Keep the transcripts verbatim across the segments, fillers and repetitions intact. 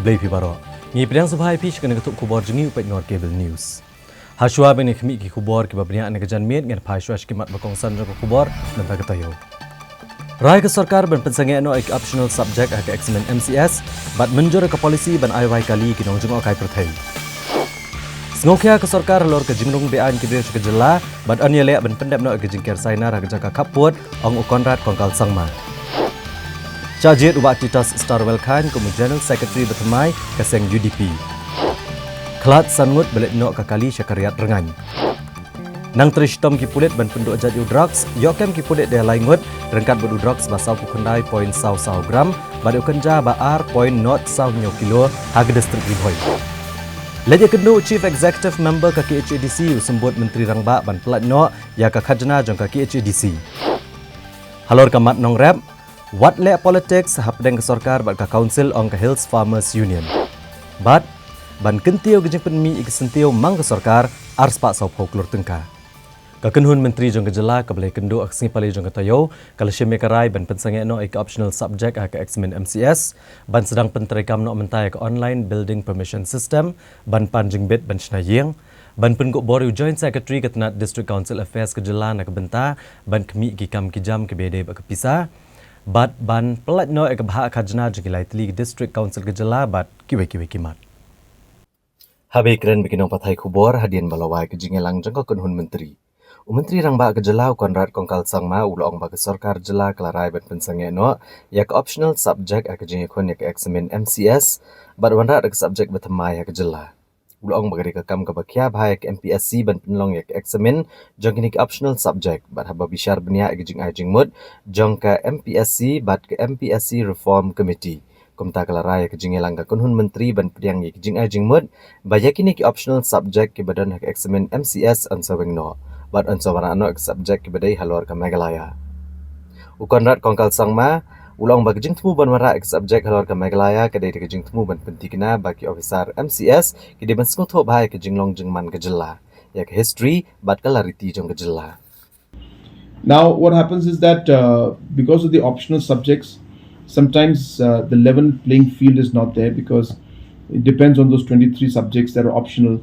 Khublei phi baroh. Ngi pdiang sngewbha ïa phi sha kane ka tuh khubor jong ngi u Pynïaid Nor Cable News. Hashuwa ban ïa khmih ki khubor kiba bniah na ka janmiet, ngan phai shuwa sha ki mat ba kongsan jong ka khubor mynta ka taïew. Rai ka sorkar ban pynsangeh noh ïa ki optional subject ha ka examen M C S, bad mynjur ïa ka policy ban ai wai kali ïa ki nongjngohkai pyrthei. Sngewkhia ka sorkar halor ka jingrung beaiñ ki briew sha ka jylla, bad yn ïaleh ban pyndep noh ïa ka jingker sainar ha ka jaka khappud, ong u Conrad Kongkal Sangma. Shah jied u Bah Titus Starwell Chyne kum u General Secretary bathymmai ka seng U D P. Khlad san ngut ba leit noh ka kali sha ka Riat Rngaiñ. Nang trei shitom ki pulit ban pynduh jait ïa u drugs, ïoh kem ki pulit da lai ngut, ryngkat bad u drugs ba sawphew khyndai point saw saw gram, bad u kynja ba ar point nought saw hynñiew kilo, ha ka district Ri Bhoi. Leit ïakynduh u Chief Executive Member ka K H A D C, u Symbud Myntri Rangbah ban pyllait noh ïa ka khajna jong ka K H A D C. Halor ka mat nongrep, wat leh politics hapdeng ka sorkar bad ka council, ong ka Hills Farmers Union. Bad, ban kyntiew ka jingpynmih ïa ka syntiew mang ka sorkar, ar spah sawphew klur tyngka. Ka kynhun myntri jong ka jylla kaba la ïakynduh ha ka sngi Palei jong ka taïew, ka la shim ïa ka rai ban pynsangeh noh ïa ka optional subject ha ka examen M C S, ban sdang pyntreikam noh mynta ïa ka online building permission system, ban pan jingbit ban shna ïing, ban pynkup bor ïa u Joint Secretary ka tnat District Council Affairs ka jylla na ka bynta ban khmih ki kam ki jam kiba ïadei bad ka pisa, bad ban pyllait noh ïa ka bhah khajna jong ki lai tylli ki District Council ka jylla bad kiwei kiwei ki mat. Haba ïakren bad ki nongpathai khubor hadien ba la wai ka jingïalang jong ka kynhun myntri, u Myntri Rangbah ka jylla u Conrad Kongkal Sangma u la ong ba ka sorkar jylla ka la rai ban pynsangeh noh ïa ka optional subject ha ka jingïakhun ïa ka examen M C S, bad wanrah da ka subject bathymmai ha ka jylla. U la ong ba ka dei ka kam kaba khia bha ïa ka M P S C ban pynlong ïa ka examen jong kine ki optional subject, bad haba bishar bniah ïa ka jingai jingmut jong ka M P S C bad ka M P S C Reform Committee, kumta ka la rai ïa ka jingïalang ka kynhun myntri ban pdiang ïa ka jingai jingmut ba ïa kine ki optional subject kiba don ha ka examen M C S yn sa weng noh, bad yn sa wanrah noh ïa ka subject kiba dei halor ka Meghalaya. U Conrad Kongkal Sangma u la ong ba ka jingthmu ban wanrah ïa ka subject halor ka Meghalaya ka dei da ka jingthmu ban pynthikna ba ki officer M C S ki dei ban sngewthuh bha ïa ka jinglong jingman ka jylla, ïa ka history bad ka lariti jong ka jylla. Now, what happens is that, uh, because of the optional subjects, sometimes, uh, the level playing field is not there because it depends on those twenty-three subjects that are optional.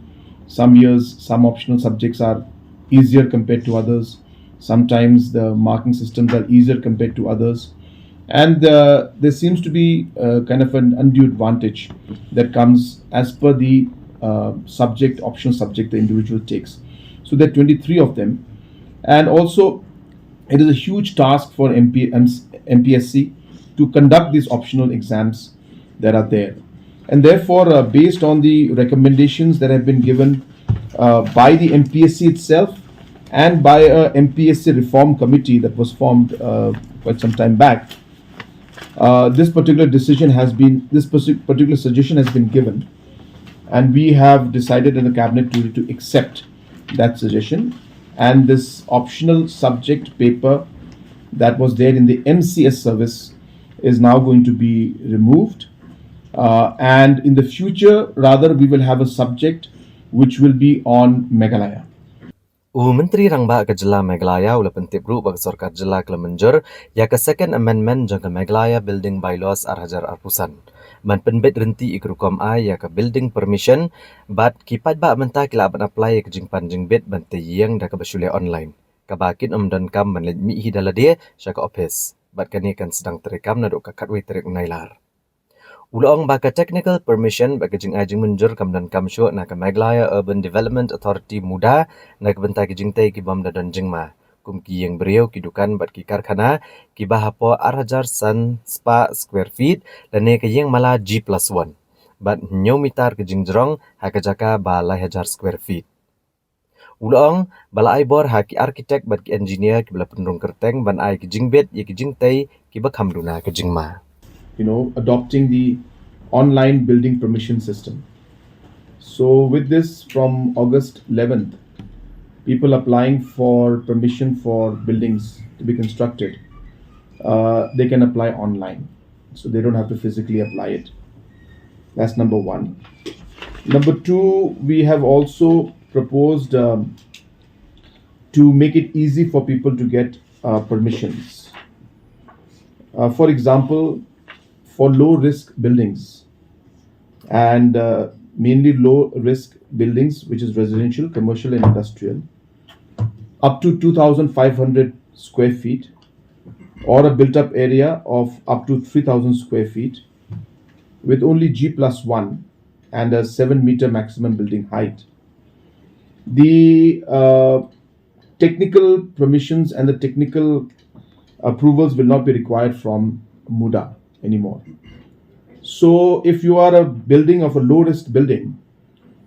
Some years, some optional subjects are easier compared to others. Sometimes the marking systems are easier compared to others. And, uh, there seems to be, uh, kind of an undue advantage that comes as per the, uh, subject, optional subject the individual takes. So there are twenty-three of them. And also, it is a huge task for M P, M P S C to conduct these optional exams that are there. And therefore, uh, based on the recommendations that have been given, uh, by the M P S C itself and by a M P S C reform committee that was formed, uh, quite some time back, uh, this particular decision has been, this partic- particular suggestion has been given, and we have decided in the cabinet to, to accept that suggestion. And this optional subject paper that was there in the M C S service is now going to be removed. Uh, and in the future, rather, we will have a subject which will be on Meghalaya. U Myntri Rangbah ka jylla Meghalaya u la pyntip ruh ba ka sorkar jylla ka la mynjur ïa ka Second Amendment jong ka Meghalaya Building Bylaws ar hajar arphew san ban pynbit rynti ïa ka rukom ai ïa ka building permission, bad ki paidbah mynta ki lah ban apply ïa ka jingpan jingbit ban tei ïing da kaba shu leh online, kaba kin ym donkam ban leit mih hi da lade sha ka ophis, bad kane kan sdang treikam naduh ka khatwei tarik u Nailar. U la ong ba ka technical permission bad ka jingai jingmynjur kam donkam shuh na ka Meghalaya Urban Development Authority, MUDA, na ka bynta ki jingtei ki bym da don jingma, kum ki ïing briew, ki dukan bad ki karkhana kiba hapoh ar hajar san spah square feet, lane ka ïing mala G plus one, bad hynñiew mitar ka jingjrong ha ka jaka ba lai hajar square feet. U la ong ba la ai bor ha ki architect bad ki engineer kiba la pynrung kyrteng ban ai ki jingbit ïa ki jingtei kiba kham duna ka jingma. You know, adopting the online building permission system. So with this, from August eleventh, people applying for permission for buildings to be constructed, uh, they can apply online. So they don't have to physically apply it. That's number one. Number two, we have also proposed, um, to make it easy for people to get, uh, permissions. Uh, for example, for low risk buildings, and uh, mainly low risk buildings, which is residential, commercial, and industrial, up to two thousand five hundred square feet, or a built up area of up to three thousand square feet, with only G plus one and a seven meter maximum building height. The uh, technical permissions and the technical approvals will not be required from MUDA anymore. So, if you are a building of a low risk building,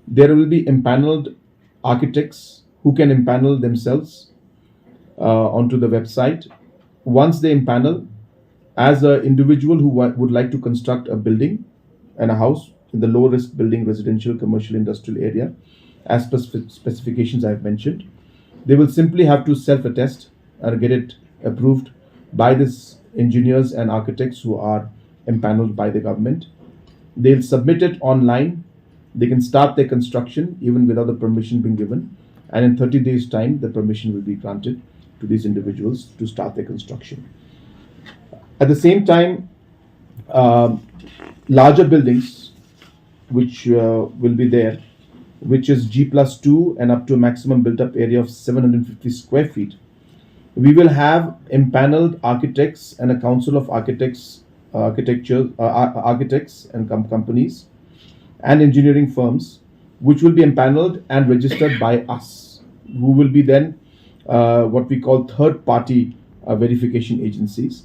there will be empaneled architects who can empanel themselves uh, onto the website. Once they empanel, as an individual who wa- would like to construct a building and a house in the low risk building, residential, commercial, industrial area, as per spe- specifications I have mentioned, they will simply have to self attest or get it approved by these engineers and architects who are empaneled by the government. They'll submit it online. They can start their construction even without the permission being given. And in thirty days' time, the permission will be granted to these individuals to start their construction. At the same time, um, larger buildings, which uh, will be there, which is G plus two and up to a maximum built up area of seven hundred fifty square feet, we will have empaneled architects and a council of architects, uh, architecture, uh, ar- architects and com- companies and engineering firms, which will be empaneled and registered by us, who will be then uh, what we call third party uh, verification agencies.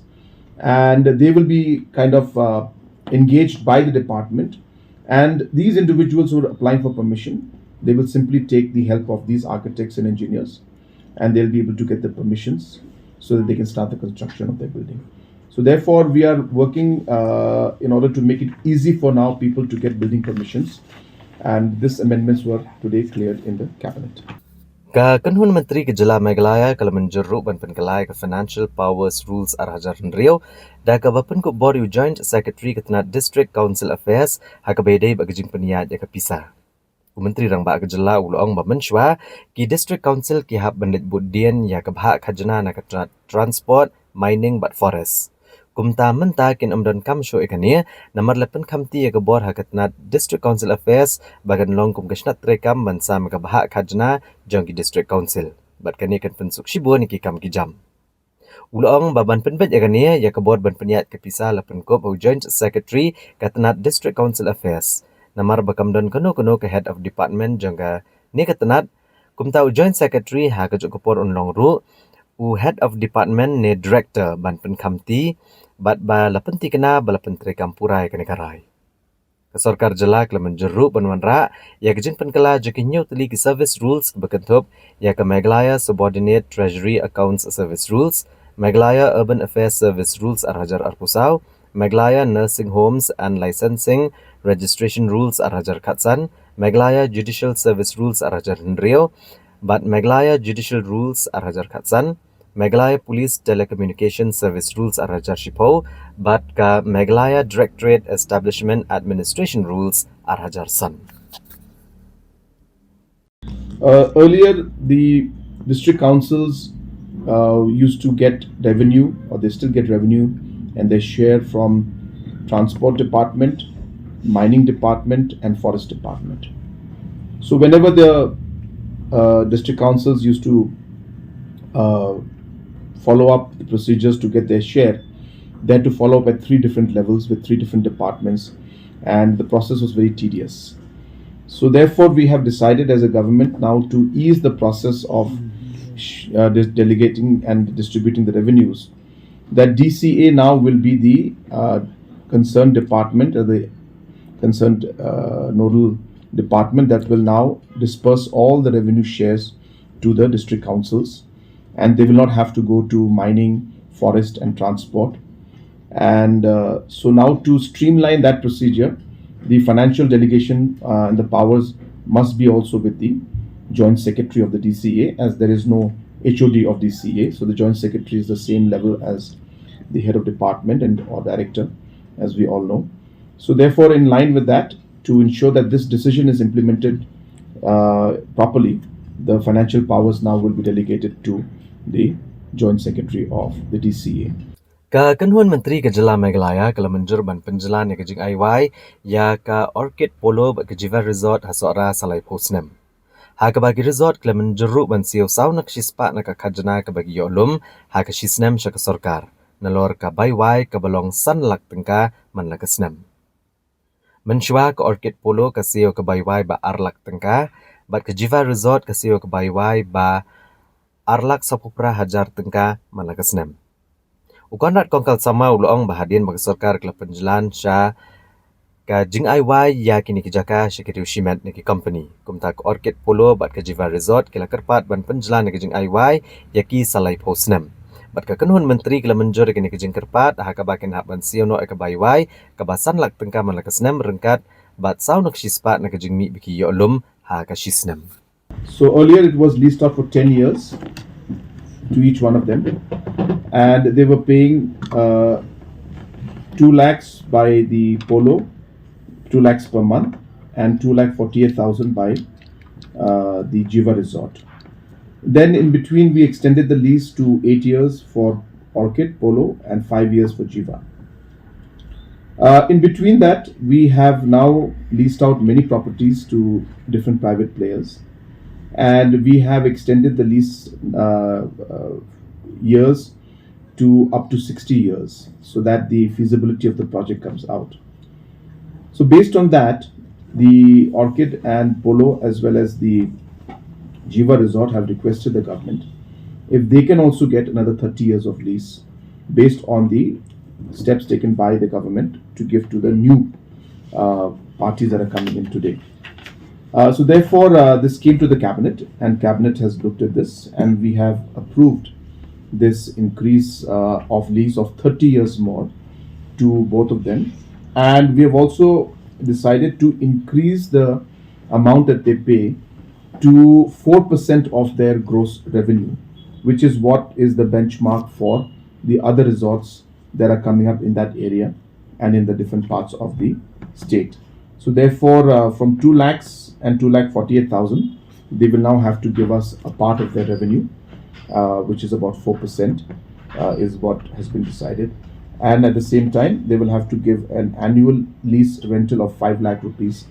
And they will be kind of uh, engaged by the department. And these individuals who are applying for permission, they will simply take the help of these architects and engineers, and they'll be able to get the permissions so that they can start the construction of their building. So, therefore, we are working uh, in order to make it easy for now people to get building permissions. And these amendments were today cleared in the cabinet. Ka kynhun myntri ka jylla Meghalaya ka la mynjur ruh ban pynkylla ïa ka Financial Powers Rules ar hajar hynriew da kaba pynkup bor ïa u Joint Secretary ka tnat District Council Affairs ha kaba ïadei bad ka jingpynïaid ïa ka pisa. U Myntri Rangbah ka jylla u la ong ba mynshuwa ki District Council ki hap ban leit buddien ïa ka bhah khajna na ka tnat Transport, Mining bad Forest. Kumta mynta kin ym donkam shuh ïa kane namar la pynkhamti ïa ka bor ha ka tnat District Council Affairs ba kan long kum ka shnat treikam ban sam ïa ka bhah khajna jong ki District Council. Bad kane kan pynsuk shibun ïa ki kam ki jam. U la ong ba ban pynbeit ïa kane ïa ka bor ban pynïaid ka pisa la pynkup ha u Joint Secretary ka tnat District Council Affairs. Namar ba kam don kano kano ka Head of Department jong kane ka tnat, kumta u Joint Secretary ha kajuh ka por un long ruh u Head of Department ne Director ban pynkhamti bad ba la pynthikna ba la pyntreikam pura ïa kane ka rai. Ka sorkar jylla ka la mynjur ruh ban wanrah ïa ka jingpynkylla jong ki hynñiew tylli ki service rules kaba kynthup ïa ka Meghalaya Subordinate Treasury Accounts Service Rules, Meghalaya Urban Affairs Service Rules ar hajar arphew saw, Meghalaya Nursing Homes and Licensing Registration Rules ar hajar khatsan, Meghalaya Judicial Service Rules ar hajar hynriew, bad Meghalaya Judicial Rules ar hajar khatsan, Meghalaya Police Telecommunication Service Rules ar hajar shiphew, bad ka Meghalaya Directorate Establishment Administration Rules ar hajar san. Uh, earlier, the district councils uh, used to get revenue, or they still get revenue, and they share from transport department, mining department, and forest department. So whenever the uh, district councils used to uh, follow up the procedures to get their share, they had to follow up at three different levels with three different departments, and the process was very tedious. So therefore, we have decided as a government now to ease the process of sh- uh, de- delegating and distributing the revenues, that D C A now will be the uh, concerned department or the concerned uh, nodal department that will now disperse all the revenue shares to the district councils, and they will not have to go to mining, forest, and transport. And uh, so now, to streamline that procedure, the financial delegation uh, and the powers must be also with the joint secretary of the D C A, as there is no H O D of D C A. So the joint secretary is the same level as the head of department and or director, as we all know. So therefore, in line with that, to ensure that this decision is implemented uh, properly, the financial powers now will be delegated to the joint secretary of the D C A. Ka kynhun myntri ka jylla Meghalaya ka la mynjur ban pynjlan ïa ka jingai wai ïa ka Orchid Polo bad ka Jiva Resort ha Sohra sa laiphew snem. Ha kaba ki resort ki la mynjur ruh ban siew saw na ka shispah na ka khajna kaba ki ïoh lum ha ka shisnem sha ka sorkar, nalor ka bai wai kaba long san lak tyngka man la ka snem. Mynshuwa ka Orchid Polo ka siew ka bai wai ba ar lak tyngka, bad ka Jiva Resort ka siew ka bai wai ba ar lak sawphew phra hajar tyngka man la ka snem. U Conrad Kongkal Sangma u la ong ba hadien ba ka sorkar ka la pynjlan sha ka jingai wai ïa kine ki jaka sha ki riew shimet na ki company, kumta ka Orchid Polo bad ka Jiva Resort ki la kyrpad ban pynjlan ïa ka jingai wai ïa ki sa laiphew snem. Bad ka kynhun myntri ki la mynjur ïa kine ki jingkyrpad ha kaba kin hap ban siew noh ïa ka bai wai kaba san lak tyngka man la ka snem ryngkat bad saw na ka shispah na ka jingmih ba ki ïoh lum ha ka shisnem. So earlier it was leased out for ten years to each one of them, and they were paying uh, two lakhs by the Polo, two lakhs per month, and two lakh forty-eight thousand by uh, the Jiva Resort. Then in between, we extended the lease to eight years for Orchid, Polo, and five years for Jiva. Uh, in between that, we have now leased out many properties to different private players, and we have extended the lease uh, uh, years to up to sixty years so that the feasibility of the project comes out. So, based on that, the Orchid and Polo, as well as the Jiva Resort, have requested the government if they can also get another thirty years of lease based on the steps taken by the government to give to the new uh, parties that are coming in today. Uh, so therefore, uh, this came to the cabinet, and cabinet has looked at this, and we have approved this increase uh, of lease of thirty years more to both of them. And we have also decided to increase the amount that they pay to four percent of their gross revenue, which is what is the benchmark for the other resorts that are coming up in that area and in the different parts of the state. So therefore, uh, from two lakhs and two lakh forty-eight thousand, they will now have to give us a part of their revenue, uh, which is about four percent, uh, is what has been decided. And at the same time, they will have to give an annual lease rental of five lakh rupees.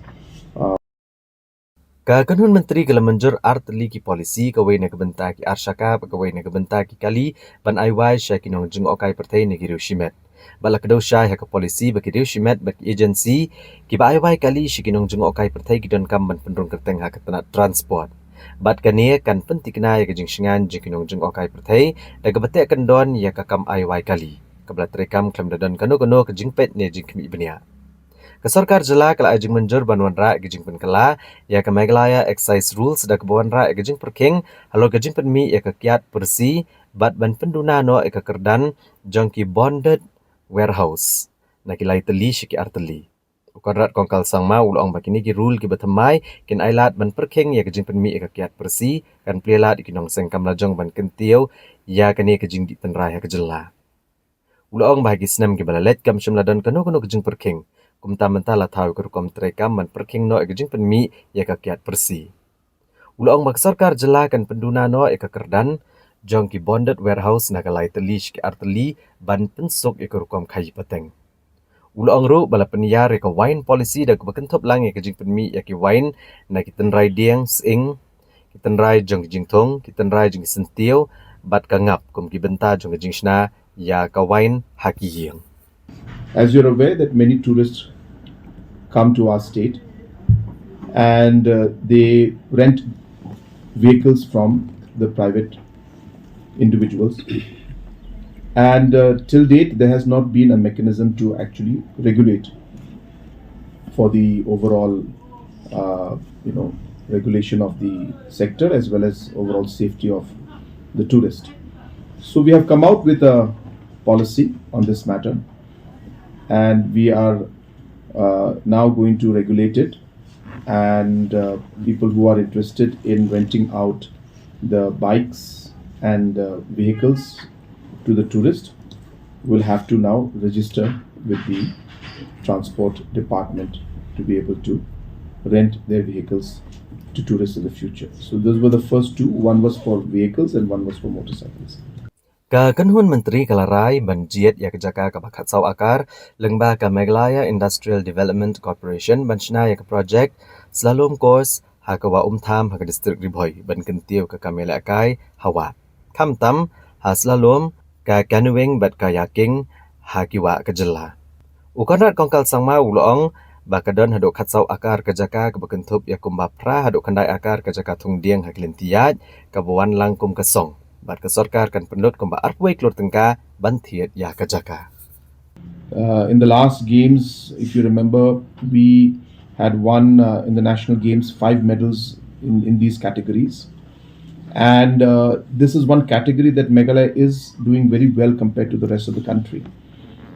Ka kynhun myntri ka la mynjur ar tylli ki policy, kawei na ka bynta ki ar shaka bad kawei na ka bynta ki kali ban ai wai sha ki nongjngohkai pyrthei na ki riew shimet. Bad la kdew shai ha ka policy ba ki riew shimet bad ki agency kiba ai wai kali sha ki nongjngohkai pyrthei ki donkam ban pynrung kyrteng ha ka tnat transport. Bad kane kan pynthikna ïa ka jingshngaiñ jong ki nongjngohkai pyrthei da kaba teh kyndon ïa ka kam ai wai kali, kaba la treikam khlem da don kano kano ka jingpeit ne jingkhmih bniah. Ka sorkar jylla ka la ai jingmynjur ban wanrah ïa ka jingpynkylla ïa ka Meghalaya Excise Rules da kaba wanrah ïa ka jingpyrkhing halor ka jingpynmih ïa ka kiad pyrsi bad ban pynduna noh ïa ka kyrdan jong ki bonded warehouse na ki lai tylli sha ki ar tylli. U Conrad Kongkal Sangma u la ong ba kine ki rule kiba thymmai kin ai lad ban pyrkhing ïa ka jingpynmih ïa ka kiad pyrsi, kan plie lad ïa ki nongseng kam lajong ban kyntiew ïa kane ka jingdih tynrai ha ka jylla. U la ong ba ha ki snem kiba la leit kam shym la don kano kano ka jingpyrkhing. Kumta mynta la thaw ïa ka rukom treikam ban pyrkhing noh ïa ka jingpynmih ïa ka kiad pyrsi. U la ong ba ka sorkar jylla kan pynduna noh ïa ka kyrdan jong ki bonded warehouse na ka lai tylli sha ki ar tylli ban pynsuk ïa ka rukom khaïi pateng. U la ong ruh ba la pynïar ïa ka wine policy da kaba kynthup lang ïa ka jingpynmih ïa ki wine na ki tynrai dieng sying, ki tynrai jong ki jingthung, ki tynrai jong ki syntiew bad ka ngap kum ki bynta jong ka jingshna ïa ka wine ha ki ïing. As you're aware that many tourists come to our state and uh, they rent vehicles from the private individuals. And uh, till date, there has not been a mechanism to actually regulate for the overall, uh, you know, regulation of the sector as well as overall safety of the tourist. So we have come out with a policy on this matter, and we are uh, now going to regulate it. And uh, people who are interested in renting out the bikes and uh, vehicles to the tourist will have to now register with the transport department to be able to rent their vehicles to tourists in the future. So those were the first two. One was for vehicles and one was for motorcycles. Ka kynhun myntri ka la rai ban jied ïa ka jaka kaba khatsaw akar lyngba ka Meghalaya Industrial Development Corporation ban shna ïa ka projek slalom course ha ka wah Umtham ha ka district Ri Bhoi ban kyntiew ka kam ïalehkai ha wah, khamtam ha slalom, ka canoeing bad kayaking ha ki wah ka jylla. U Conrad Kongkal Sangma u la ong ba ka don haduh khatsaw akar ka jaka kaba kynthup ïa kumba phra haduh khyndai akar ka jaka thung dieng ha ki lynti ïaid kaba wan lang kum ka song, bad ka sorkar kan pynlut kumba arphew wei klur tyngka ban thied ïa ka jaka. Uh, in the last games, if you remember, we had won uh, in the national games five medals in, in these categories. And uh, this is one category that Meghalaya is doing very well compared to the rest of the country.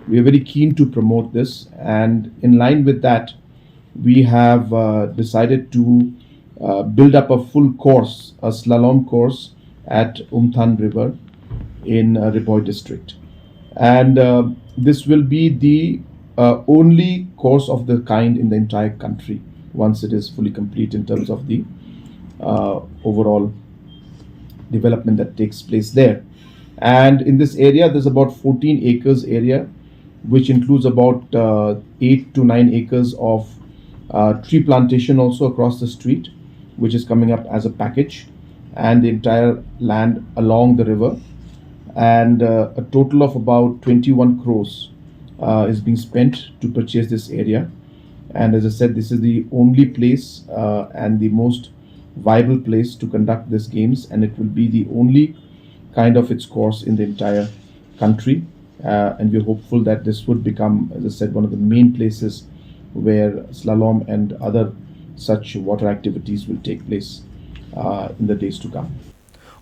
We are very keen to promote this, and in line with that, we have uh, decided to uh, build up a full course, a slalom course at Umtham River in uh, Ri Bhoi district. And uh, this will be the uh, only course of the kind in the entire country once it is fully complete in terms of the uh, overall development that takes place there. And in this area, there's about fourteen acres area, which includes about uh, eight to nine acres of uh, tree plantation also across the street, which is coming up as a package, and the entire land along the river. And uh, a total of about twenty-one crores uh, is being spent to purchase this area. And as I said, this is the only place uh, and the most viable place to conduct these games, and it will be the only kind of its course in the entire country. Uh, and we're hopeful that this would become, as I said, one of the main places where slalom and other such water activities will take place uh, in the days to come.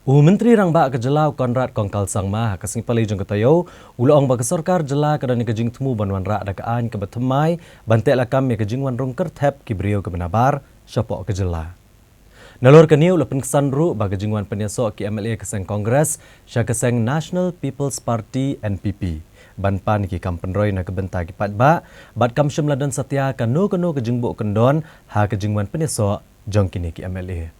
U Myntri Rangbah ka Jylla u Conrad Kongkal Sangma ha ka sngi Palei jong ka taïew u la ong ba ka sorkar jylla ka don ïa ka jingthmu ban wanrah da ka aiñ kaba thymmai ban teh lakam ïa ka jingwan rung kyrthep ki briew kiba nabar shapoh ka jylla. Nalor kane u la pynksan ruh ba ka jingwan pynïasoh ki MLA ka seng Congress sha ka seng National People's Party NPP ban pan ïa ki kam pynroi na ka bynta ki paidbah bad kam shym la don satia kano kano ka jingbuh kyndon ha ka jingwan pynïasoh jong kine ki MLA.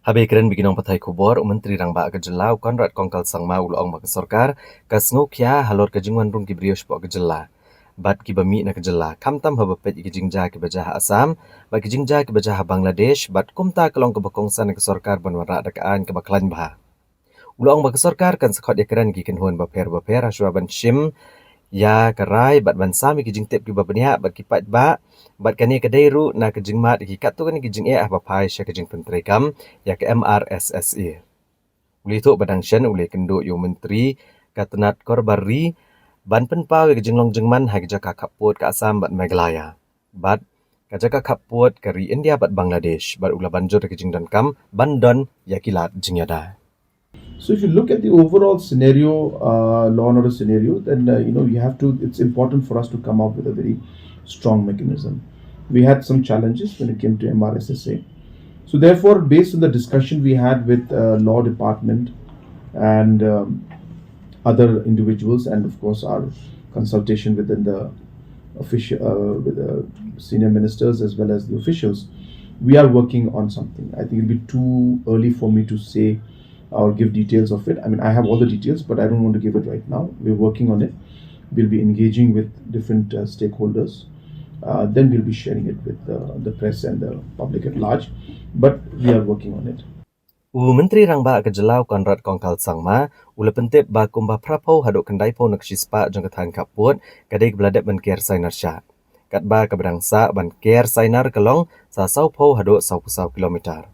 Haba ïakren bad ki nongpathai khubor, u Myntri Rangbah ka Jylla u Conrad Kongkal Sangma u la ong ba ka sorkar ka sngewkhia halor ka jingwan rung ki briew shapoh ka jylla bad kiba mih na ka jylla, khamtam haba peit ïa ki jingjia kiba jia ha Assam bad ki jingjia kiba jia ha Bangladesh bad kumta ka long kaba kongsan ïa ka sorkar ban wanrah da ka aiñ kaba khlaiñ bha. U la ong ba ka sorkar kan sa khot ïakren ki kynhun bapher bapher ha shuwa ban shim ïa ka rai bad ban sam ïa ki jingtip kiba bniah bad ki paidbah bad kane ka dei ruh na ka jingmad ïa ki katto katne ki jingeh haba phai sha ka jingpyntreikam ïa ka MRSSA. U la ïathuh ba dang shen u la ïakynduh ïa u Myntri ka tnat Korbar Ri ban pynpaw ïa ka jinglong jingman ha ka jaka khappud ka Assam bad Meghalaya bad ka jaka khappud ka ri India bad Bangladesh bad u la ban jur ïa ka jingdonkam ban don ïa ki lad jingïada. So if you look at the overall scenario, uh, law and order scenario, then uh, you know you have to. It's important for us to come up with a very strong mechanism. We had some challenges when it came to MRSSA. So therefore, based on the discussion we had with uh, law department and um, other individuals, and of course our consultation within the official uh, with the senior ministers as well as the officials, we are working on something. I think it'll be too early for me to say or give details of it. I mean, I have all the details, but I don't want to give it right now. We're working on it. We'll be engaging with different uh, stakeholders. Uh, then we'll be sharing it with uh, the press and the public at large. But we are working on it. U Myntri Rangbah ka Jylla u Conrad Kongkal Sangma u la pyntip ba kumba phraphew haduh khyndaiphew na ka shispah jong ka thaiñ khappud ka dei kaba la dep ban ker sainar shah, katba kaba dang sah ban ker sainar ka long sa sawphew haduh sawphew saw kilometer.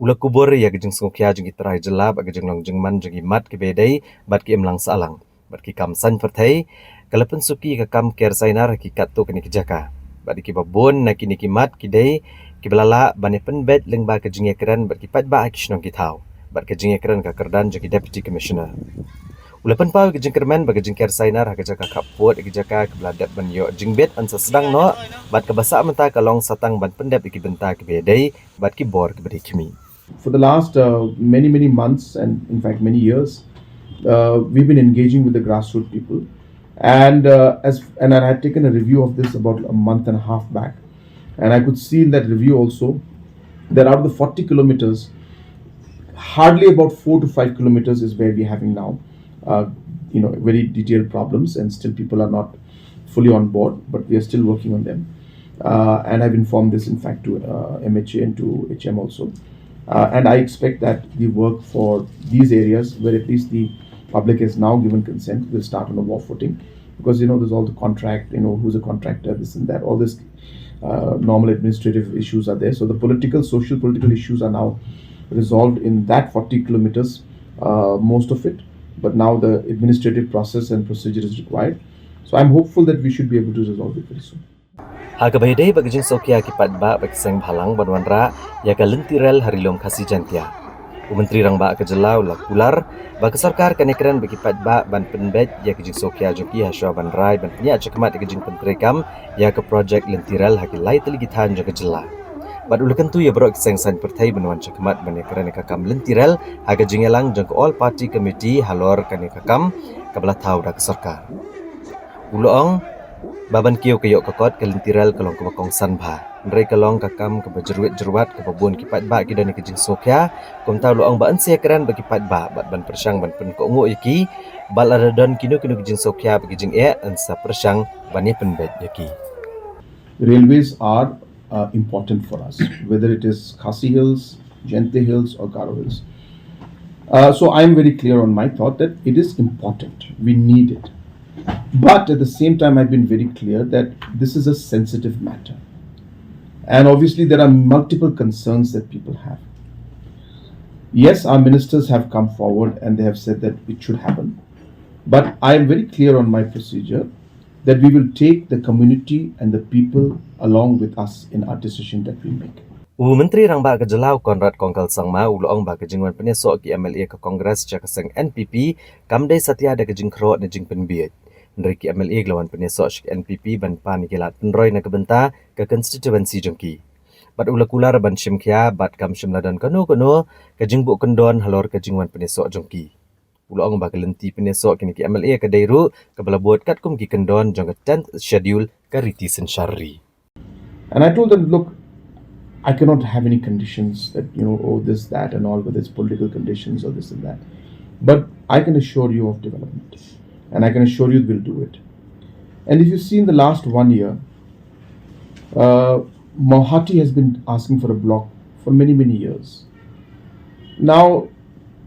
U la kubur ïa ka jingsngewkhia jong ki trai jylla bad ka jinglong jingman jong ki mat kiba ïadei bad ki imlang sahlang bad ki kam saiñ pyrthei, ka la pynsuki ka kam ker sainar ha ki katto katne ki jaka bad kiba bun na kine ki mat ki dei kiba la lah ban ïa pynbeit lyngba ka jingïakren bad ki paidbah ha ki shnong ki thaw bad ka jingïakren ka kyrdan jong ki Deputy Commissioner. U la pynpaw ïa ka jingkyrmen ba ka jingker sainar ha ka jaka khappud ïa ka jaka kaba la dep ban ïoh jingbit yn sa sdang noh bad kaba sah mynta ka long sa tang ban pyndep ïa ki bynta kiba ïadei bad ki bor kiba dei khmih. For the last uh, many, many months and in fact many years, uh, we've been engaging with the grassroots people. And uh, as and I had taken a review of this about a month and a half back, and I could see in that review also that out of the forty kilometers, Hardly about four to five kilometers is where we're having now, uh, you know, very detailed problems, and still people are not fully on board, but we are still working on them. Uh, and I've informed this, in fact, to uh, M H A and to H M also. Uh, and I expect that the work for these areas, where at least the public has now given consent, will start on a war footing, because, you know, there's all the contract, you know, who's a contractor, this and that, all this uh, normal administrative issues are there. So the political, social, political issues are now resolved in that forty kilometers, uh, most of it. But now the administrative process and procedure is required. So I'm hopeful that we should be able to resolve it very soon. Ha kaba ïadei bad ka jingsngewkhia ki paidbah bad ki seng bhalang ban wanrah ïa ka lynti rel ha Ri Lum Khasi Jaiñtia, u Myntri Rangbah ka jylla u la kular ba ka sorkar kan ïakren bad ki paidbah ban pynbeit ïa ka jingsngewkhia jong ki ha shuwa ban rai ban pynïaid shakhmat ïa ka jingpyntreikam ïa ka projek lynti rel ha ki lai tylli ki thaiñ jong ka jylla. Bad u la kyntu ïa baroh ki seng saiñ pyrthei ban wan shakhmat ban ïakren ïa ka kam lynti rel ha ka jingïalang jong ka All Party Committee halor kane ka kam kaba la thaw da ka sorkar. U la ong ba ban kiew ka ïoh ka kot ka lynti rel ka long kaba kongsan bha, hynrei ka long ka kam kaba jyrwit jyrwat kaba bun ki paidbah ki don ïa ka jingsngewkhia. Kumta u la ong ba yn sa ïakren bad ki paidbah bad ban pyrshang ban pynkohnguh ïa ki, bad lada don kino kino ki jingsngewkhia bad ki jingeh, yn sa pyrshang ban ïa pynbeit ïa ki. Railways are uh, important for us, whether it is Khasi Hills, Jaintia Hills, or Garo Hills. Uh, so I'm very clear on my thought that it is important. We need it. But at the same time, I've been very clear that this is a sensitive matter. And obviously, there are multiple concerns that people have. Yes, our ministers have come forward and they have said that it should happen. But I am very clear on my procedure that we will take the community and the people along with us in our decision that we make. U Myntri Rangbah ka jylla u Conrad Kongkal Sangma u la ong ba ka jingwan pynïasoh ki M L A ka Congress sha ka seng N P P kam dei satia da ka jingkhroh ne jingpynbiej. Hynrei ki M L A ki la wan pynïasoh sha ka N P P ban pan ïa ki lad pynroi na ka bynta ka constituency jong ki. Bad u la kular ban shim khia bad kam shym la don kano kano ka jingbuh kyndon halor ka jingwan pynïasoh jong ki. U la ong ba ka lynti pynïasoh kine ki M L A ka dei ruh kaba la bud katkum ki kyndon jong ka tenth schedule ka riti synshar ri. And I told them, look, I cannot have any conditions that, you know, oh, this, that, and all, whether it's political conditions or this and that. But I can assure you of development. And I can assure you we'll do it. And if you see in the last one year, uh, Mawhati has been asking for a block for many, many years. Now,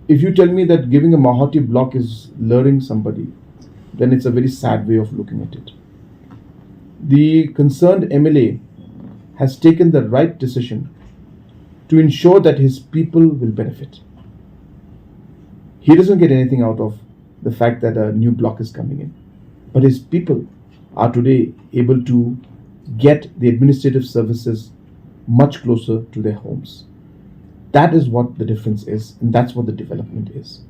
if you tell me that giving a Mawhati block is luring somebody, then it's a very sad way of looking at it. The concerned M L A has taken the right decision to ensure that his people will benefit. He doesn't get anything out of the fact that a new block is coming in, but his people are today able to get the administrative services much closer to their homes. That is what the difference is, and that's what the development is.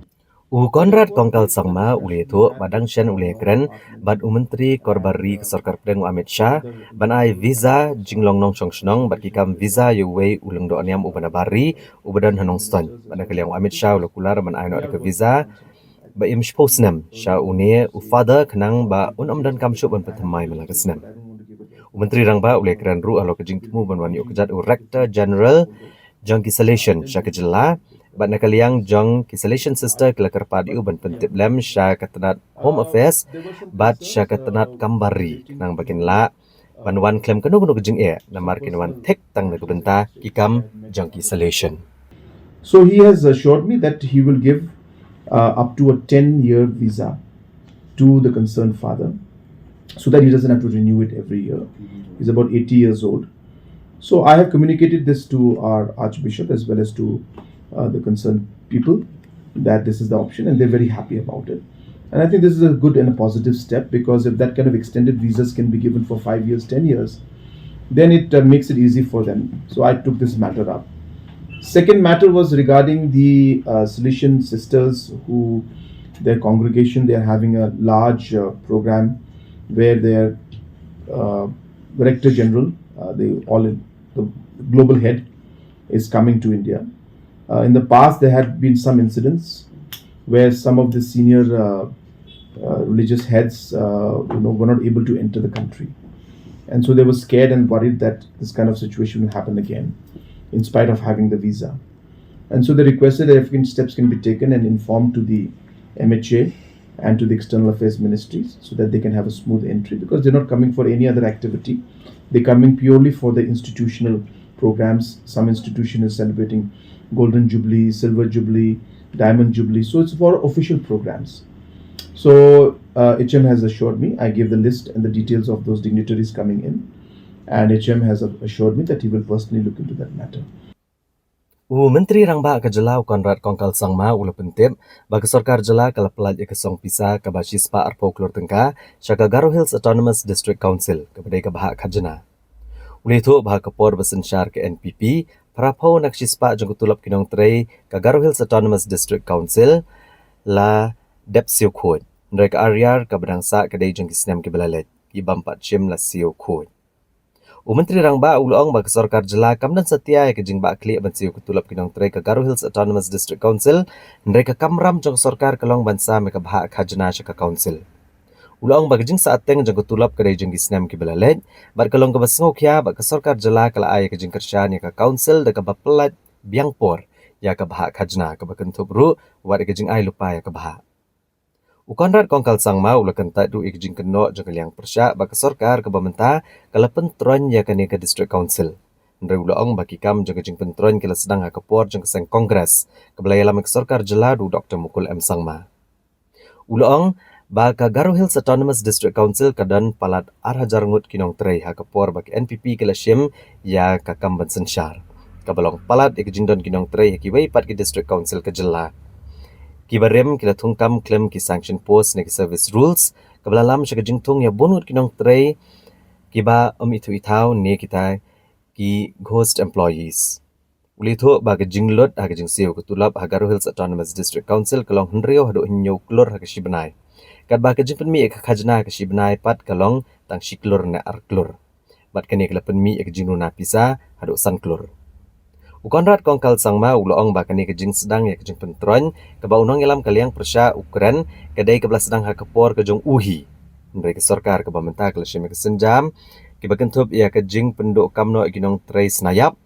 U Conrad Kongkal Sangma u la ïathuh ba dang shen u la ïakren bad u Myntri Korbar Ri ka Sorkar Pdeng u Amit Shah ban ai visa jinglong nongshong shnong bad ki kam visa ïa uwei u lyngdoh niam uba na bar ri uba don ha Nongstoiñ. Bad na ka liang u Amit Shah u la kular ban ai noh da ka visa ba im shiphew snem sha une u Father khnang ba un ym donkam shuh ban pynthymmai man la ka snem. U Myntri Rangbah u la ïakren ruh halor ka jingthmu ban wan ïuh kjat u Rector General jong ki Salesian sha ka jylla, bad na ka liang jong ki Salesian Sister ki la kyrpad ïa u ban pyntip lem sha ka tnat Home Affairs bad sha ka tnat kam bar ri khnang ba kin lah ban wan khlem kano kano ka jingeh namar kin wan thik tang na ka bynta ki kam jong ki Salesian. So he has assured me that he will give uh, up to a ten year visa to the concerned father so that he doesn't have to renew it every year. He's about eighty years old. So I have communicated this to our Archbishop as well as to uh, the concerned people that this is the option, and they're very happy about it. And I think this is a good and a positive step, because if that kind of extended visas can be given for five years, ten years, then it uh, makes it easy for them. So I took this matter up. Second matter was regarding the uh, Salesian sisters who, their congregation, they are having a large uh, program where their uh, Director General, uh, the all the global head, is coming to India. Uh, in the past, there had been some incidents where some of the senior uh, uh, religious heads, uh, you know, were not able to enter the country, and so they were scared and worried that this kind of situation will happen again, in spite of having the visa. And so they requested that if steps can be taken and informed to the M H A and to the External Affairs Ministries so that they can have a smooth entry, because they're not coming for any other activity. They're coming purely for the institutional programs. Some institution is celebrating Golden Jubilee, Silver Jubilee, Diamond Jubilee. So it's for official programs. So uh, H M has assured me, I gave the list and the details of those dignitaries coming in, and H M has assured me that he will personally look into that matter. U Myntri Rangbah ka jylla u Conrad Kongkal Sangma u la pyntip ba ka sorkar jylla ka la pyllait ïa ka song pisa kaba shispah arphew klur tyngka sha ka Garo Hills Autonomous District Council kaba dei ka bhah khajna. U la ïathuh ba ha ka por ba synshar ka N P P, phraphew na ka shispah jong ka tulop ki nongtrei ka Garo Hills Autonomous District Council la dep siew khuid. Hynrei ka arriar kaba dang sah ka dei jong ki snem kiba la leit, ki bym pat shim la siew khuid. U Myntri Rangbah u la ong ba ka sorkar jylla kam don satia ïa ka jingbahkhlieh ban siew ka tulop ki nongtrei ka Garo Hills Autonomous District Council, hynrei ka kamram jong ka sorkar ka long ban sam ïa ka bhah khajna sha ka council. U la ong ba ka jingsahteng jong ka tulop ka dei jong ki snem kiba la leit, bad ka long kaba sngewkhia ba ka sorkar jylla ka la ai ïa ka jingkyrshan ïa ka council da kaba pyllait biang por ïa ka bhah khajna, kaba kynthup ruh wat ïa ka jingai lypa ïa ka bhah. U Conrad Kongkal Sangma u la kyntait ruh ïa ka jingkynnoh jong ka liang pyrshah ba ka sorkar kaba mynta ka la pyntroiñ ïa kane ka District Council. Hynrei u la ong ba ki kam jong ka jingpyntroiñ ki la sdang ha ka por jong ka seng Congress kaba la ïalam ïa ka sorkar jylla da u Doktor Mukul M Sangma. U la ong ba ka Garo Hills Autonomous District Council ka don palat ar hajar ngut ki nongtrei ha ka por ba ka N P P ka la shim ïa ka kam ban synshar, kaba long palat ïa ka jingdon ki nongtrei ha kiwei pat ki District Council ka jylla. Kiba rim ki la thungkam khlem ki sanction post ne ki service rules, kaba la lam sha ka jingthung ïa bun ngut ki nongtrei kiba ym ithuh ithaw ne kita ki ghost employees. U la ïathuh ba ka jinglut ha ka jingsiew ka tulop ha Garo Hills Autonomous District Council ka long hynriew haduh hynñiew klur ha ka shi bnai, katba ka jingpynmih ïa ka khajna ha ka shi bnai pat ka long tang shi klur ne ar klur, bad kane ka la pynmih ïa ka jingruna pisa haduh san klur. U Conrad Kongkal Sangma u la ong ba kane ka jingsdang ïa ka jingpyntroiñ kaba u nongïalam ka liang pyrshah u kren ka dei kaba la sdang ha ka por ka jong u hi. Hynrei ka sorkar kaba mynta ka la shim ïa ka sienjam kiba kynthup ïa ka jingpynduh kam noh ïa ki nongtrei snaiap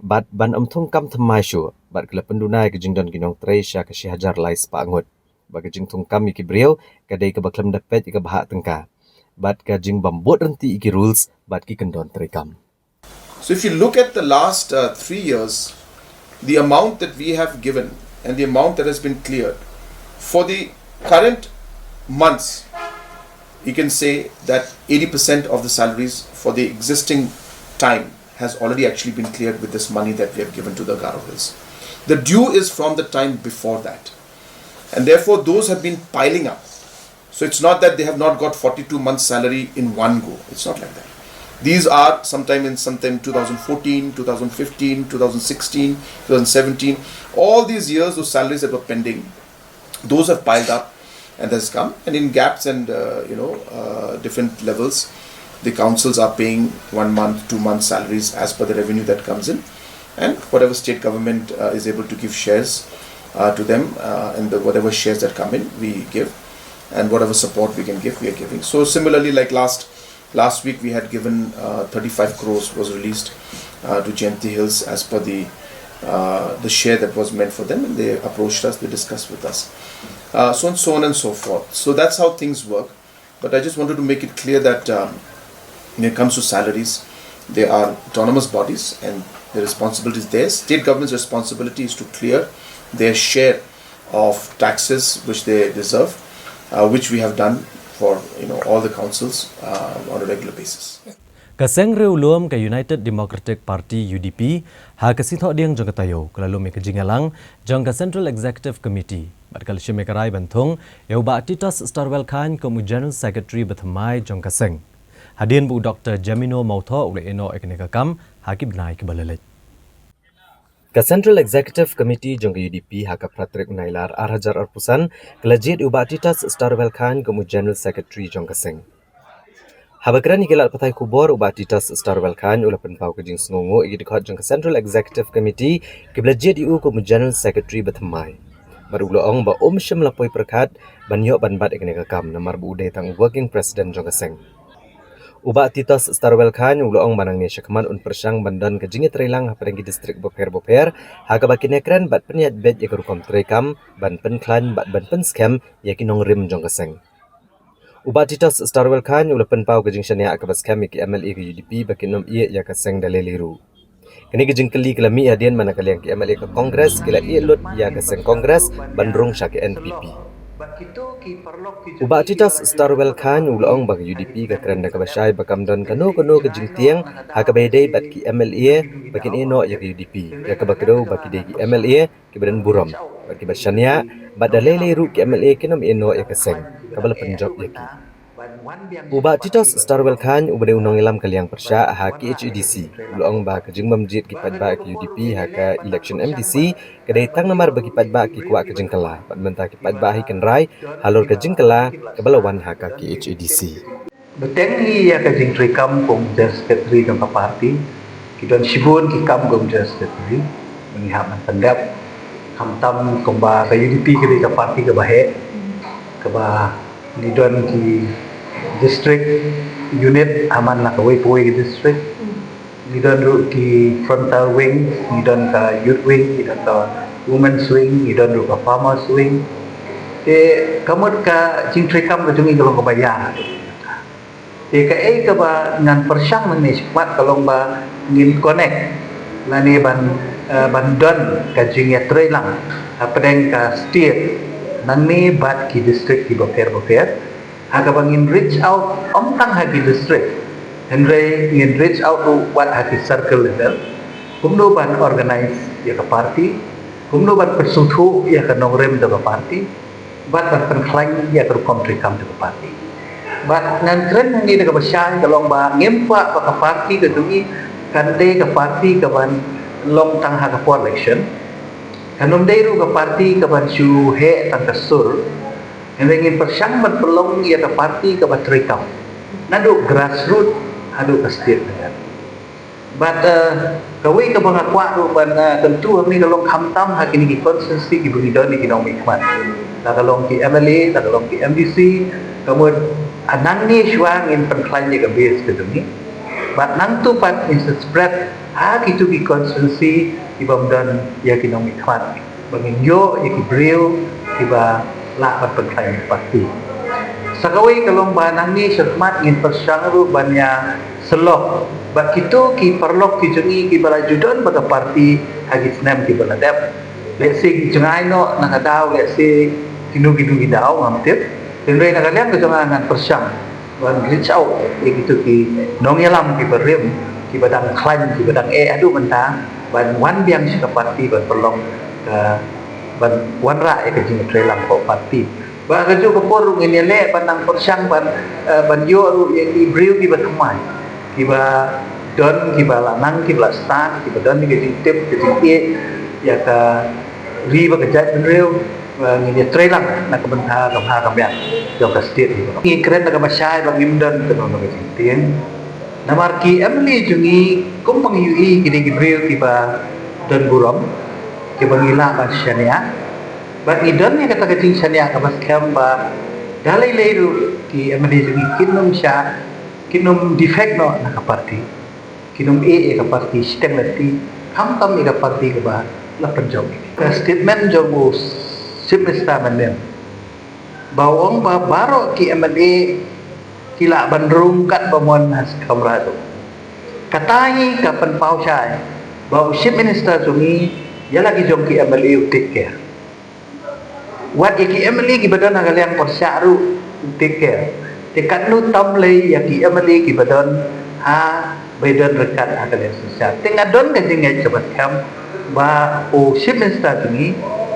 bad ban ym thungkam thymmai shuh, bad ka la pynduna ïa ka jingdon ki nongtrei sha ka shi hajar lai spah ngut. Bad ka jingthungkam ïa ki briew ka dei kaba khlem da peit ïa ka bhah tyngka, bad ka jingbym bud ryntih ïa ki rules bad ki kyndon treikam. So if you look at the last uh, three years, the amount that we have given and the amount that has been cleared for the current months, you can say that eighty percent of the salaries for the existing time has already actually been cleared with this money that we have given to the Garo Hills. The due is from the time before that. And therefore, those have been piling up. So it's not that they have not got forty-two months' salary in one go. It's not like that. These are sometime in sometime two thousand fourteen, two thousand fifteen, two thousand sixteen, two thousand seventeen. All these years, those salaries that were pending, those have piled up and has come. And in gaps and uh, you know uh, different levels, the councils are paying one month, two months' salaries as per the revenue that comes in, and whatever state government uh, is able to give shares uh, to them, uh, and the, whatever shares that come in, we give, and whatever support we can give, we are giving. So similarly, like last last week, we had given uh, thirty-five crores was released uh, to Jaintia Hills as per the uh, the share that was meant for them, and they approached us, they discussed with us, uh, so on, so on and so forth. So that's how things work. But I just wanted to make it clear that um, when it comes to salaries, they are autonomous bodies and the responsibility is theirs. State government's responsibility is to clear their share of taxes which they deserve, uh, which we have done for you know all the councils uh, on a regular basis. Ka seng riewlum ka United Democratic Party, U D P, ha ka Sngi Thohdieng jong ka taïew ka la lum ïa ka jingïalang jong ka Central Executive Committee bad ka la shim ïa ka rai ban thung ïa u Bah Titos Starwell Chyne kum u General Secretary bathymmai jong ka seng, hadien ba u Doktor Jemino Mawthoh u la ïehnoh ïa kane ka kam ha ki bnai kiba la leit. Ka Central Executive Committee jong ka U D P ha ka phra tarik u Nailar ar hajar arphew san ka la jied ïa u Bah Titos Starwell Chyne kum u General Secretary jong ka seng. Haba kren ïa ki lad pathai khubor, u Bah Titos Starwell Chyne u la pynpaw ka jingsngewnguh ïa ki dkhot jong ka Central Executive Committee kiba la jied ïa u kum u General Secretary bathymmai, bad u la ong ba um shym la poi pyrkhat ban ïoh ban bat ïa kane ka kam namar ba u dei tang u Working President jong ka seng. U Bah Titos Starwell Chyne u la ong ba nangne shakhmat un pyrshang ban don ka jingïatreilang hapdeng ki district bapher bapher, ha kaba kin ïakren bad pynïaid beit ïa ka rukom treikam ban pynkhlaiñ bad ban pynskhem ïa ki nongrim jong ka seng. U Bah Titos Starwell Chyne u la pynpaw ka jingshaniah kaba skhem ïa ki M L A ka U D P ba kin ym ïeh ïa ka seng da lei lei ruh. Kane ka jingkylli ka la mih hadien ba na ka liang ki M L A ka Congress ki la ïeh lut ïa ka seng Congress ban rung sha ka N P P. U Bah Titos Starwell Chyne u la ong ba ka U D P ka kren da kaba shai ba kam don kano kano ka jingtieng ha kaba ïadei bad ki M L A ba kin ïeh noh ïa ka U D P, da kaba kdew ba ki dei ki M L A kiba don burom bad kiba shaniah, bad da lei lei ruh ki M L A kin ym ïeh noh ïa ka seng kaba la pynjop ïa ki. U Bah Titos Starwell Chyne uba dei u nongïalam ka liang pyrshah ha K H A D C u la ong ba ka jingbym jied ki paidbah ka U D P ha ka election M D C ka dei tang namar ba ki paidbah ki kwah ka jingkylla, bad mynta ki paidbah hi kin rai halor ka jingkylla kaba la wan ha ka K H A D C. Bteng hi ïa ka jingtreikam kum General Secretary jong ka party, ki don shibun ki kam kum General Secretary ba ngi hap ban pyndep. Khamtam kumba ka U D P ka dei ka party kaba heh, kaba ngi don ki district unit ha man la kawei pa kawei ka district. Ngi don ruh ki frontal wing, ngi don ka youth wing, ngi don ka women's wing, ngi don ruh ka farmers wing. Te ka mut ka jingtreikam ka jong ngi ka long kaba ïar. Te kaei kaba ngan pyrshang nangne shakhmat ka long ba ngin connect lane ban, eh, ban don ka jingïatreilang hapdeng ka state nangne bad ki district kiba pher bapher. Ha kaba ngin reach out ym tang ha ki district, hynrei ngin reach out ruh wat ha ki circle level, kumno ban organize ïa ka party, kumno ban pynsngewthuh ïa ka nongrim da ka party, bad ban pynkhlaiñ ïa ka rukom treikam da ka party. Bad ngan kren hangne da kaba shai ka long ba ngim kwah ba ka party ka jong ngi kan dei ka party kaban long tang ha ka por election. Kan ym dei ruh ka party kaban shu heh tang ka sur. Hynrei ngin pyrshang ban pynlong ïa ka party kaba treikam, naduh grassroots haduh ka state level. Bad, eh, kawei kaba nga kwah ruh ban, eh, kyntu hangne ka long khamtam ha kine ki constituency kiba ngi don ïa ki nongmihkhmat, la ka long ki M L A, la ka long ki M D C, ka mut, ah, nangne shuwa ngin pynkhlaiñ ïa ka base ka jong ngi. Bad nangta pat ngin sa spread ha kito ki constituency kibym don ïa ki nongmihkhmat, ba ngin ïoh ïa ki briew kiba lah ban pynkhlaiñ ïa ka party. Sa kawei ka long ba nangne shakhmat ngin pyrshang ruh ban ïa sylloh bad kito ki paralok ki jong ngi kiba la ju don bad ka party ha ki snem kiba la dep. Lehse ki jngai noh na ka daw, lehse kino kino ki daw ngam tip. Hynrei na ka liang ka jong nga ngan pyrshang ban reach out ïa kito ki nongïalam kiba rim, kiba dang khlaiñ, kiba dang eh haduh mynta, ban wan biang sha ka party ban pynlong ka, ban wanrah ïa ka jingtreilang ka party. Ba ha kajuh ka por ruh ngin ïaleh ban nang pyrshang ban, eh, ban ïoh ruh ïa ki briew kiba thymmai, kiba don, kiba la nang, kiba la stad, kiba don ïa ka jingtip, ka jingeh ïa ka ri bad ka jaitbynriew. Ba ngin ïatreilang na ka bynta ka bha ka miat jong ka state hi. Ngi kren da kaba shai ba ngim don kano kano ka jingtieng. Namar ki M L A jong ngi kumba ngi ïohi ki dei ki briew kiba don burom, kiba ngi lah ban shaniah. Bad ngi don ïa kata ka jingshaniah kaba skhem ba da lei lei ruh ki M L A jong ngi kin ym shah, kin ym defect noh na ka party, kin ym eh ïa ka party shiteng lynti, khamtam ïa ka party kaba la pynjop. Ka statement jong u Chief Minister mynnin ba u ong ba baroh ki M L A ki lah ban rung katba mon ha Kamra tu. Kata hi ka pynpaw shai ba u Chief Minister jong ngi ïa la ki jong ki M L A u take care. Wat ïa ki M L A kiba don ha ka liang pyrshah ruh u take care. Te katno tam lei ïa ki M L A kiba don ha, ba don ryngkat ha ka liang synshar. Te nga don ka jingngeit kaba skhem ba u Chief Minister jong ngi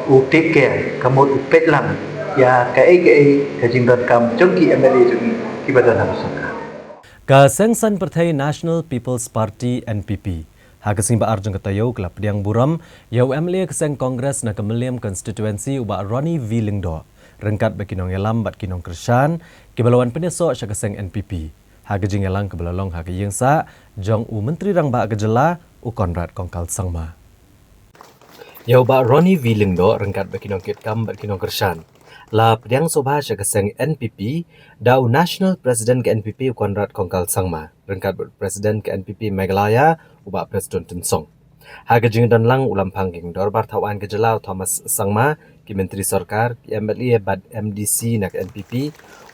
u take care, ka mut u peit lang ïa kaei kaei ka jingdonkam jong ki M L A jong ngi kiba don ha ka sorkar. Ka seng saiñ pyrthei National People's Party, N P P, ha ka sngi ba ar jong ka taïew ka la pdiang burom ïa u M L A ka seng Congress na ka Mylliem constituency u Bah Ronnie V Lyngdoh, ryngkat bad ki nongïalam bad ki nongkyrshan kiba la wan pynïasoh sha ka seng N P P, ha ka jingïalang kaba la long ha ka ïingsah jong u Myntri Rangbah ka jylla u Conrad Kongkal Sangma. Ïa u Bah Ronnie V Lyngdoh ryngkat bad ki nongkitkam bad ki nongkyrshan La pdiang sngewbha sha ka seng N P P da u National President ka N P P u Conrad Kongkal Sangma, ryngkat bad u President ka N P P Meghalaya u Bah Prestone Tynsong. Ha ka jingdon lang u Lamphang ka Dorbar Thaw Aiñ ka Jylla u Thomas Sangma, ki Myntri Sorkar, ki M L A bad M D C na ka N P P,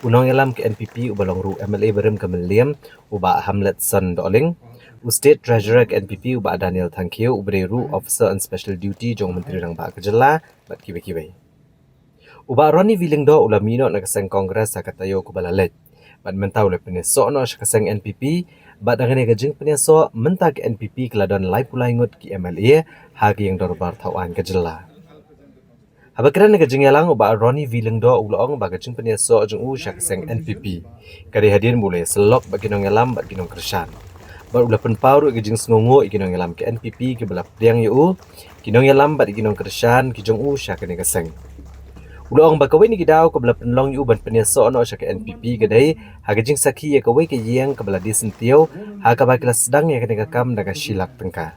u nongïalam ka N P P uba long ruh M L A barim ka Mylliem u Bah Hamletson Dohling, u State Treasurer ka N P P u Bah Daniel Thangkhiew uba dei ruh Officer on Special Duty jong u Myntri Rangbah ka Jylla bad kiwei kiwei. U Bah Ronnie V Lyngdoh u la mih noh na ka seng Congress ha ka taïew kaba la leit. Bad mynta u la pynïasoh noh sha ka seng N P P, bad ha kane ka jingpynïasoh mynta ka N P P ka la don laiphew lai ngut ki M L A ha ka ïing dorbar thaw aiñ ka jylla. Haba kren ha ka jingïalang u Bah Ronnie V Lyngdoh u la ong ba ka jingpynïasoh jong u sha ka seng N P P ka dei hadien ba u la ïasyllok bad ki nongïalam bad ki nongkyrshan. Bad u la pynpaw ruh ïa ka jingsngewnguh ïa ki nongïalam ka N P P kiba la pdiang ïa u, ki nongïalam bad ki nongkyrshan ki jong u sha kane ka seng. U la ong ba kawei na ki daw kaba la pynlong ïa u ban pynïasoh noh sha ka N P P ka dei ha ka jingsakhi ïa kawei ka ïing kaba la die syntiew, ha kaba ki la sdang ïa kane ka kam da ka shi lak tyngka.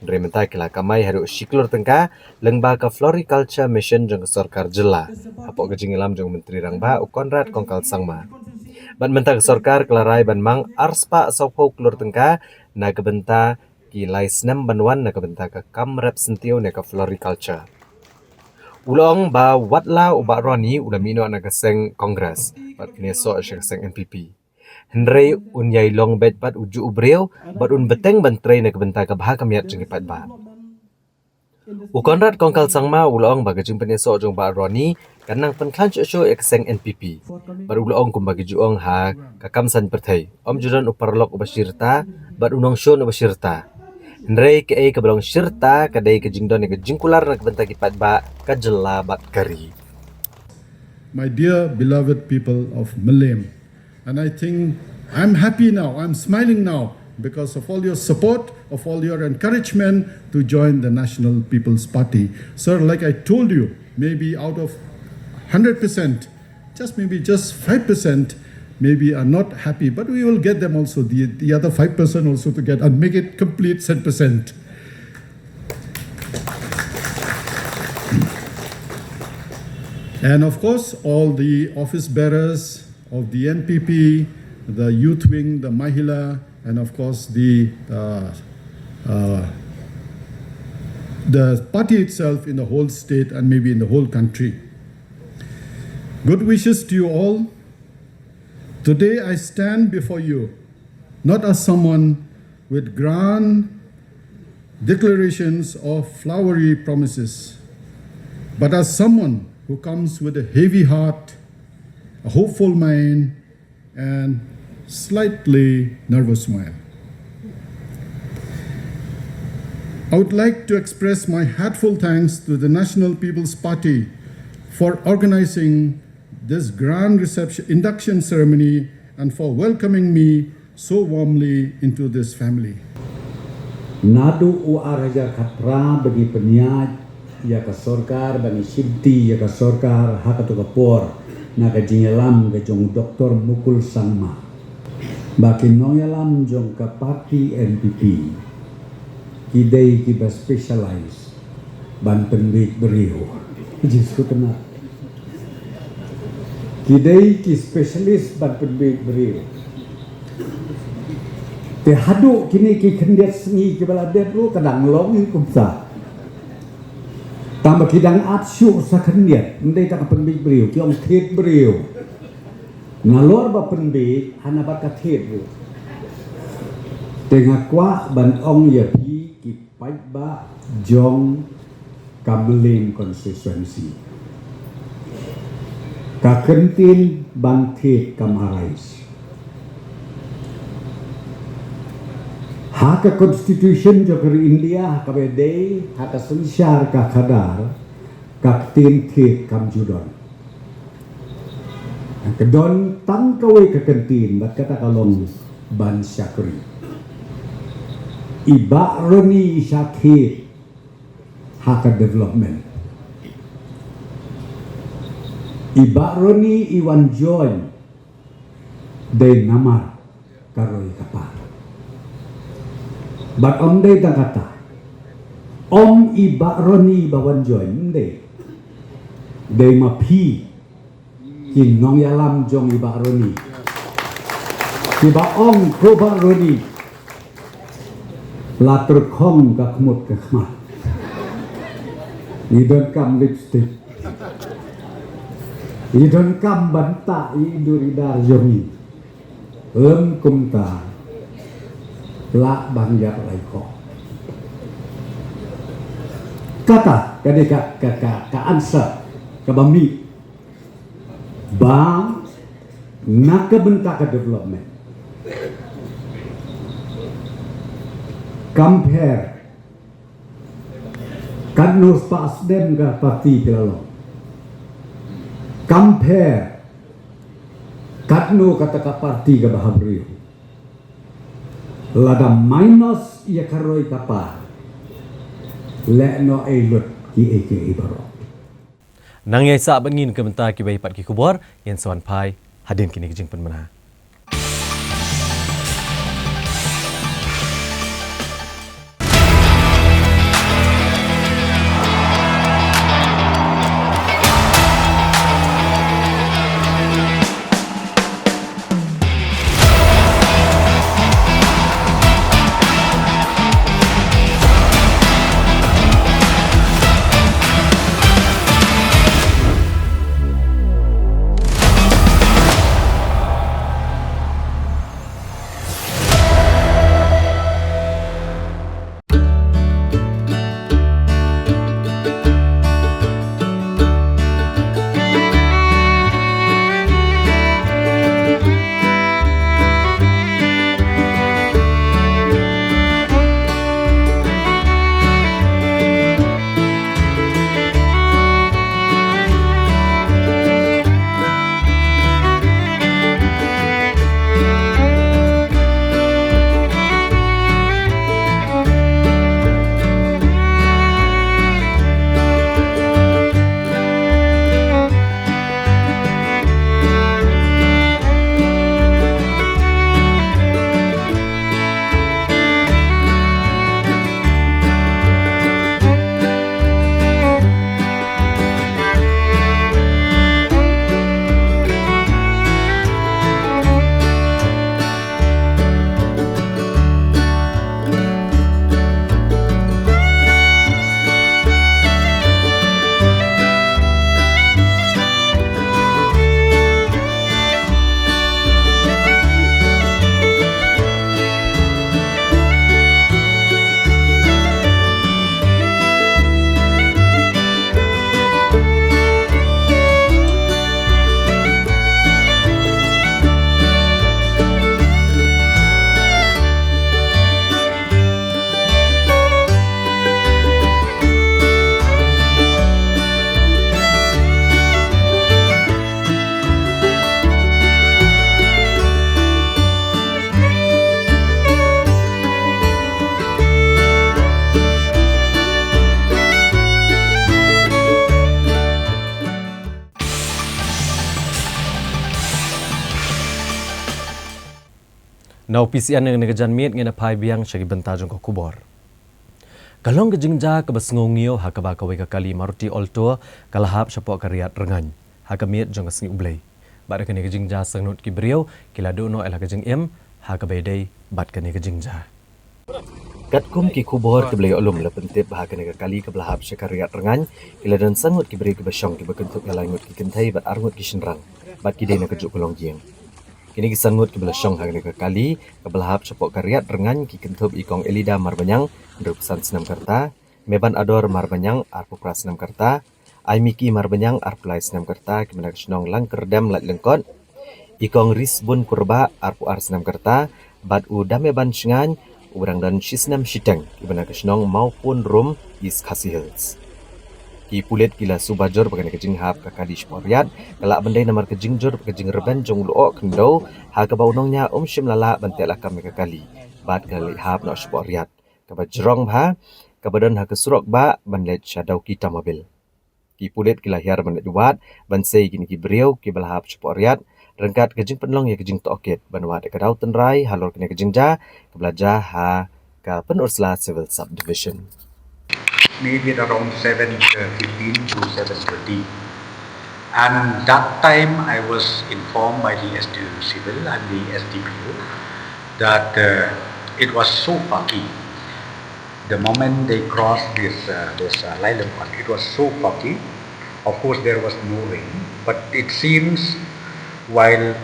Hynrei mynta ki la kamai haduh shi klur tyngka lyngba ka Floriculture Mission jong ka sorkar jylla, hapoh ka jingïalam jong u Myntri Rangbah u Conrad Kongkal Sangma. Bad mynta ka sorkar ka la rai ban mang arspah sawphew klur tyngka na ka bynta ki lai snem ban wan na ka bynta ka kam rep syntiew ne ka floriculture. U la ong ba wat la u Bah Ronnie u la mih noh na ka seng Congress bad pynïasoh sha ka seng N P P, hynrei un ïai long beit bad u juh u briew bad un bteng ban trei na ka bynta ka bha ka miat jong ki paidbah. U Conrad Kongkal Sangma u la ong ba ka jingpynïasoh jong u Bah Ronnie kan nang pynkhlaiñ shuh shuh ïa ka seng N P P. Bad u la ong kumba ki ju ong ha ka kam saiñ pyrthei, ym ju don u paralok uba shi rta bad u nongshun uba shi rta. Hynrei kaei kaba long shi rta ka dei ka jingdon ïa ka jingkular na ka bynta ki paidbah, ka jylla bad ka ri. My dear beloved people of Mylliem, and I think I'm happy now, I'm smiling now because of all your support, of all your encouragement to join the National People's Party. Sir, like I told you, maybe out of hundred percent, just maybe just five percent maybe are not happy, but we will get them also, the, the other five percent also to get and make it complete ten percent. And of course, all the office bearers of the N P P, the youth wing, the Mahila, and of course the, uh, uh, the party itself in the whole state and maybe in the whole country. Good wishes to you all. Today I stand before you not as someone with grand declarations or flowery promises, but as someone who comes with a heavy heart, a hopeful mind, and slightly nervous smile. I would like to express my heartfelt thanks to the National People's Party for organizing this grand reception, induction ceremony, and for welcoming me so warmly into this family. Naduh u ar hajar khatphra ba ngi pynïaid ïa ka sorkar, ba ngi shimti ïa ka sorkar ha kato ka por na ka jingïalam ka jong u Doktor Mukul Sangma, ba ki nongïalam jong ka party N P P ki dei kiba specialize ban pynbiej briew. Jisu kena. Ki dei ki specialist ban pynbiej briew. Te haduh kine ki khyndiat sngi kiba la dep ruh ka dang long hi kumta. Tang ba ki dang ap shuh sa khyndiat, ym dei tang ka pynbiej briew, ki ong thied briew. Nalor ba pynbiej, hana bad ka thied ruh. Te nga kwah ban ong ïa phi ki paidbah jong ka Mylliem constituency, ka kyntien ban thied kam arise. Ha ka constitution jong ka ri India, ha kaba dei ha ka synshar ka khadar, ka ktien thied kam ju don. Ka don tang kawei ka kyntien, bad kata ka long ban shakri. I Bah Ronnie i shah thied ha ka development. I Bah Ronnie i wan join dei namar ka roi ka par. Bad ym dei tang kata. Ym i Bah Ronnie ba wan join, ym dei. Dei ma phi ki nongïalam jong i Bah Roni. Ki ba ong ko Bah Roni, la tyrkhong ka khmut ka khmat, i donkam lipstick, i donkam bynta i dur i dar jong i. Lem kumta lah ban ïap lai ko. Kata ka dei ka, ka, ka, ka answer kaba mih ba na ka bynta ka development, compare katno spah snem ka party phi la long, compare katno kata ka party kaba ha briew. Lada minus ïa ka roi ka par, leh noh ei lut kiei kiei baroh. Nang ïai sah bad ngi na ka bynta kiwei pat ki khubor, ïa sa wan phai hadien kine ki jingpynbna. Na u P C N, ha kane ka janmiet ngin ïa phai biang sha ki bynta jong ka khubor. Ka long ka jingjia kaba sngewngiew ha kaba kawei ka kali Maruti Alto ka la hap shapoh ka riat rngaiñ ha ka miet jong ka Sngi U Blei. Bad ha kane ka jingjia sangnud ki briew ki la duh noh ïa la ka jingim ha kaba ïadei bad kane ka jingjia. Katkum ki khubor kiba la ïoh lum la pyntip ba ha kane ka kali kaba la hap sha ka riat rngaiñ ki la don sangnud ki briew kiba shong, kiba kynthup ïa laingut ki kynthei bad arngut ki shynrang, bad ki dei na kajuh ka longïing. Kine ki sangnud kiba la shong ha kane ka kali kaba la hap shapoh ka riat rngaiñ ki kynthup i Kong Elida Marbaniang, hynriew phew san snem ka rta, Meban Ador Marbaniang, arphew phra snem ka rta, Aimiki Marbaniang, arphew lai snem ka rta, kiba na ka shnong Langkyrdem, Laitlyngkot, i Kong Risbun Kurbah, arphew ar snem ka rta, bad u Dameban Shngain, uba dang don shisnem shiteng, kiba na ka shnong Mawpun Rum, East Khasi Hills. Ki pulit ki la suba jur ba kane ka jinghap ka kali shapoh riat ka lah ban dei namar ka jingjur bad ka jingrben jong u lyoh khyndew, ha kaba u nongñiah um shym la lah ban teh lakam ïa ka kali bad ka la leit hap noh shapoh riat kaba jrong bha, kaba don ha ka surok bah ban leit sha Dawki Tamabil. Ki pulit ki la hiar ban leit wad ban sei ïa kine ki briew kiba la hap shapoh riat ryngkat ka jingpynlong ïa ka jingtohkit ban wad ïa ka daw tynrai halor kane ka jingjia kaba la jia ha ka Pynursla Civil Subdivision. Maybe at around seven fifteen to seven thirty. And that time I was informed by the S D O Civil and the S D P O that uh, it was so foggy. The moment they crossed this uh, this uh, Lailempon, it was so foggy. Of course, there was no rain, but it seems while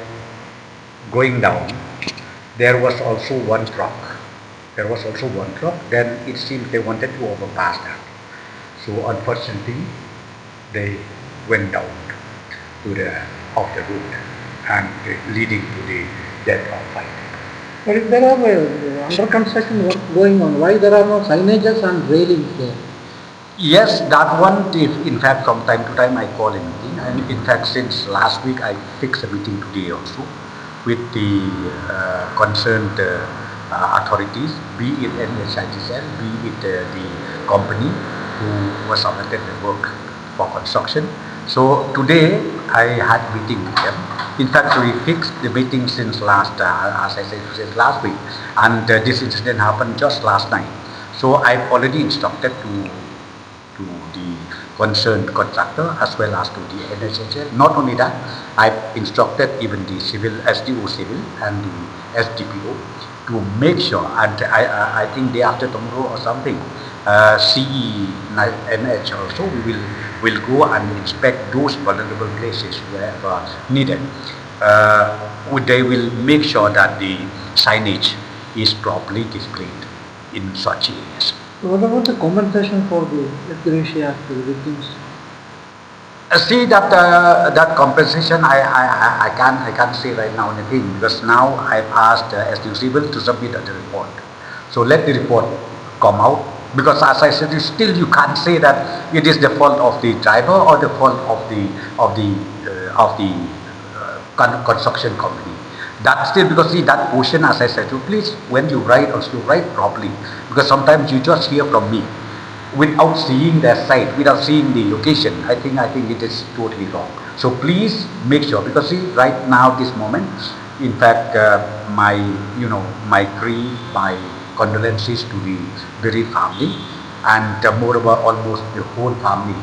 going down, there was also one truck. There was also one truck. Then it seems they wanted to overpass that. So unfortunately, they went down to the off the road and leading to the death of five people. But if there are uh, under construction work going on, why there are no signages and railings there? Yes, that one, if, in fact, from time to time I call a meeting, and in fact, since last week I fixed a meeting today also with the uh, concerned uh, uh, authorities, be it N H I D C L, be it uh, the company who was awarded the work for construction. So today I had meeting with them. In fact, we fixed the meeting since last, uh, as I said, since last week, and uh, this incident happened just last night. So I've already instructed to to the concerned contractor as well as to the N H I D C L. Not only that, I've instructed even the civil, S D O civil and the S D P O to make sure, and I, I, I think day after tomorrow or something, uh, C E N H also, we will, will go and inspect those vulnerable places wherever needed. Uh, would- they will make sure that the signage is properly displayed in such areas. What about the compensation for the ex gratia to the victims? Uh, see that uh, that compensation, I, I, I- I can't, I can't say right now anything, because now I've asked uh, S D O civil to submit the report. So let the report come out, because as I said, you still, you can't say that it is the fault of the driver or the fault of the of the uh, of the uh, con- construction company. That still, because see that portion, as I said to you, please, when you write also, write properly, because sometimes you just hear from me without seeing their site, without seeing the location. I think, I think it is totally wrong. So please make sure, because see, right now, this moment, in fact, uh, my, you know, my grief, my condolences to the bereaved family, and uh, moreover, almost the whole family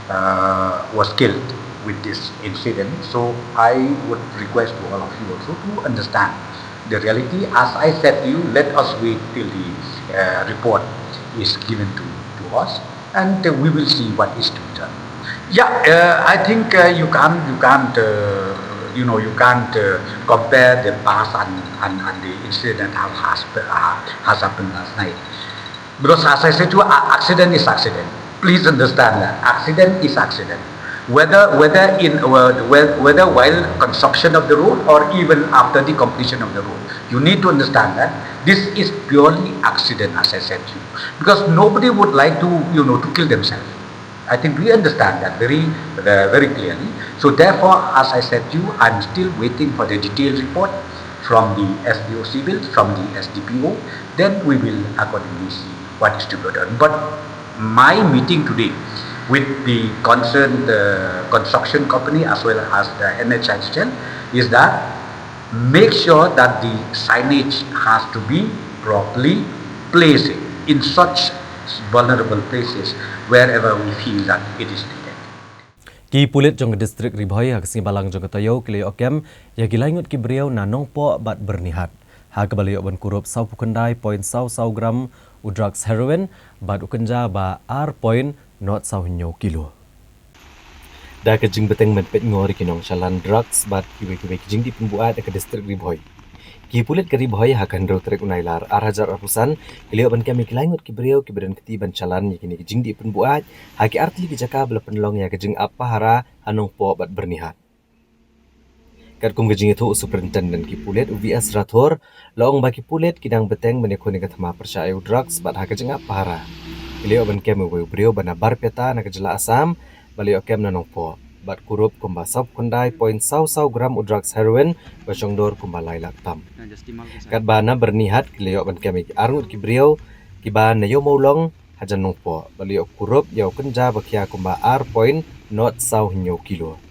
uh, was killed with this incident. So I would request to all of you also to understand the reality. As I said to you, let us wait till the uh, report is given to, to us, and uh, we will see what is to be done. Yeah, uh, I think uh, you can't, you can't, uh, you know, you can't uh, compare the past and, and, and the incident that has, uh, has happened last night. Because as I said to you, a- accident is accident. Please understand that accident is accident. Whether whether in uh, whe- whether while construction of the road or even after the completion of the road, you need to understand that this is purely accident, as I said to you. Because nobody would like to, you know, to kill themselves. I think we understand that very uh, very clearly. So therefore, as I said to you, I'm still waiting for the detailed report from the S D O civil, from the S D P O. Then we will accordingly see what is to be done. But my meeting today with the concerned uh, construction company as well as the N H I D C L is that make sure that the signage has to be properly placed in such vulnerable places wherever we feel that it is needed. Ki pulit jong ka distrik Ri Bhoi ha ka sngi Balang jong ka taïew ki la ïoh kem ïa ki lai ngut ki briew na Nongpoh bad Byrnihat, ha kaba la ïoh ban kurup saw phew khyndai point saw saw gram u drugs heroin bad u kynja ba ar point nod saw hynñiew kilo. Da ka jingbteng ban peit ngor ïa ki nongchalan drugs bad kiwei kiwei ki jingdih pynbuaid ha ka distrik Ri Bhoi, ki pulit ka Ri Bhoi ha ka hynriew tarik u Nailar ar hajar arphew san ki la ïoh ban kem ïa ki lai ngut ki briew kiba don kti ban chalan ïa kine ki jingdih pynbuaid ha ki artylli ki jaka ba la pynlong ïa ka jingap pahara ha Nongpoh bad Byrnihat. Katkum ka jingïathuh u Superintendent ki pulit u V S Rathore, la ong ba ki pulit ki dang bteng ban ïakhun ïa ka thma pyrshah ïa u drugs bad ha ka jingap pahara ki la ïoh ban kem ïa uwei u briew ba na Barpeta na ka jylla Assam ba la ïoh kem na Nongpoh bad kurup kumba saw phew khyndai point saw saw gram u drugs heroin ba shongdor kumba lai lak tam. Katba na Byrnihat ki la ïoh ban kem ïa ki ar ngut ki briew kiba na Ïew Mawlong hajan Nongpoh ba la ïoh kurup ïa u kynja ba khia kumba ar point nod saw hynñiew kilo.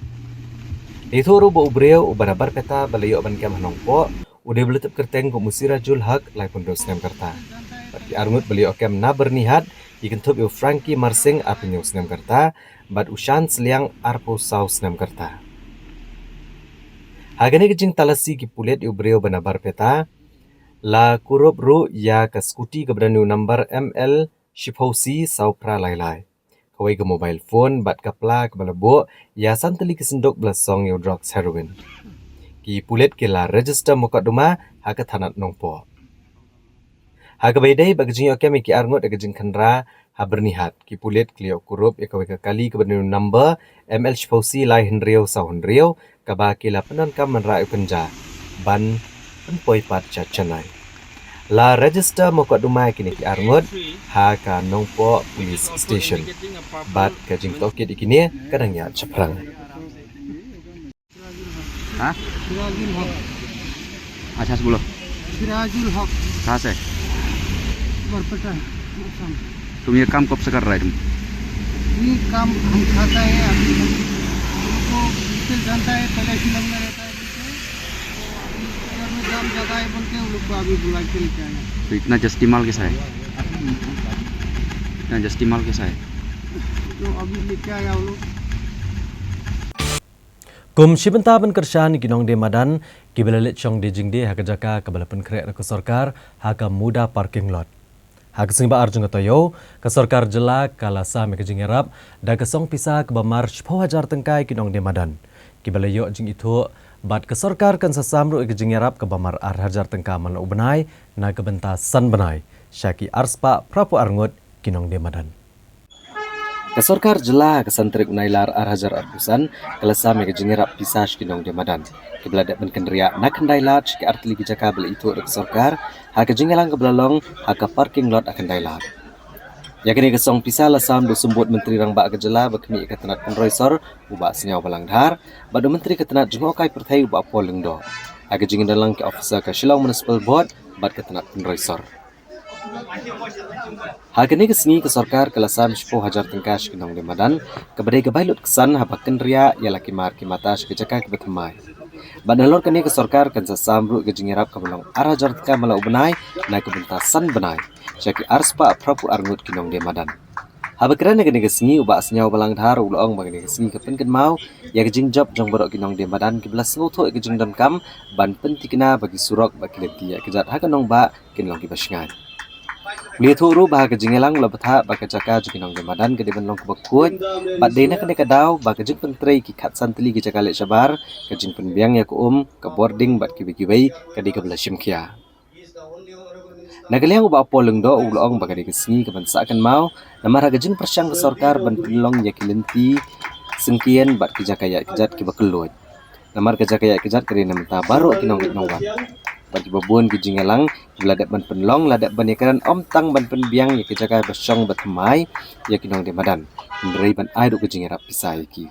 La ïathuh ruh ba u briew uba na Barpeta ba la ïoh ban kem ha Nongpoh u dei ba la tip kyrteng kum u Sirajul Haq laiphew hynriew snem ka rta. Bad ki ar ngut ba la ïoh kem na Byrnihat ki kynthup ïa u Frankie Marsing arphew hynñiew snem ka rta bad u Shan Sliang arphew saw snem ka rta. Ha kane ka jingtalasi ki pulit ïa u briew ba na Barpeta, la kurup ruh ïa ka skuti kaba don ïa u number M L shiphew C saw phra lai lai, kawei ka mobile phone bad ka pla kaba la buh ïa san tylli ki synduk ba la song ïa u drugs heroin. Ki pulit ki la register mukotduma ha ka thanat Nongpoh. Ha kaba ïadei bad ka jingïoh kem ïa ki arngut ha ka jingkhynra ha Byrnihat, ki pulit ki la ïoh kurup ïa kawei ka kali kaba don ïa u number M L shiphew C lai hynriew saw hynriew, kaba ki la pyndonkam ban rah ïa u kynja ban pynpoi pat sha Chennai. La register mukotduma ïa kine ki arngut ha ka Nongpoh Police Station, bad ka jingtohkit ïa kine ka dang ïaid shaphrang. हाँ? सिराजुल हक। अच्छा से बोलो। सिराजुल हक। कहाँ से? बरपेटा, असम। तुम ये काम कब से कर रहा है तुम? ये काम हम खाता है, अभी हम, उनको डिटेल जानता है, पहले फिल्म में रहता है बोलते हैं। तो अभी अगर में दाम ज़्यादा है बोलते हैं, उन लोग को अभी बुला के लेके आया। तो इतना जस्ती माल कैसा है? इतना जस्ती माल कैसा है? तो अभी लेके आया वो लोग। Kum shi bynta ban kyrshan ïa ki nongdie madan kiba la leit shong die jingdie ha ka jaka kaba la pynkhreh da ka sorkar ha ka Muda Parking Lot. Ha ka sngi ba ar jong ka taïew, ka sorkar jylla ka la sam ïa ka jingïarap da ka song pisa kaba mar shiphew hajar tyngka ïa ki nongdie madan kiba la ïoh jingithuh, bad ka sorkar kan sa sam ruh ïa ka jingïarap kaba mar ar hajar tyngka man la u bnai na ka bynta san bnai sha ki arspah phraphew arngut ki nongdie madan. Ka sorkar jylla ha ka san tarik u Nailar ar hajar arphew san ka la sam ïa ka jingïarap pisa sha ki nongdie madan kiba la dep ban kynriah na Khyndai Lad sha ki artylli ki jaka ba la ithuh da ka sorkar ha ka jingïalang kaba la long ha ka parking lot ha Khyndai Lad. Ïa kane ka song pisa la sam da u Symbud Myntri Rangbah ka jylla ba khmih ïa ka tnat pynroi sor, u Bah Sniawbhalang Dhar, bad u Myntri ka tnat jngohkai pyrthei, u Bah Paul Lyngdoh, ha ka jingïadonlang ki officer ka Shillong Municipal Board bad ka tnat pynroi sor. Ha kane ka sngi ka sorkar ka la sam shiphew hajar tyngka sha ki nongdie madan, kaba dei ka bai lutksan haba kynriah ïa la ki mar ki mata sha ki jaka kiba thymmai. Bad nalor kane ka sorkar kan sa sam ruh ïa ka jingïarap kaba long ar hajar tyngka man la u bnai na ka bynta san bnai sha ki arspah phraphew arngut ki nongdie madan. Haba kren ha kane ka sngi, u Bah Sniawbhalang Dhar u la ong ba kane ka sngi ka pynkynmaw ïa ka jingjop jong baroh ki nongdie madan kiba la sngewthuh ïa ka jingdonkam ban pynthikna ba ki surok bad ki lynti ïaid kjat ha ka nongbah kin long kiba shngaiñ. U la ïathuh ruh ba ha ka jingïalang u la bthah ba ka jaka jong ki nongdie madan ka dei ban long kaba khuid, bad dei na kane ka daw ba ka jingpyntrei ki khatsan tylli ki jaka leit shabar, ka jingpynbiang ïa ka um, ka bording bad kiwei kiwei ka dei kaba la shim khia. Na ka liang u Bah Paul Lyngdoh u la ong ba ka dei ka sngi kaban sah kynmaw namar ha ka jingpyrshang ka sorkar ban pynlong ïa ki lynti syngkien bad ki jaka ïaid kjat kiba kylluid. Namar ka jaka ïaid kjat ka dei na bynta baroh ki nongleit nongwan. Bad kiba bun ki jingïalang kiba la dep ban pynlong la dep ban ïakren ym tang ban pynbiang ïa ki jaka ba shong ba thymmai ïa ki nongdie madan, hynrei ban ai ruh ka jingïarap pisa ïa ki.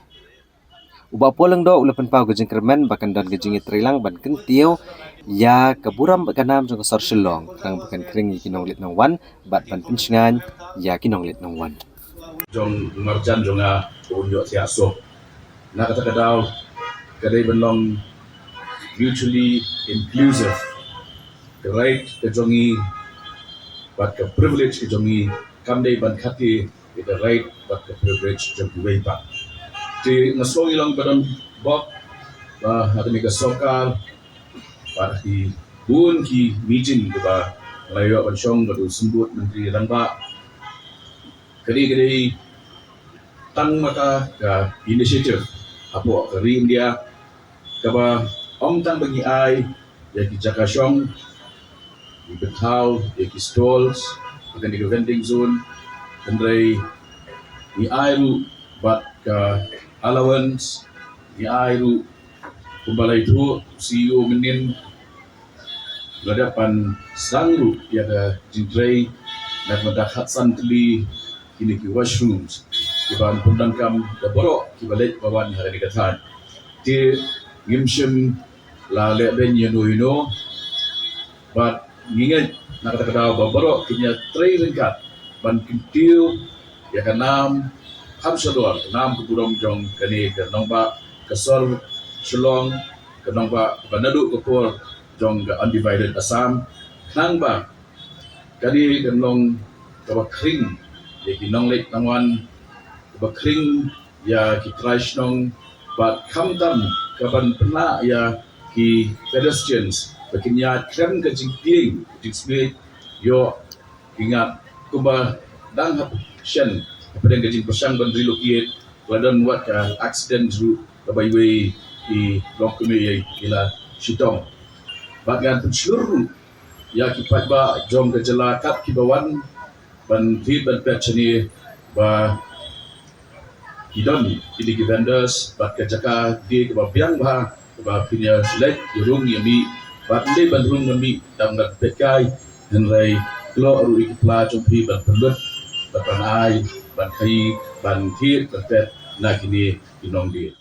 U Bah Paul Lyngdoh u la pynpaw ka jingkyrmen ba kan don ka jingïatreilang ban kyntiew ïa ka burom bad ka nam jong ka sor Shillong, khnang ba kan khring ïa ki nongleit nongwan bad ban pynshngaiñ ïa ki nongleit nongwan. Jong marjan jong nga, ka un ïoh thiah suk. Na kata ka daw, ka dei ban long mutually inclusive. Ka right ka jong ngi bad ka privilege ka jong ngi kam dei ban khati ïa ka right bad ka privilege jong kiwei pat. Te nga sngew ngi long ba don bok ba ha kane ka sorkar bad ha ki bun ki meeting kiba nga la ïoh ban shong bad u Symbud Myntri Rangbah. Ka dei, ka dei tang ma ka, ka initiative hapoh ka ri India kaba ym tang ba ngi ai ïa ki jaka shong, ngi bthaw ïa ki stalls, ïa kane ka vending zone, hynrei ngi ai ruh bad ka allowance, ngi ai ruh kumba la ïathuh u C E O mynnin, la dep ban sdang ruh ïa ka jingtrei na ka bynta khatsan tylli kine ki washrooms kiban pyndonkam da baroh kiba leit ba wan ha kane ka thaiñ. Te ngim shym la leh beiñ ïano ïano bad ngi ngeit na kata ka daw ba baroh kin ïatrei ryngkat ban kyntiew ïa ka nam kham shador, ka nam ka burom jong kane ka nongbah ka sor Shillong, ka nongbah ba naduh ka por jong ka undivided Assam, khnang ba ka dei kan long kaba khring ïa ki nongleit nongwan, kaba khring ïa ki trai shnong bad khamtam ka ban pynlah ïa ki pedestrians ba kin ïaid khlem ka jingtieng jingsmit ïoh ki ngat kumba dang hap shen hapdeng ka jingpyrshang ban relocate ba don wat ka accident ruh kaba iwei i longkmie ïa i la shitom. Bad ngan pynshlur ruh ïa ki paidbah jong ka jylla kat kiba wan ban thied ban peit shane ba ki don kine ki vendors bad ka jaka dei kaba biang bha kaba phin ïa leit ïa rung ïa mih bad dei ban rung ban mih tam ngat peit kai hynrei kloi ruh ïa ki pla jong phi ban pynlut ban pan ai ban khaïi ban thied ban peit na kine ki nongdie.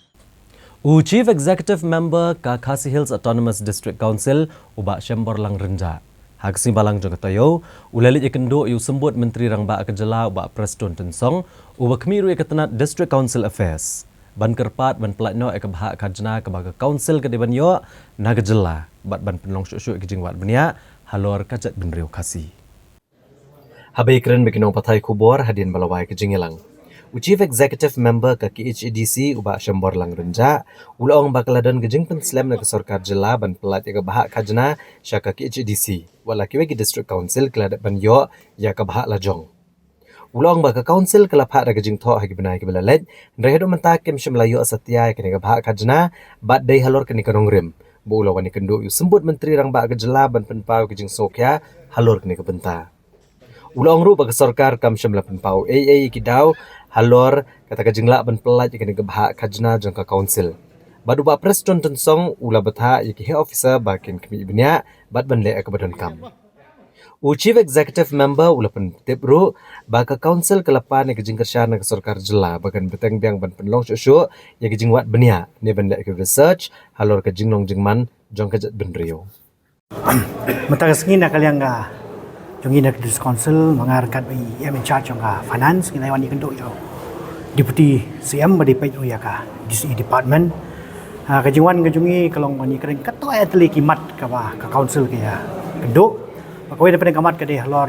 U Chief Executive Member ka Khasi Hills Autonomous District Council, u Bah Shemborlang Rynjah, ha ka sngi Balang jong ka taïew, u la leit ïakynduh ïa u Symbud Myntri Rangbah ka jylla, u Bah Prestone Tynsong, uba khmih ruh ïa ka tnat District Council Affairs, ban kyrpad ban pyllait noh ïa ka bhah khajna kaba ka Council ka dei ban ïoh na ka jylla bad ban pynlong shuh shuh ïa ka jingwad bniah halor ka jaitbynriew Khasi. Haba ïakren bad ki nongpathai khubor hadien ba la wai ka jingïalang, u Chief Executive Member ka K H A D C, u Bah Shemborlang Rynjah, u la ong ba ka la don ka jingpynslem na ka sorkar jylla ban pyllait ïa ka bhah khajna sha ka K H A D C, wat la kiwei ki District Council ki la dep ban ïoh ïa ka bhah lajong. U la ong ba ka Council ka la phah da ka jingthoh ha ki bnai kiba la leit, hynrei haduh mynta kim shym la ïoh satia ïa kane ka bhah khajna, bad dei halor kane ka nongrim ba u la wan ïakynduh ïa u Symbud Myntri Rangbah ka jylla ban pynpaw ïa ka jingsngewkhia halor kane ka bynta. U la ong ruh ba ka sorkar kam shym la pynpaw ei ei ïa ki daw halor kata ka jinglah ban pyllait ïa kane ka bhah khajna jong ka Council. Bad u Bah Prestone Tynsong u la bthah ïa ki heh officer ba kin khmih bniah bad ban leh ïa kaba donkam. U Chief Executive Member u la pyntip ruh ba ka Council ka la pan ïa ka jingkyrshan na ka sorkar jylla ba kan bteng biang ban pynlong shuh shuh ïa ka jingwad bniah ne ban leh ïa ka research halor ka jinglong jingman jong ka jaitbynriew. Mynta ka sngi na ka liang ka jong ngi na ka District Council, ma nga ryngkat bad i M in charge jong ka finance, ngi la wan ïakynduh ïa u Deputy C M ba dei peit ruh ïa ka D C E department. Ha, ka jingwan ka jong ngi ka long ban ïakren katto katne tylli ki mat kaba ka Council ka ïakynduh. Ba kawei na pdeng ka mat ka dei halor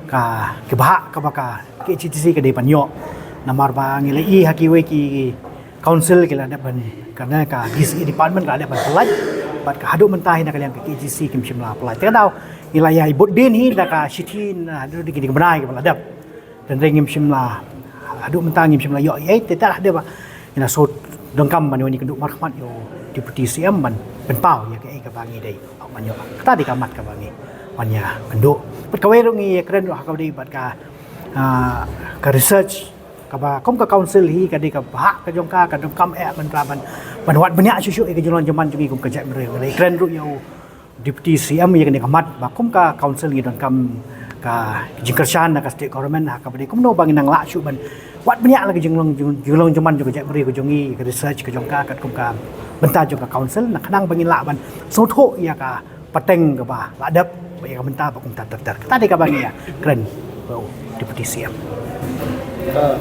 ka, ki bhah kaba ka K H A D C ka dei ban ïoh. Namar ba ngi la i ha kiwei ki Council ki la dep ban, kane ka D C E department ka la dep ban pyllait, bad ka haduh mynta hi na ka liang ka K H A D C kim shym la pyllait. Te ka daw ngi la ïa bud dien hi da ka shithi na haduh kine ki bnai kiba la dep. Hynrei ngim shym la, haduh mynta ngim shym la ïoh ei ei, te ta haduh ba ngi la shu donkam ban ïa wan ïakynduh markhmat ïa u Deputy C M ban pynpaw ïa kaei kaba ngi dei ban ïoh. Kata dei ka mat kaba ngi wan ïakynduh. Bad kawei ruh ngi ïakren ruh ha kaba dei bad ka, ah, ka research kaba kum ka Council hi ka dei ka bhah ka jong ka, ka donkam eh ban, ban, ban wad bniah shuh shuh ïa ka jinglong jingman jong ngi kum ka jaitbynriew. Ngi la ïakren ruh ïa u Deputy C M ïa kane ka mat ba kum ka Council ngi donkam ka jingkyrshan na ka State Government ha kaba dei kumno ba ngin nang lah shuh ban wad bniah la ka jinglong, jing-, jinglong jingman jong ka jaitbynriew ka jong ngi, ka research ka jong ka katkum ka bynta jong ka Council, na khnang ba ngin lah ban sngewthuh ïa ka pateng kaba la dep bad ïa ka bynta ba kumta ter ter. Kata dei kaba ngi ïakren bad u Deputy C M. Ah,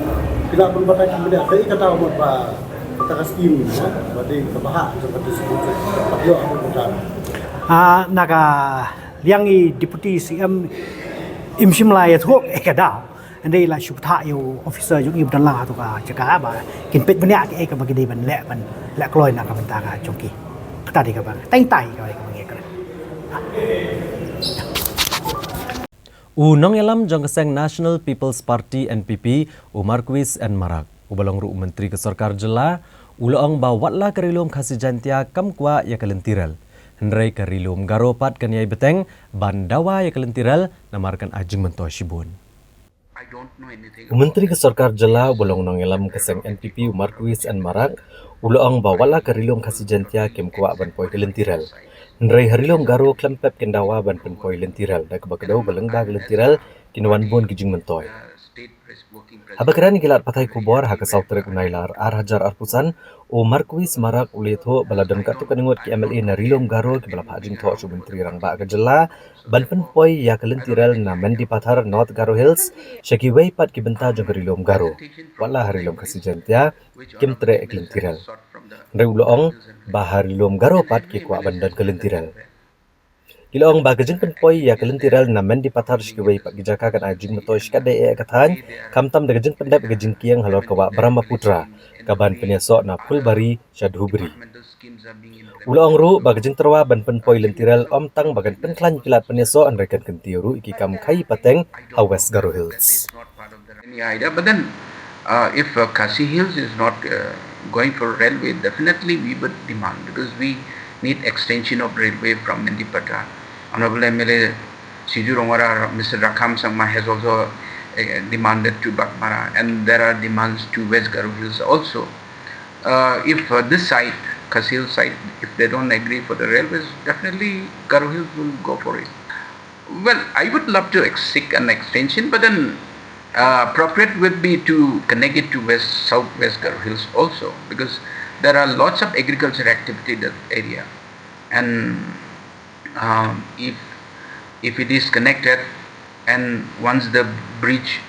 phi lah ban batai kumne, kaei kata ka mut ba kata ka skim, eh, ba dei ka bhah jong ka District Council, ba ïoh ha ka bynta. Ah, na ka liang i Deputy C M im shym la ïathuh eh ka daw. Hynrei la shu bthah ïa u officer jong i ba don lang ha tu ka jaka ba kin peit bniah kaei kaba ki dei ban leh, ban leh kloi na ka bynta ka jong ki. Kata dei kaba, tang tai kaba, kaba ngi ïakren. U nongïalam jong ka seng National People's Party, N P P, u Marcuise N Marak, uba long ruh u Myntri ka Sorkar Jylla, u la ong ba watla ka Ri Lum Khasi Jaiñtia kam kwah ïa ka lynti rel, hynrei ka Ri Lum Garo pat kan ïai bteng ban dawa ïa ka lynti rel namar kan ai jingmyntoi shibun. U Myntri ka Sorkar Jylla uba long nongïalam ka seng N P P u Marcuise N Marak, u la ong ba watla ka Ri Lum Khasi Jaiñtia kim kwah ban poi ka lynti rel, hynrei ha Ri Lum Garo khlem pep kin dawa ban pynpoi lynti rel, da kaba kdew ba lyngba ka lynti rel kin wan bun ki jingmyntoi. Haba kren ïa ki lad pathai khubor ha ka saw tarik u Nailar ar hajar arphew san, u Marcuise Marak u la ïathuh ba la don katto katne ngut ki M L A na Ri Lum Garo kiba la phah jingthoh sha u Myntri Rangbah ka Jylla ban pynpoi ïa ka lynti rel na Mendipathar, North Garo Hills, sha kiwei pat ki bynta jong ka Ri Lum Garo, watla ha Ri Lum Khasi Jaiñtia kim treh ïa ka lynti rel. Hynrei u la ong ba ha Ri Lum Garo pat ki kwah ban don ka lynti rel. Ki la ong ba ka jingpynpoi ïa ka lynti rel na Mendipathar sha kiwei pat ki jaka kan ai jingmyntoi shikatdei eh ka thaiñ, khamtam da ka jingpyndep ïa ka jingkieng halor ka wah Brahmaputra, kaban pynïasoh na Phulbari sha Dhubri. U la ong ruh ba ka jingtyrwa ban pynpoi lynti rel ym tang ba kan pynkhlaiñ ki lad pynïasoh hynrei kan kyntiew ruh ïa ki kam khaïi pateng ha West Garo Hills. Any idea. But then, uh, if uh, Khasi Hills is not uh, going for railway, definitely we would demand, because we need extension of railway from Mendipathar. Honorable M L A Sijur Ongara, Mister Rakham Sangma has also uh, demanded to Baghmara, and there are demands to West Garo Hills also. Uh, if uh, this side, Khasi Hills side, if they don't agree for the railways, definitely Garo Hills will go for it. Well, I would love to ex- seek an extension, but then uh, appropriate would be to connect it to West Southwest Garo Hills also, because there are lots of agriculture activity in that area, and um, if if it is connected, and once the bridge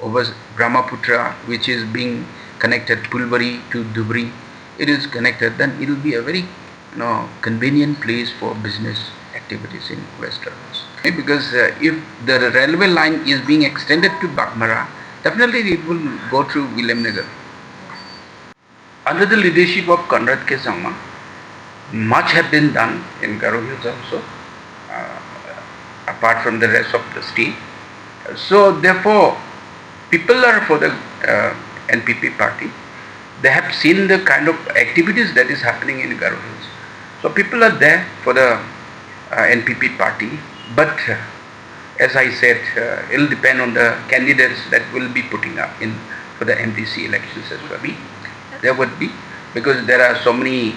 over Brahmaputra, which is being connected Phulbari to Dhubri, it is connected, then it will be a very you know, convenient place for business activities in West Garo Hills. Because uh, if the railway line is being extended to Baghmara, definitely it will go through Williamnagar. Under the leadership of Conrad K Sangma, much have been done in Garo Hills also, uh, apart from the rest of the state. So therefore, people are for the uh, N P P party. They have seen the kind of activities that is happening in Garo Hills. So people are there for the uh, N P P party. But uh, as I said, uh, it'll depend on the candidates that will be putting up in for the M D C elections as well. There would be, because there are so many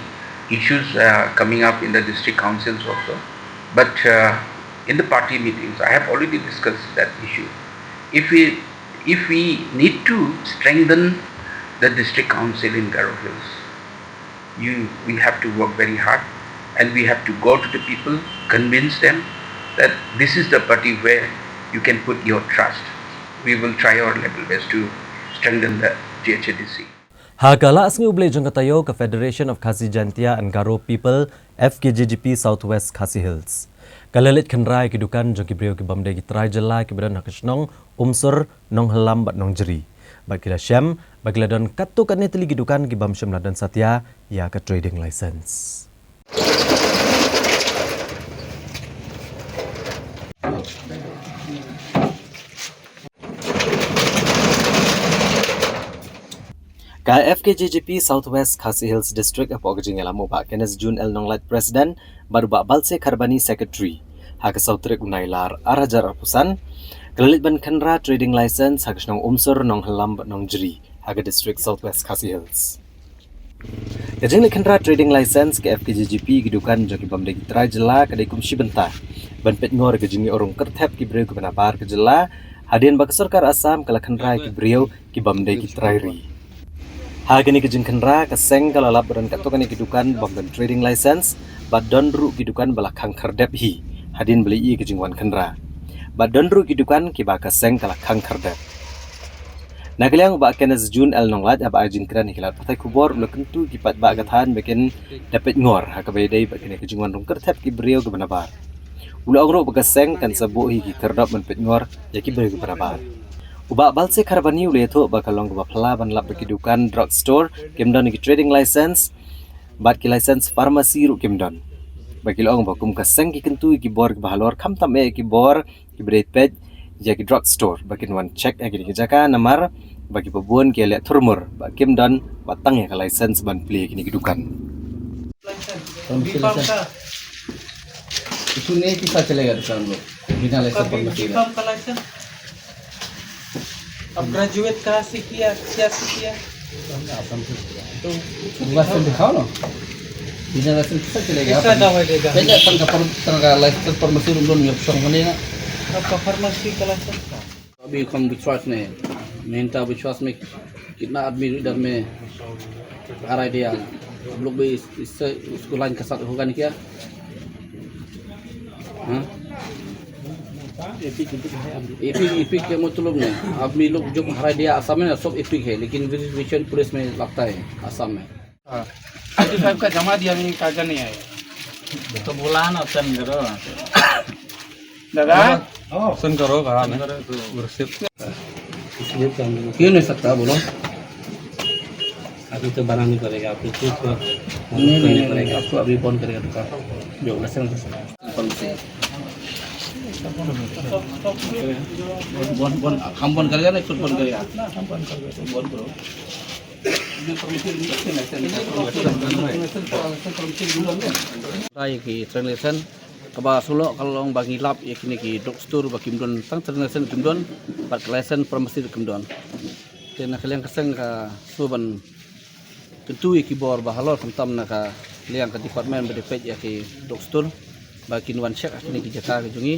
issues uh, coming up in the district councils also. But uh, in the party meetings, I have already discussed that issue. If we if we need to strengthen the district council in Garo Hills, you we have to work very hard, and we have to go to the people, convince them that this is the party where you can put your trust. We will try our level best to strengthen the G H A D C. Ha ka la sngi U Blei jong ka taïew ka Federation of Khasi Jaintia and Garo People, F K J G P, South West Khasi Hills ka la leit khynra ïa ki dukan jong ki briew ki bym dei ki trai jylla ki ba don ha ka shnong Umsur, Nonghyllem bad Nongjri. Bad ki la shem ba ki la don katto katne tylli ki dukan ki bym shym la don satia ïa ka trading license. Ka F K J G P South West Khasi Hills District hapoh ka jingïalam u Bah Kenneth June L Nonglait, President, bad u Bah Balse Kharbani, Secretary, ha ka saw tarik u Nailar ar hajar arphew san, ka la leit ban khynra trading license ha ka shnong Umsur, Nonghyllem bad Nongjri ha ka District South West Khasi Hills. Ka jingleit khynra trading license ka F K J G P ki dukan jong ki bym dei ki trai jylla ka dei kum shi bynta ban peit ngor ka jingïoh rung kyrthep ki briew ki ba nabar ka jylla, hadien ba ka sorkar Assam ka la khynra ki briew ki bym dei ki trai ri. Ha kane ka jingkhynra ka seng ka la lap ba don katto katne ki dukan bym don trading license, bad don ruh ki dukan ba la khang khyrdep hi hadien ba la ïohi ka jingwan khynra. Bad don ruh ki dukan ki ba ka seng ka la khang khyrdep. Na ka liang u Bah Kenneth June L Nonglait haba ai jingkren ha ki lad pathai khubor u la kyntu ïa ki paidbah ka thaiñ ba kin da peit ngor ha kaba ïadei bad kane ka jingwan rung kyrthep ki briew ki ba nabar. U la ong ruh ba ka seng kan sa buh hi ki khyrdop ban peit ngor ïa ki briew ki ba nabar. U Bah Balse Kharbani u la ïathuh ba ka long kaba phylla ban lap ba ki dukan drug store kim don ki trading license, bad ki license pharmacy ruh kim don. Ba ki la ong ba kum ka seng ki kyntu ïa ki bor ki ba halor khamtam eh ki bor ki ba dei peit ïa ki drug store ba kin wan check ha kine ki jaka namar ba ki ba bun ki leh thurmur ba kim don ba tang ïa ka license ban plie ïa kine ki dukan. कौन सी लाइसेंस? इसमें नहीं किसा चलेगा दुकान लोग बिना लाइसेंस परमिट के। अब ग्रेजुएट कहाँ से किया, क्या से किया? तो लाइसेंस दिखाओ ना। बिना लाइसेंस कैसे चलेगा? कैसा दवाई देगा? पहले अपन का पर-, अपन का लाइसेंस फार्मेसी रूम में ऑप्शन बनेगा। आपका फार्मेसी का लाइसेंस कहाँ? अभी हम विश्वास में, मेहनता विश्वास में कितना आदमी इधर में आ रहा है दिया। हम लोग भी इस, इससे, उसको लाइन के साथ होगा नहीं क्या? हाँ? एपी, एपी के मतलब नहीं। आदमी लोग जो हराई दिया आसाम में ना, सब एपी है, लेकिन वेरिफिकेशन पुलिस में लगता है आसाम में। हाँ। आईटी फाइव का जमा दिया नहीं, कागजा नहीं आया। तो बोला है ना, सेंड करो। दादा। सेंड करो, कहाँ में? रिसीव। क्यों नहीं सकता बोलो? अभी तो बना नहीं पड़ेगा, आपको खुद को नहीं, नहीं, करनी नहीं, पड़ेगा। आपको अभी बंद करेगा दुकान। जो लाइसेंस है। बंद, बंद, हम बंद करेगा ना, खुद बंद करेगा? ना, हम बंद कर देते हैं। बंद करो। Rai ki translation kaba shuh ka long ba ngi lap ïa kine ki drug store ba kim don tang translation kim don, bad ka license pharmacy ruh kim don. Te na ka liang ka seng ka shu ban kyntu ïa ki bor ba halor khamtam na ka liang ka department ba dei peit ïa ki drug store ba kin wan check ha kine ki jaka ka jong ngi,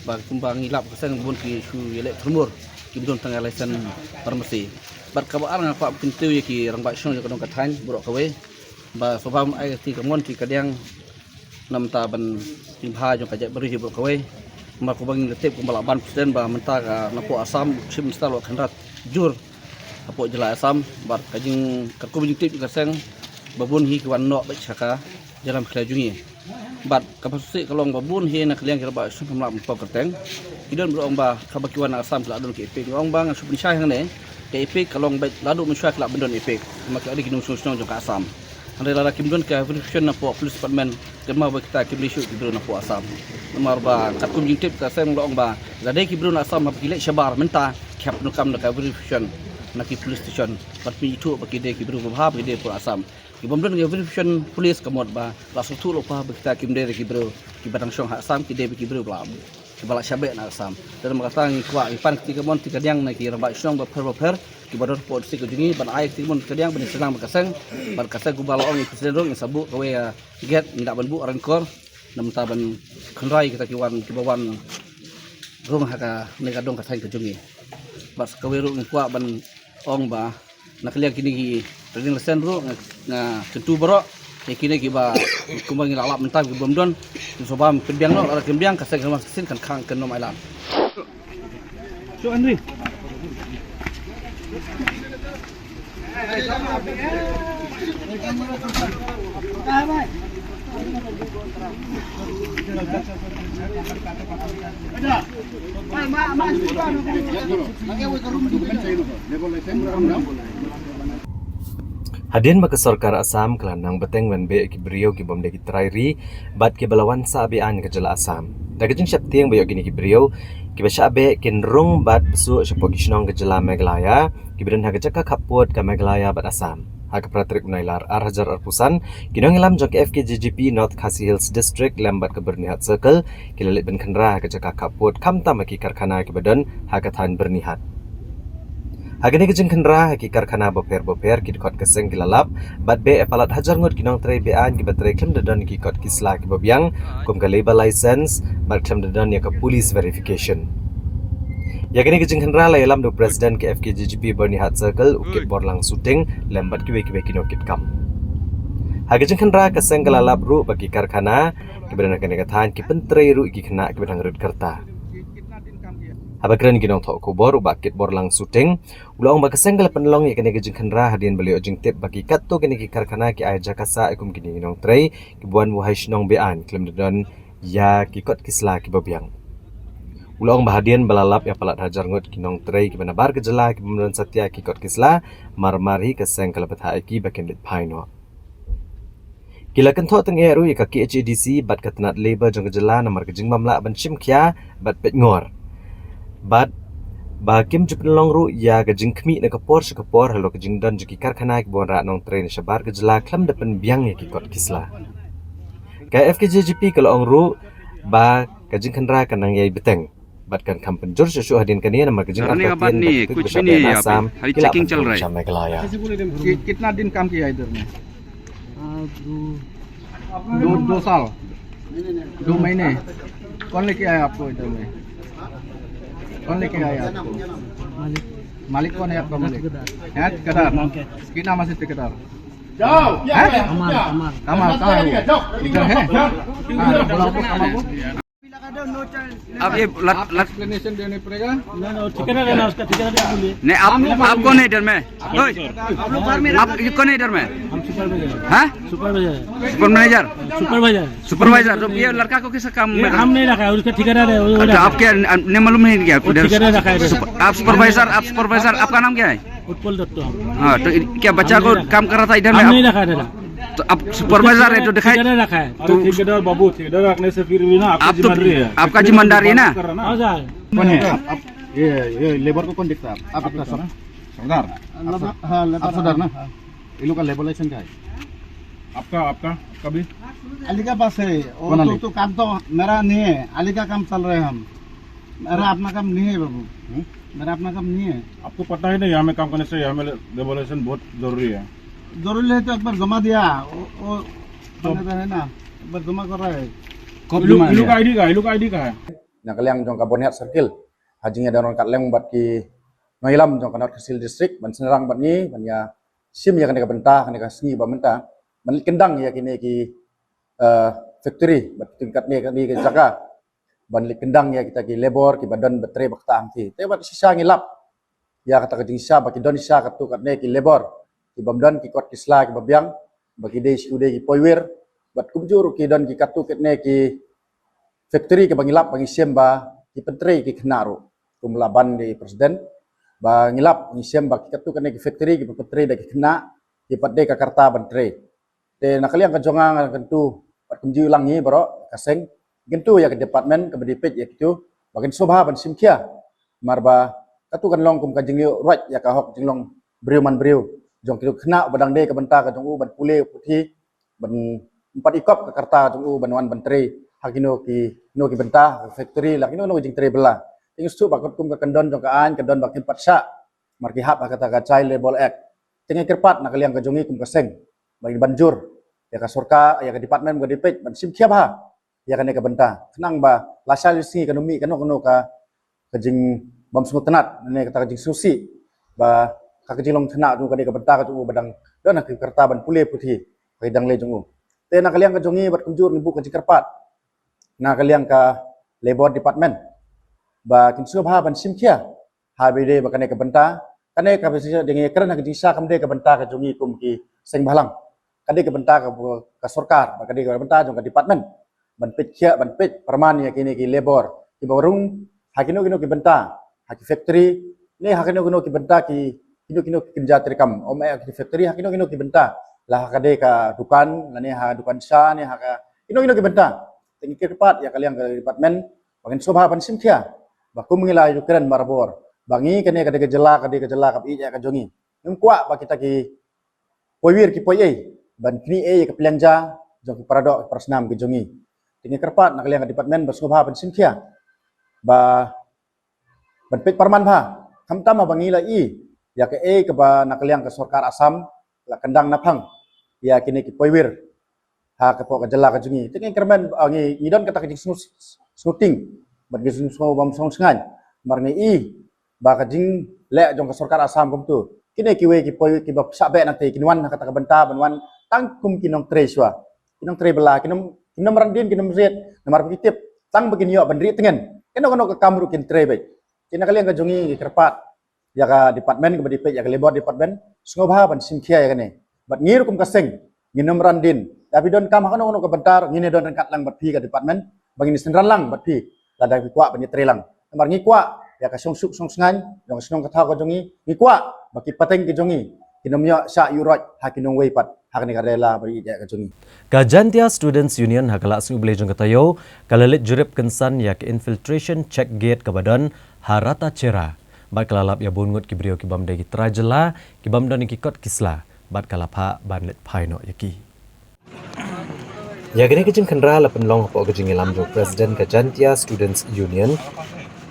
ba kumba ngi lap ka seng bun ki shu ïaleh tyrmur kim don tang ïa license pharmacy. Bad kaba ar nga kwah ban kyntu ïa ki rangbah shnong jong ka dong ka thaiñ baroh kawei ba sngewbha ai ka ti ka mon ti ka diang na bynta ban pynbha jong ka jaitbynriew hi baroh kawei. Namar kumba ngi la tip kumba la ban president ba mynta ka napoh Assam u Chief Minister u la kynrad jur hapoh jylla Assam, bad ka jing, katkum jingtip ka seng ba bun hi ki wan noh beit sha ka jylla Meghalaya jong ngi. Bad kaba shisha ka long ba bun hi na ka liang ki rangbah shnong kim lah ban pom kyrteng. Ki don baroh ong ba kaba ki wan na Assam ki la don ki EPIC. Nga ong ba ngan shu pynshai hangne, ka EPIC ka long beit, naduh mynshuwa ki lah ban don EPIC, namar ki la dei ki nongshong shnong jong ka Assam. Hynrei lada kim don ka verification napoh police department, kynmaw ba kita kim dei shuh ki briew napoh Assam. Namar ba katkum jingtip ka seng la ong ba lada dei ki briew na Assam haba ki leit shabar mynta ki hap pyndonkam da ka verification na ki police station bad pynithuh ba ki dei ki briew babha, ba ki dei napoh Assam. Ki bym don ka verification police ka mut ba la sngewthuh lypa ba kita kim dei ki briew kiba dang shong ha Assam, ki dei ki briew ba la, kiba la shah beh na Assam. Te namar kata ngi kwah ngi pan ka ti ka mon ti ka diang na ki rangbah shnong bapher bapher kiba don hapoh district ka jong ngi ban ai ka ti ka mon ti ka diang ban ïaseng bad ka seng, bad ka seng kumba la ong i president ruh, ngin sa buh kawei ka gate, ngin da ban buh rankor na bynta ban kynroi kita ki wan, kiba wan rung ha kane ka dong ka thaiñ ka jong ngi. Bad sa kawei ruh ngi kwah ban ong ba na ka liang kine ki trading license ruh nga, nga kyntu baroh ïa kine kiba kumba ngi la lap mynta ki bym don, ki sngewbha pynbiang noh, lada kim biang ka seng kan wan sa shisien kan khang, kan nym ailad. Shu Henry. Hadien ba ka sorkar Assam ka la nang bteng ban beh ïa ki briew ki bym dei ki trai ri bad kiba la wan sah be-aiñ ka jylla Assam, da ka jingsheptieng ba ïoh kine ki briew kiba shah beh kin rung bad pyrshah shapoh ki shnong ka jylla Meghalaya kiba don ha ka jaka khappud ka Meghalaya bad Assam. Ha ka phra tarik u Nailar ar hajar arphew san, ki nongïalam jong ka F K J G P North Khasi Hills District lem bad ka Byrnihat Circle ki la leit ban khynra ha ka jaka khappud khamtam ha ki karkhana kiba don ha ka thaiñ Byrnihat. Ha kane ka jingkhynra ha ki karkhana bapher bapher, ki dkhot ka seng ki la lap bad beh ïa palat hajar ngut ki nongtrei be-aiñ kiba trei khlem da don ki kot ki sla kiba biang kum ka labour license bad khlem da don ïa ka police verification. Ïa kane ka jingkhynra la ïalam da u president ka F K J G P Byrnihat Circle, u Kitborlang Suting, lem bad kiwei kiwei ki nongkitkam. Ha ka jingkhynra ka seng ka la lap ruh ba ki karkhana kiba don ha kane ka thaiñ ki pyntrei ruh ïa ki khynnah kiba dang rit ka rta. Haba kren ki nongthoh khubor, u Bah Kitborlang Suting u la ong ba ka seng ka la pynlong ïa kane ka jingkhynra hadien ba la ïoh jingtip ba ki katto katne ki karkhana ki ai jaka sah ïa kum kine ki nongtrei kiba wan buh hai shnong be-aiñ khlem da don ïa ki kot ki sla kiba biang. U la ong ba hadien ba la lap ïa palat hajar ngut ki nongtrei kiba nabar ka jylla kibym don satia ki kot ki sla, mar mar hi ka seng ka la bthah ïa ki ba kin leit phai noh. Ki la kynthoh tyngeh ruh ïa ka K H A D C bad ka tnat labour jong ka jylla namar ka jingmamlah ban shim khia bad peit ngor, bad ba kim ju pynlong ruh ïa ka jingkhmih na ka por sha ka por halor ka jingdon jong ki karkhana kiba wanrah nongtrei na shabar ka jylla khlem da pynbiang ïa ki kot ki sla. Ka F K J G P ka la ong ruh ba ka jingkhynra kan nang ïai bteng bad kan kham pynjur shuh shuh hadien kane namar ka jingangkatien bad ka kut ka shah beh na Assam ki la pynjur sha Meghalaya. कि-, कितना दिन काम किया इधर में? हाँ, दो, दो, दो साल, दो महीने। कौन लेके आया आपको इधर में? कौन लेके आया आपको? मालिक। मालिक कौन है आपका मालिक? हैं, ठेकेदार? के नाम से ठेकेदार? हैं? कमाल, कमाल। कमाल कहाँ है वो? इधर है? हाँ, बुलाओ तो कमाल को। अब ये लट, लट, एक्सप्लेनेशन देने पड़ेगा। नहीं, नहीं, वो ठिकाना रहना, उसका ठिकाना नहीं बोलिए। नहीं, आप, आप कौन है इधर में? ओए, आप, ये कौन है इधर में? हम सुपरवाइजर हैं। हाँ? सुपरवाइजर हैं। सुपर मैनेजर? सुपरवाइजर। सुपरवाइजर, तो ये लड़का को किसका काम ये में? हम नहीं रखा है, उसका ठिकाना है, वो अच्छा, रखा है। आपके न-, नहीं मालूम है क्या? वो उधर ठिकाना रखा है इधर। सुपर-, आप सुपरवाइजर, आप सुपरवाइजर, आपका नाम क्या है? उत्पल दत्त हम। हाँ, तो इ-, क्या बच्चा हम को नहीं रखा। काम कर रहा था इधर में? हम आप नहीं रखा है इधर। तो आप सुपरवाइजर है तो दिखाई। ठिकाना रखा है। अरे तो ठेकेदार बाबू, ठेकेदार रखने से फिर भी ना आपका आप तो, जिम्मेदारी है। आपका जिम्मेदारी है ना? कर रहा ना। हाँ सर। कौन है? आप, आप, ये, ये लेबर को कौन देखता है? आप, आप देखता है सर? सरदार। आप सर-, हाँ, लेबर आप सरदार ना? हाँ। ये लोग का लेबर लाइसेंस क्या है? आपका, आपका, आपका भी? अली का पास है। वो कौन तो, अली? तो काम तो मेरा नहीं है। अली का काम चल रहे हैं हम। मेरा अपना काम नहीं है बाबू। हम्म? मेरा अपना काम नहीं है। आपको पता है ना, यहाँ में काम करने से यहाँ में लेबर लाइसेंस बहुत जरूरी है। जरूरी है तो एक बार जमा दिया। वो, वो तो बंदा है ना, एक बार जमा कर रहा है। कब ये लोग, जमा ये लोग दिया? आईडी का, ये लोग आईडी का है। Na ka liang jong ka Boniat Circle, ha jingïadon ryngkat lem bad ki nongïalam jong ka North Khasi Hills District, ban synrang bad ngi ban ïa shim ïa kane ka bynta, kane ka sngi ba mynta, ban leit kyndang ïa kine ki, eh, factory bad ki tingkat ne kane ka jaka, ban leit kyndang ïa kita ki labour kiba don ba trei ba ktah hangtei. Te bad shisha ngi lap ïa kata ka jingshisha ba ki don shisha katto katne ki labour kibym don ki kot ki sla kiba biang, ba ki dei shu dei ki poiwir, bad kumjuh ruh ki don ki katto katne ki factory kiba ngi lap ba ngi shem ba ki pyntrei ki khynnah ruh. Kum la ban dei president ba ngi lap ngi shem ba ki katto katne ki factory kiba pyntrei da ki khynnah ki pat dei ka karta ban trei. Te na ka liang ka jong nga ngan kyntu bad kumjuh lang ngi baroh ka seng, kyntu ïa ka department kaba dei peit ïa kitu ba kin sngewbha ban shim khia. Namar ba katu kan long kum ka jingleh ruh ïa ka hok jinglong briew man briew jong kitu khynnah ba dang dei ka bynta ka jong u ban pule puthi, ban ym pat ikop ka karta jong u ban wan ban trei ha kino ki, kino ki bynta, ha ka factory la kino kino ki jingtrei bylla. Te ngi sngewthuh ba katkum ka kyndon jong ka aiñ ka don ba kin pat shah mar ki hap ha kata ka Child Labour Act. Te ngi kyrpad na ka liang ka jong ngi kum ka seng ba ngin ban jur ïa ka sorkar, ïa ka department ba dei peit ban shim khia bha ïa kane ka bynta. Khnang ba lashai lashisngi kan ym mih kano kano ka, ka jingbym sngewtynnat ne kata ka jingsngewsih ba ka, ka jinglong khynnah jong kane ka bynta ka jong u ba dang don ha ki karta ban pule puthi ha ki dang leh jong u. Te na ka liang ka jong ngi bad kumjuh ngi buh ka jingkyrpad na ka liang ka Labour Department ba kin sngewbha ban shim khia ha ba dei ba kane ka bynta, kane ka bynta jong ngi kren ha ka jingshisha kam dei ka bynta ka jong ngi kum ki seng bhalang. Ka dei ka bynta ka, ka sorkar, ba ka dei ka bynta jong ka department ban peit khia, ban peit pyrman ïa kine ki labour kiba rung ha kino kino ki bynta, ha ki factory ne ha kino kino ki bynta ki, kino kino ki kynja treikam, ym eh ha ki factory, ha kino kino ki bynta, la ha ka dei ka dukan lane ha dukan sha ne ha ka kino kino ki bynta. Te ngi kyrpad ïa ka liang ka department ba ngin sngewbha ban shim khia ba kum ngi la ïa kren barabor ba ngi kane ka dei ka jylla, ka dei ka jylla kaba ïeit ïa ka jong ngi. Ngim kwah ba kita ki poiwir ki poiei ban knieh ïa ka pliang ja jong ki paradoh ki parasnam ki jong ngi. Te ngi kyrpad na ka liang ka department ba sngewbha ban shim khia ba ban peit pyrman bha. Khamtam ba ngi la i ïa kaei kaba na ka liang ka sorkar Assam la kyndang naphang ïa kine ki poiwir ha ka pok ka jylla ka jong ngi. Te ngi kyrmen, ah, ngi, ngi don kata ka jingsngew, sngewting bad ka jingsngew bym sngewsngaiñ. Namar ngi i ba ka jingleh jong ka sorkar Assam kumtu, kine kiwei ki poi kiba shah beh nangtei kin wan ha kata ka bynta ban wan tang kum ki nongtrei shuwa, ki nongtrei bylla, kin ym, kin ym ran dien, kin ym riat. Namar ba ki tip tang ba kin ïoh ban rieh tngen, kano kano ka kam ruh kin trei beit. Te na ka liang ka jong ngi ngi kyrpad ïa ka department kaba dei peit ïa ka Labour Department sngewbha ban shim khia ïa kane. Bad ngi ruh kum ka seng ngin ym ran dien. Lada phi donkam ha kano kano ka bynta ngin ïa don ryngkat lang bad phi ka department ba ngin ïa synran lang bad phi lada phi kwah ban ïatrei lang. Namar ngi kwah ïa ka shongsuk shongsngaiñ jong ka shnong ka thaw ka jong ngi, ngi kwah ba ki pateng ki jong ngi kin ym ïoh shah ïuh roit ha ki nongwei pat ha kane ka rila ba ïeit ïa ka jong ngi. Ka Jaintia Students Union ha ka Lah Sngi U Blei jong ka taïew ka la leit jurip kynsan ïa ka infiltration check gate kaba don ha Ratacherra. Bad ka la lap ïa bun ngut ki briew ki bym dei ki trai jylla, ki bym don ki kot ki sla. Bad ka la phah ban leit phai noh ïa ki. Ïa kane ka jingkhynra la pynlong hapoh ka jingïalam jong u President ka Jaintia Students Union,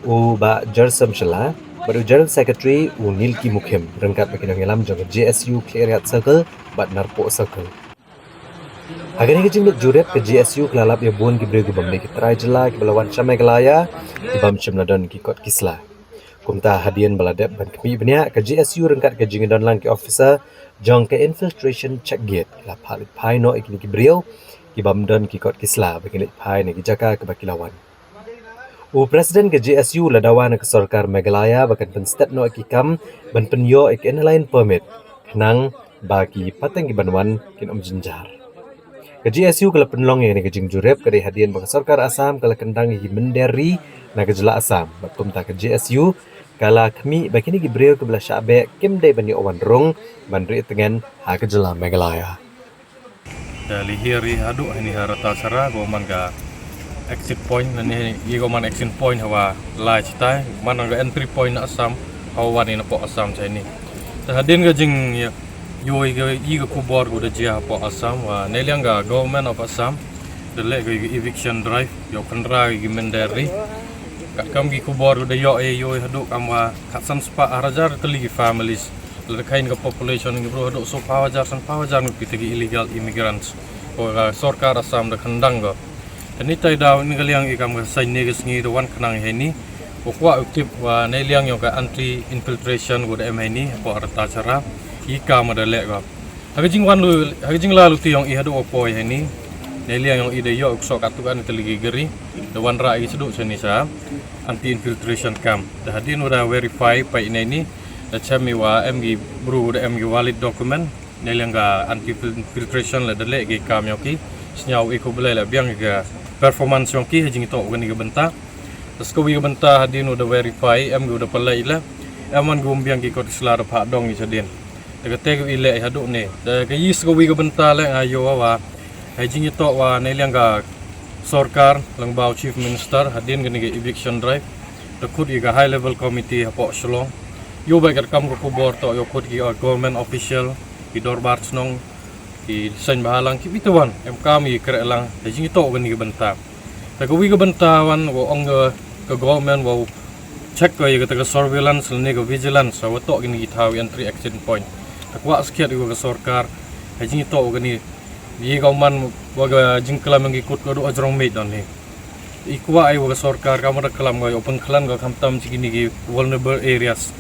u Bah Jersam Shylla, bad u General Secretary u Nilki Mukhim, ryngkat bad ki nongïalam jong ka J S U Khliehriat Circle bad Narpuh Circle. Ha kane ka jingleit jurip ka J S U ka la lap ïa bun ki briew ki bym dei ki trai jylla kiba la wan sha Meghalaya, ki bym shym la don ki kot ki sla. Kumta hadien ba la dep ban khmih bniah, ka J S U ryngkat ka jingdon lang ki officer jong ka infiltration check gate ki la phah leit phai noh ïa kine ki briew ki bym don ki kot ki sla ba kin leit phai na ki jaka kaba ki la wan. U President ka J S U la dawa na ka sorkar Meghalaya ba kan pynstet noh ki kam ban pynïoh ïa ka Inner Line Permit, khnang ba ki pateng ki ban wan kin ym jynjar. Ka J S U ka la pynlong ïa kane ka jingjurip ka dei hadien ba ka sorkar Assam ka la kyndang ïa ki mynder ri na ka jylla Assam, bad kumta ka J S U ka la khmih ba kine ki briew kiba la shah beh kim dei ban ïoh wan rung ban rieh tngen ha ka jylla Meghalaya. Da lihir ïa haduh hani ha Ratacherra, ko man ka exit point, nani ïa ko man exit point hawa lai chitai, man ka entry point na Assam, hawa wan ïa na pok Assam chai ni. Da hadien ka jing ïa, ïoh ïa ka, ïa ka khubor ko da jia pok Assam, wa neliang ka Government of Assam da leh ka eviction drive, ïoh kynra ïa ki mynder ri. Katkam ki khubor ko da ïoh ïa, ïoh ïa haduh kam wa khatsan spah ar hajar tylli ki families. Lada khain ka population ki bru haduh sawphew hajar, sanphew hajar ngut kita ki illegal immigrants. Ko ka sorkar Assam da kyndang ko. Tani tai daw ni ka liang i kam ka saiñ ne ka sngi da wan khnang heini. Ko kwah u tip wa ne liang ïong ka anti infiltration ko da em heini, ko Ratacherra. I kam da leh ko. Ha ka jingwan lu, ha ka jingla luti ïong i haduh u poi heini. Ne liang ïong i da ïoh u ksok katto katne tylli ki gari. Da wanrah i shaduh shane sha anti infiltration camp. Da hadien u da verify pa i ne ni. Da chem i wa em ki bru da em ki valid document. Ne liang ka anti fil-, filtration la da leh ki kam ïong ki. Sñiaw i khublei la biang ka performance ïong ki ha jingtoh kani ka bynta. Da sa kawi ka bynta hadien u da verify, em ki u da pynlait la. Em man ki um biang ki kot sla da phah dong i chadien. Da kate ka i leh haduh ne. Da ka i sa kawi ka bynta leh nga ïoh wa. Ha jingtoh wa ne liang ka sorkar, lyngba u Chief Minister, hadien kani ka eviction drive. Da khut i ka high level committee hapoh Shillong. Ïoh ba ka kam ka khubor toh ïoh khut ki, uh, government official, ki dorbar chnong, ki saiñ bahalang, ki bit wan, em kam i kreh lang, ha jingtoh kani ka bynta. Da kawi ka bynta wan, wa ong ka, ka government, wa check ko ïa kata ka surveillance, lane ka vigilance, wa toh kini ki thaw entry exit point. Da kwah skhiat ïa ka sorkar, ha jingtoh kani, ïa ka man, wa ka jingklam ïong ki kut ko duh ha jrong miet don hi. I kwah ïa wa ka sorkar, kam da klam ko, ïa u pynkhlan ko khamtam chi kini ki vulnerable areas.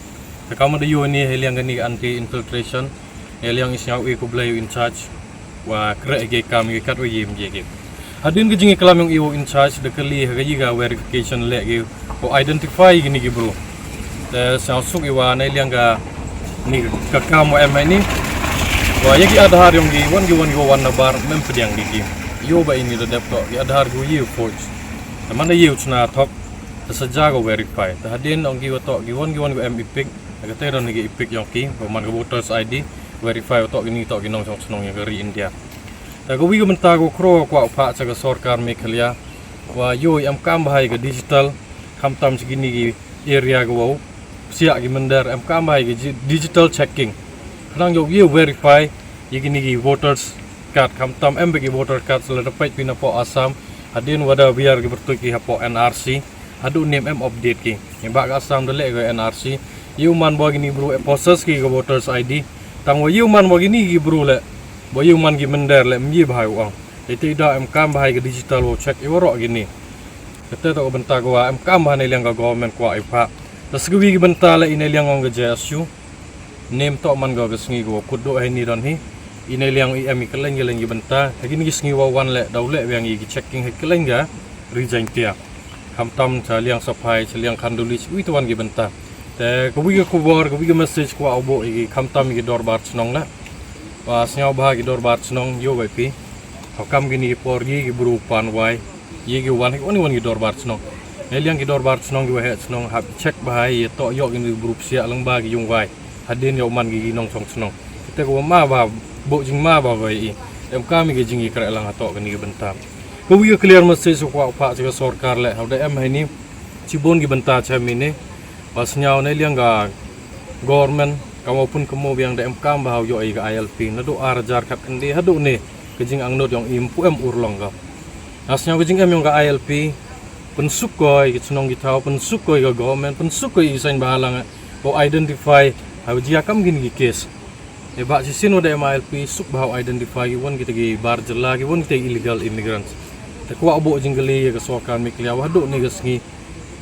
Da kam da ïoh ni, ha liang kani ka anti infiltration, ha liang i sñiaw i khublei u in charge. Wa kreh ki kam ki kat wa yim ki ki. Hadien ka jingklam ïong i u in charge da kali ha ka i ka verification leh ki u identify kini ki bru. Da sñiaw suk i wa ne liang ka ni ka kam wa em ni. Wa ïa ki Aadhaar ïong ki wan ki wan ki wan na bar mem pdiang ki ki. Ïoh ba ini da dep toh ki Aadhaar ki u forge. Da man da ïoh chna thok da sa ja ko verify. Da hadien ong ki wa toh ki wan ki wan ki em EPIC. Da kata don ki EPIC ïong ki, ko man ka voters I D, verify toh kini toh ki nongchong chnong ïa ka ri India. Da kawi ka bynta ko kro kwah phah cha ka sorkar Meghalaya. Wa ïoh em kam bha ïa ka digital, khamtam chi kini ki area ko wow. Siah ki mynder em kam bha ïa ka ji-, digital checking. Khnang ïoh ïoh verify ïa kini ki voters card khamtam em ba ki voter card sa la da peit phi na poh Assam. Hadien wa da biar ki bertuit ki hapoh N R C. Haduh nym em update ki. Ïa ba ka Assam da leh ka N R C. Ïa u man ba kini bru possess ki ka voters I D. Tang wa ïa u man ba kini ki bru leh. Ba ïa u man ki mynder leh myi bha u ong. Ïa te da em kam bha ïa ka digital wa check ïa waroh kini. Kata toh ka bynta ka wa em kam bha ne liang ka government kwah ïa pha. Da sa kawi ki bynta leh i ne liang ong ka J S U. Nym toh man ka ka sngi ka wa kut duh ha ini don hi. I ne liang i em i kylleng kylleng ki bynta. Ha kini ki sngi wa wan leh, daw leh biang i ki checking ha kylleng ka ri Jaintia. Khamtam cha liang Saphai, cha liang Khanduli, cha wi tawan ki bynta. Te kawi ka khubor, kawi ka message kwah u buh i ki khamtam i ki dorbar chnong leh. Wa sñiaw bha ki dorbar chnong, ïoh bai phi. Ha kam kini ki por ïa ki bru pan wai. Ïa ki wan, wan, wan ki dorbar chnong. Ne liang ki dorbar chnong ki wa heh chnong hap check bha ïa toh ïoh kini ki bru psiah lang ba ki yung wai. Hadien ïoh man ki ki nongchong chnong. Kita ko ma bha, bo jing ma bha ko i. Em kam ki jing i kreh lang ha toh kini ki bynta. Kawi ka clear message kwah phah cha ka sorkar leh, ha u da em ha ini. Chibun ki bynta cha mi ne. Wa sñiaw ne liang ka government, kam wa pun kamo biang da em kam bha u ïoh i ka I L P. Naduh ar hajar khat khyndai, haduh ne, ka jingangnud ïong i mpu em urlong ka. Nga sñiaw ka jingem ïong ka I L P, pynsuk ko ïa ki chnong ki thaw, pynsuk ko ïa ka government, pynsuk ko ïa ki saiñ bahalang, ko identify, ha u jia kam kini ki case. Ïa ba shisien wa da em I L P, suk bha u identify ki wan kita ki bar jylla, ki wan kita ki illegal immigrants. Te kwah u buh jingkylli ïa ka sorkar Meghalaya, wa haduh ne ka sngi,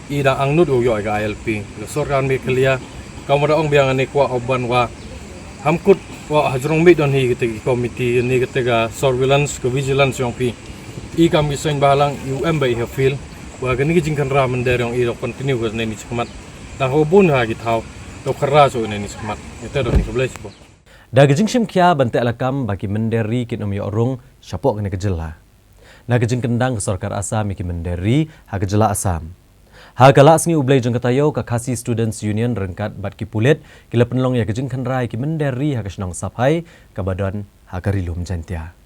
i da angnud u ïoh ïa ka I L P. Ka sorkar Meghalaya, kam wa da ong biang ne kwah u ban wa, ham kut wa ha jrong miet don hi kita ki committee, ne kita ka surveillance, ka vigilance ïong phi. I kam ki saiñ bahalang, i u em ba i ha field. Ba kane ka jingkhynra mynder jong i dok continue ka nai ni chakmat. Da ho bun ha ki thaw. Dok khynra so nai ni chakmat. Ita dok ni khublei shibun. Da ka jingshim khia ban teh lakam ba ki mynder ri kin ym ïoh rung shapoh kane ka jylla. Na ka jingkyndang ka sorkar Assam ïa ki mynder ri ha ka jylla Assam. Ha ka la sngi U Blei jong ka taïew ka Khasi Students Union ryngkat bad ki pulit ki la pynlong ïa ka jingkhynra ïa ki mynder ri ha ka shnong Saphai kaba don ha ka Ri Lum Jaintia.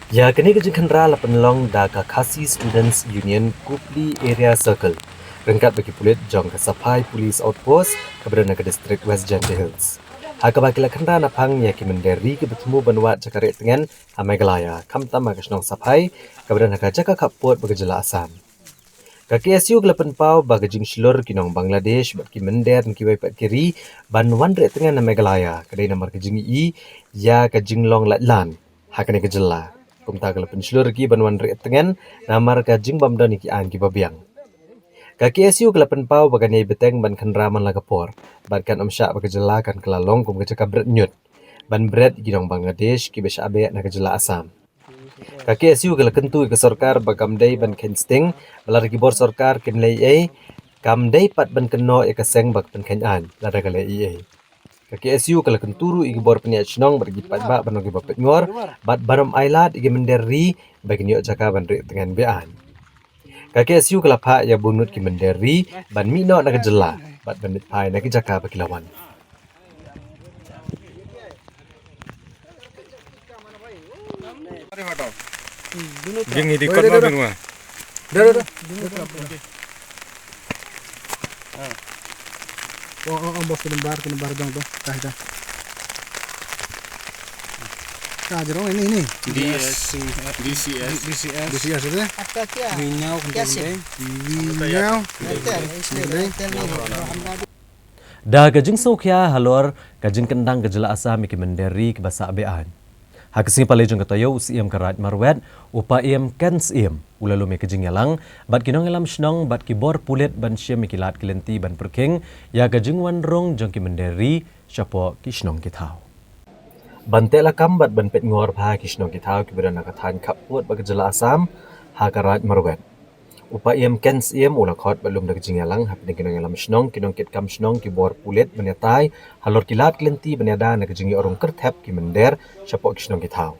Ïa kane ka jingkhynra la pynlong da ka Khasi Students Union Kupli Area Circle ryngkat bad ki pulit jong ka Saphai Police Outpost kaba don ha ka district West Jaintia Hills. Ha kaba ki la khynra naphang ïa ki mynder ri kiba thmu ban wad jaka rieh tngen ha Meghalaya, khamtam ha ka shnong Saphai kaba don ha ka jaka khappud bad ka jylla Assam. Ka K S U ka la pynpaw ba ka jingshlur ki nong Bangladesh bad ki mynder na kiwei pat ki ri ban wan rieh tngen ha Meghalaya ka dei namar ka jingïohi ïa ka jinglong laitlan ha kane ka jylla. Kumta ka la pynshlur ki ban wan rieh tngen namar ka jingbym don ïa ki aiñ kiba biang. Ka K S U ka la pynpaw ba kan ïai bteng ban khynra man la ka por bad kan ym shah ba ka jylla kan kylla long kum ka jaka bret ñiut ban bret ïa ki nong Bangladesh kiba shah beh na ka jylla Assam. Ka K S U ka la kyntu ïa ka sorkar ba kam dei ban kheiñ sting ba lada ki bor sorkar kim leh ei ei, kam dei pat ban kynnoh ïa ka seng ba ka pynkheiñ aiñ lada ka leh ei ei. Ka K S U ka la kyntu ruh ïa ki bor pynïaid shnong bad ki paidbah ban long kiba peit ngor bad ban ym ailad ïa ki mynder ri ba kin ïoh jaka ban rieh tngen be-aiñ. Ka K S U ka la phah ïa bun ngut ki mynder ri ban mih noh na ka jylla bad ban leit phai na ki jaka ba ki la wan. Jing hi di kot ma bin wa. Dah, dah, dah. Oh, oh, oh, bos, kena bar, kena bar dong tu. Dah, dah. Ka jrong ini, ini. D S C, D C S. D C S. D C S itu. Apa kya? Winyau, kya kentai, sih? Kentai. Winyau. Kentai, kentai. Kentai. Da ka jingsngewkhia halor ka jingkyndang ka jylla Assam ïa ki mynder ri kiba sah be-aiñ. Ha ka sngi Palei jong ka taïew u Syiem ka Raid Marwet, u Paiem Ken Syiem, u la lum ïa ka jingïalang bad ki nongïalam shnong bad ki bor pulit ban shim ïa ki lad ki lynti ban pyrkhing ïa ka jingwan rung jong ki mynder ri shapoh ki shnong ki thaw. Ban teh lakam bad ban peit ngor bha ki shnong ki thaw kiba don ha ka thaiñ khappud bad ka jylla Assam ha ka Raid Marwet. U Paiem Ken Syiem u la khot bad lum da ka jingïalang hapdeng ki nongïalam shnong, ki nongkitkam shnong, ki bor pulit ban ïatai halor ki lad ki lynti ban ïada na ka jingïoh rung kyrthep ki mynder shapoh ki shnong ki thaw.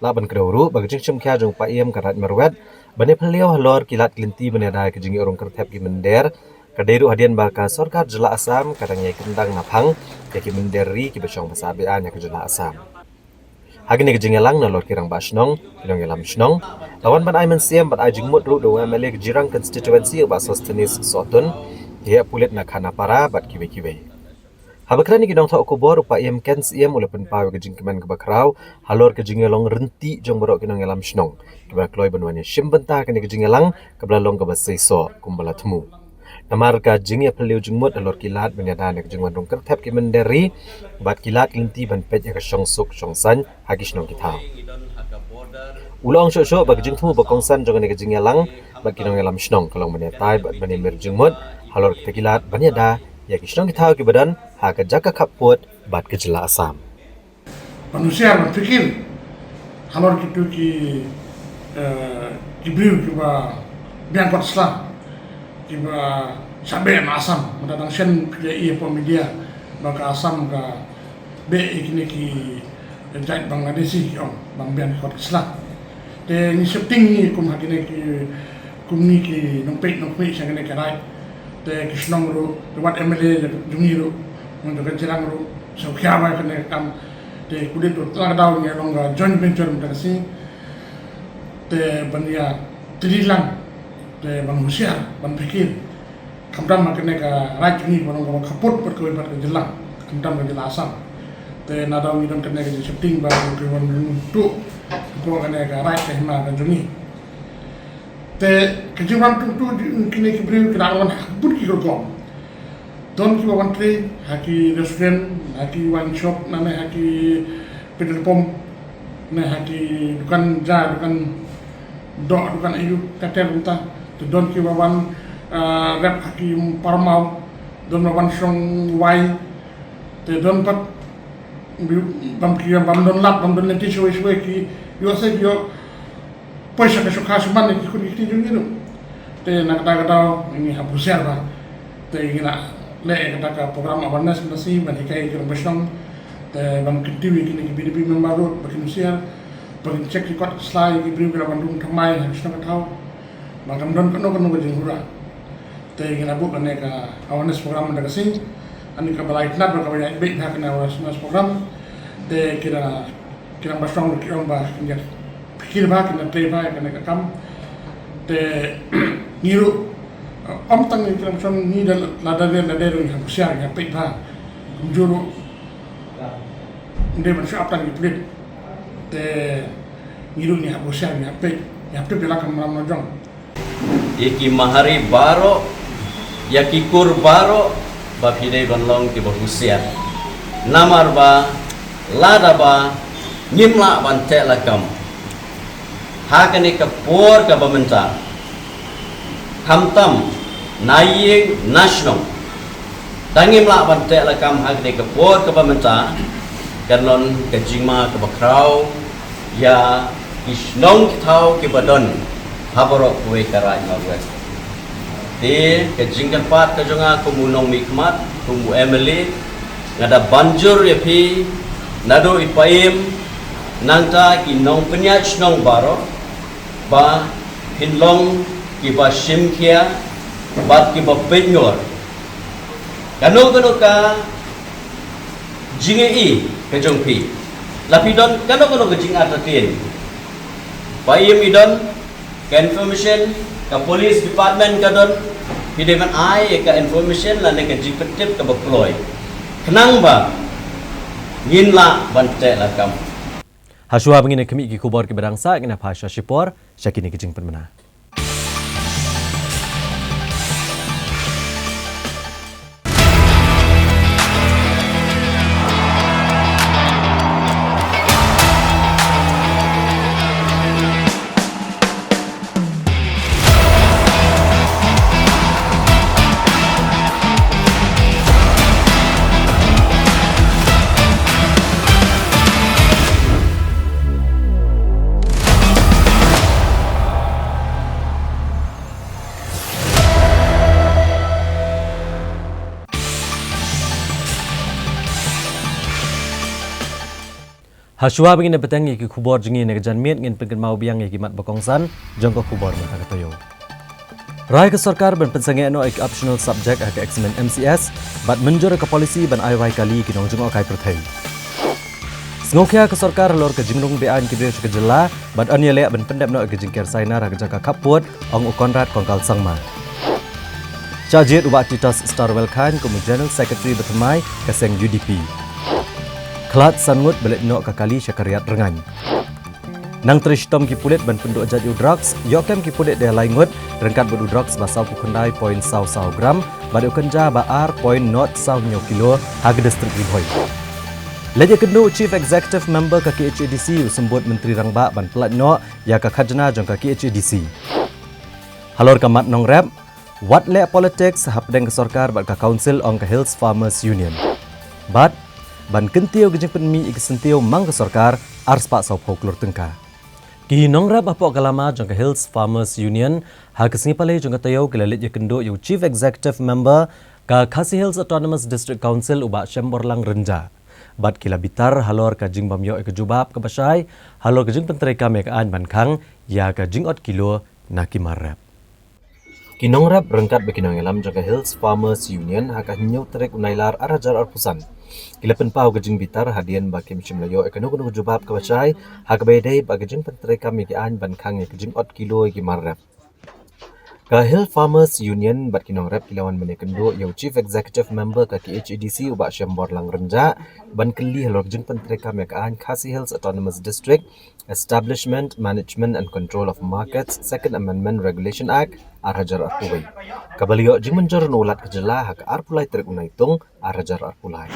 Lah ban kdew ruh ba ka jingshim khia jong u Paiem ka Raid Marwet ban ïaphylliew halor ki lad ki lynti ban ïada ka jingïoh rung kyrthep ki mynder ka dei ruh hadien ba ka sorkar jylla Assam ka dang ïai kyndang naphang ïa ki mynder ri kiba shong ba sah be-aiñ ha ka jylla Assam. Ha kane ka jingïalang nalor ki rangbah shnong, ki nongïalam shnong, la wan ban ai mynsiem bad ai jingmut ruh da u M L A ka Jirang constituency u Bah Sosthenes Sohtun, ki heh pulit na Khanapara bad kiwei kiwei. Haba kren ïa ki nongthoh khubor u Paiem Ken Syiem u la pynpaw ïa ka jingkmen kaba khraw halor ka jingïalong ryntih jong baroh ki nongïalam shnong kiba la kloi ban wan ïashim bynta ha kane ka jingïalang kaba la long kaba seisoh kumba la thmu. Namar ka jingïaphylliew jingmut halor ki lad ban ïada na ka jingwan rung kyrthep ki mynder ri bad ki lad ki lynti ban peit ïa ka shongsuk shongsaiñ ha ki shnong ki thaw. U la ong shuh shuh ba ka jingthmu ba kongsan jong kane ka jingïalang bad ki nongïalam shnong ka long ban ïatai bad ban ïamir jingmut halor kita ki lad ban ïada ïa ki shnong ki thaw kiba don ha ka jaka khappud bad ka jylla Assam. Ban husiar, ban pyrkhat halor kito ki, eh, ki briew kiba biang kot sla, kiba shah beh na Assam. Mynta dang shen phi ïohi hapoh media ba ka Assam ka beh ïa kine ki jait Bangladeshi, ki ong, ba biang kot sla. Te ngi sheptieng ngi kum ha kine ki, kum ngi ki nongpeit nongkhmih sha kane ka raid. Te ki shnong ruh, te wat M L A jong ngi ruh, ngi jong ka Jirang ruh, sngewkhia ba kane ka kam. Te kudit ruh, te la ka daw ngi long ka joint venture mynta ka sngi. Te ban ïa teli lang, te ban husiar, ban pyrkhat. Khamtam ha kane ka raid jong ngi ba long kaba khappud bad kawei pat ka jylla, khamtam ka jylla Assam. Te nadaw ngi don kane ka jingsheptieng ba ngi wan tuh hapoh kane ka raid ka hima ka jong ngi. Te ka jingwan tuh tuh kine ki briew ki la wan ha bun ki rukom. Don kiba wan trei ha ki restaurant, ha ki wine shop, nane ha ki petrol pump, ne ha ki dukan ja, dukan doh, dukan aïu, ka ter kumta. Te don kiba wan, ah, rep ha ki parmaw, don ba wan shong wai. Te don pat bam ki, bam don lad, bam don lynti shawei shawei, ki ïoh se ki ïoh poi sha ka shuka sha man ki khun ki kti jong ngi ruh. Te na kata ka daw ngi hap husiar bha. Te ngi la leh kata ka program awareness mynta shi ban hikai ïa ki rangbah shnong. Te ban kyntiew ïa kine ki V D P member ruh ba kin husiar, ba kin check record ka sla ïa ki briew kiba la wan rung thymmai ha ka shnong ka thaw, ba kam don kano kano ka jinghura. Te ngi la buh kane ka awareness program mynta ka sngi. Ani kaba la itynnad bad kaba ïaid beit ha kane ka awareness program. Te ki la, ki rangbah shnong ki ong ba kin ïa pyrkhat bha, kin ïa trei bha ïa kane ka kam. Te ngi ruh, ym tang ki rangbah shnong, ngi da lada dei, lada dei ruh ngi hap husiar, ngi hap peit bha. Kumjuh ruh ym dei ban shu ap tang ki pulit. Te ngi ruh ngi hap husiar, ngi hap peit, ngi hap tip ïa la ka mram la jong. Ïa ki mahari baroh, ïa ki kur baroh, ba phi dei ban long kiba husiar. Namar ba lada ba ngim lah ban teh lakam ha kane ka por kaba mynta, khamtam na ïing na shnong, da ngim lah ban teh lakam ha kane ka por kaba mynta, kan long ka jingma kaba khraw ïa ki shnong ki thaw kiba don ha baroh kawei ka Raid Mawlai. Te ka jingkyrpad ka jong nga kum u nongmihkhmat, kum u M L A, nga da ban jur ïa phi naduh i Paiem, nangta ki nongpynïaid shnong baroh, ba phin long kiba shim khia bad kiba pynïor. Kano kano ka jingïohi ka jong phi, la phi don kano kano ka jingartatien, Paiem i don ka information, ka police department ka don, phi dei ban ai ka information lane ka jingpyntip kaba kloi, khnang ba ngin lah ban teh lakam. Hashuwa ba ngin ïa khmih ki khubor kiba dang sah, ngin ïa phai sha shipor sha kine ki jingpynbna. Hashuwa ba ngin ïa bteng ïa ki khubor jong ngi na ka janmiet, ngin pynkynmaw biang ïa ki mat ba kongsan jong ka khubor mynta ka taïew. Rai ka sorkar ban pynsangeh noh ïa ki optional subject ha ka eksamin M C S bad mynjur ïa ka policy ban ai wai kali ïa ki nongjngohkai pyrthei. Sngewkhia ka sorkar halor ka jingrung beaiñ ki briew sha ka jylla bad yn ïaleh ban pyndep noh ïa ka jingker sainar ha ka jaka khappud, ong u Conrad Kongkal Sangma. Shah jied u Bah Titus Starwell Chyne kum u General Secretary bathymmai ka seng U D P. Khlad san ngut ba leit noh ka kali sha ka Riat Rngaiñ. Nang trei shitom ki pulit ban pynduh jait ïa u drugs, ïoh kem ki pulit da lai ngut ryngkat bad u drugs ba sawphew khyndai point saw saw gram bad u kynja ba ar point nought saw hynñiew kilo ha ka district Ri Bhoi. Leit ïakynduh u Chief Executive Member ka K H A D C u Symbud Myntri Rangbah ban pyllait noh ïa ka khajna jong ka K H A D C. Halor ka mat nongrep, wat leh politics hapdeng ka sorkar bad ka council, ong ka Hills Farmers Union. Bad ban kyntiew ka jingpynmih ïa ki syntiew mang ka sorkar, arspah sawphew klur tyngka. Ki nongrep hapoh ka lama jong ka Hills Farmers Union ha ka sngi Palei jong ka taïew ki la leit ïakynduh ïa u Chief Executive Member ka Khasi Hills Autonomous District Council u Bah Shemborlang Rynjah. Bad ki la bitar halor ka jingbym ïoh ïa ka jubab kaba shai halor ka jingpyntreikam ïa ka aiñ ban khang ïa ka jingot kilo na ki mar rep. Ki nongrep ryngkat bad ki nongïalam jong ka Hills Farmers Union ha ka hynñiew tarik u Nailar ar hajar arphew san ki la pynpaw ka jingbitar hadien ba kim shym la ïoh ïa kano kano ka jubab kaba shai ha kaba ïadei bad ka jingpyntreikam ïa ka aiñ ban khang ïa ka jingot kilo ïa ki mar rep. Ka Hill Farmers Union bad ki nongrep ki la wan ban ïakynduh ïa u Chief Executive Member ka K H A D C u Bah Shemborlang Rynjah ban kylli halor ka jingpyntreikam ïa ka aiñ Khasi Hills Autonomous District Establishment, Management and Control of Markets Second Amendment Regulation Act ar hajar arphew wei, kaba la ïoh jingmynjur na u Lat ka jylla ha ka arphew lai tarik u Naitung ar hajar arphew lai.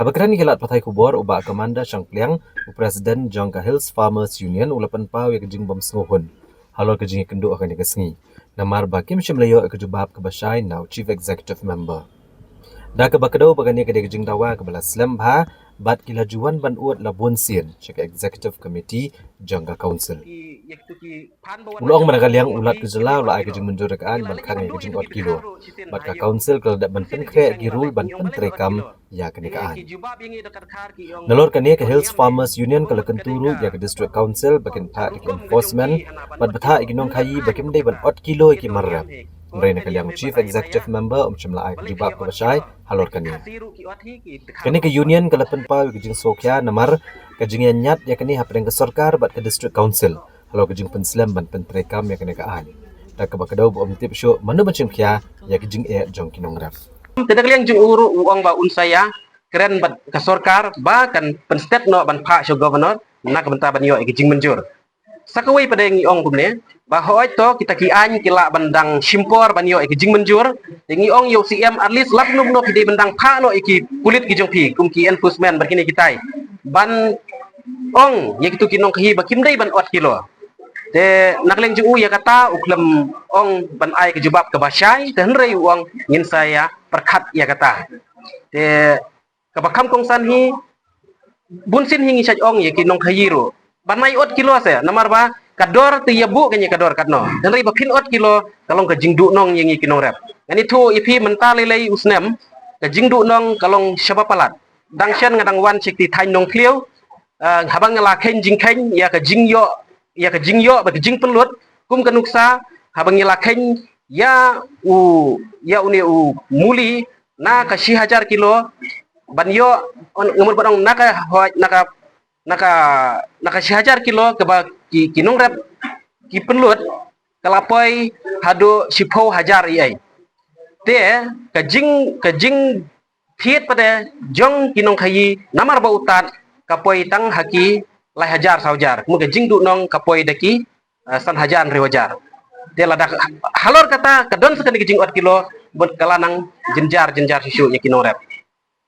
Haba kren ïa ki lad pathai khubor, u Bah Commander Shangpliang, u President jong ka Hills Farmers Union, u la pynpaw ïa ka jingbym sngewhun halor ka jingïakynduh ha kane ka sngi, namar ba kim shym la ïoh ïa ka jubab kaba shai na u Chief Executive Member. Da kaba kdew ba kane ka dei ka jingdawa kaba la slem bha bad ki la ju wan ban ud la bun sien sha ka executive committee jong ka council. U la ong ba na ka liang u Lat ka jylla u la ai ka jingmynjur ïa ka aiñ ban khang ïa ka jingot kilo, bad ka council ka la dep ban pynkhreh ïa ki rule ban pyntreikam ïa kane ka aiñ. Nalor kane, ka Hills Farmers Union ka la kyntu ruh ïa ka District Council ba kin phah da ki enforcement bad batai ïa ki nongkhaïi ba kim dei ban ot kilo ïa ki mar rep. Hynrei na ka liang u Chief Executive Member um shym la ai ka jubab kaba shai halor kane. Kane ka union ka la pynpaw ïa ka jingsngewkhia namar ka jingïañiad ïa kane hapdeng ka sorkar bad ka District Council halor ka jingpynslem ban pyntreikam ïa kane ka aiñ, da kaba kdew ba ym tip shuh mano ban shim khia ïa ka jingeh jong ki nongrep. Te na ka liang jong u ruh u ong ba un sa ïakren bad ka sorkar ba kan pynstet noh ban phah sha u Governor na ka bynta ban ïoh ïa ka jingmynjur. Sa kawei pat de ngi ong kumne ba hooid to kita ki aiñ ki lah ban dang shim por ban ïoh ïa ka jingmynjur. Te ngi ong ïa u C M at least lada kum no phi dei ban dang phah noh ïa ki pulit ki jong phi kum ki enforcement bad kine kitai ban ong ïa kitu ki nongkhaïi ba kim dei ban ot kilo. Te na ka liang jong u ïa kata u khlem ong ban ai ka jubab kaba shai, te hynrei u ong ngin sa ïa pyrkhat ïa kata. Te kaba kham kongsan hi, bun sien hi ngi shait ong ïa ki nongkhaïi ruh ban ai ot kilo se, namar ba ka dor te ïa buh ka ïa ka dor katno. Hynrei ba phin ot kilo ka long ka jingduhnong ïa ngi ki nongrep. Ngan ïathuh ïa phi mynta lei lei u snem ka jingduhnong ka long shaba palat. Dang shen nga dang wan sha kti thaiñ Nongthliew, ah, haba nga la kheiñ jingkheiñ ïa ka jingïoh, ïa ka jingïoh bad ka jingpynlut kum ka nuksa, haba ngi la kheiñ ïa u, ïa une u muli na ka shi hajar kilo ban ïoh, nga mut ban ong na ka hoi, na ka, na ka, na ka shi hajar kilo kaba ki, ki nongrep ki pynlut ka la poi haduh shiphew hajar ïa ei. Te ka jing, ka jingthied pat de jong ki nongkhaïi namar ba u tad ka poi tang ha ki lai hajar saw hajar. Kumba ka jingduhnong ka poi da ki, eh, san hajar hynriew hajar. Te lada halor kata ka don sa kane ka jingot kilo, bad ka la nang jynjar jynjar shisha ïa ki nongrep.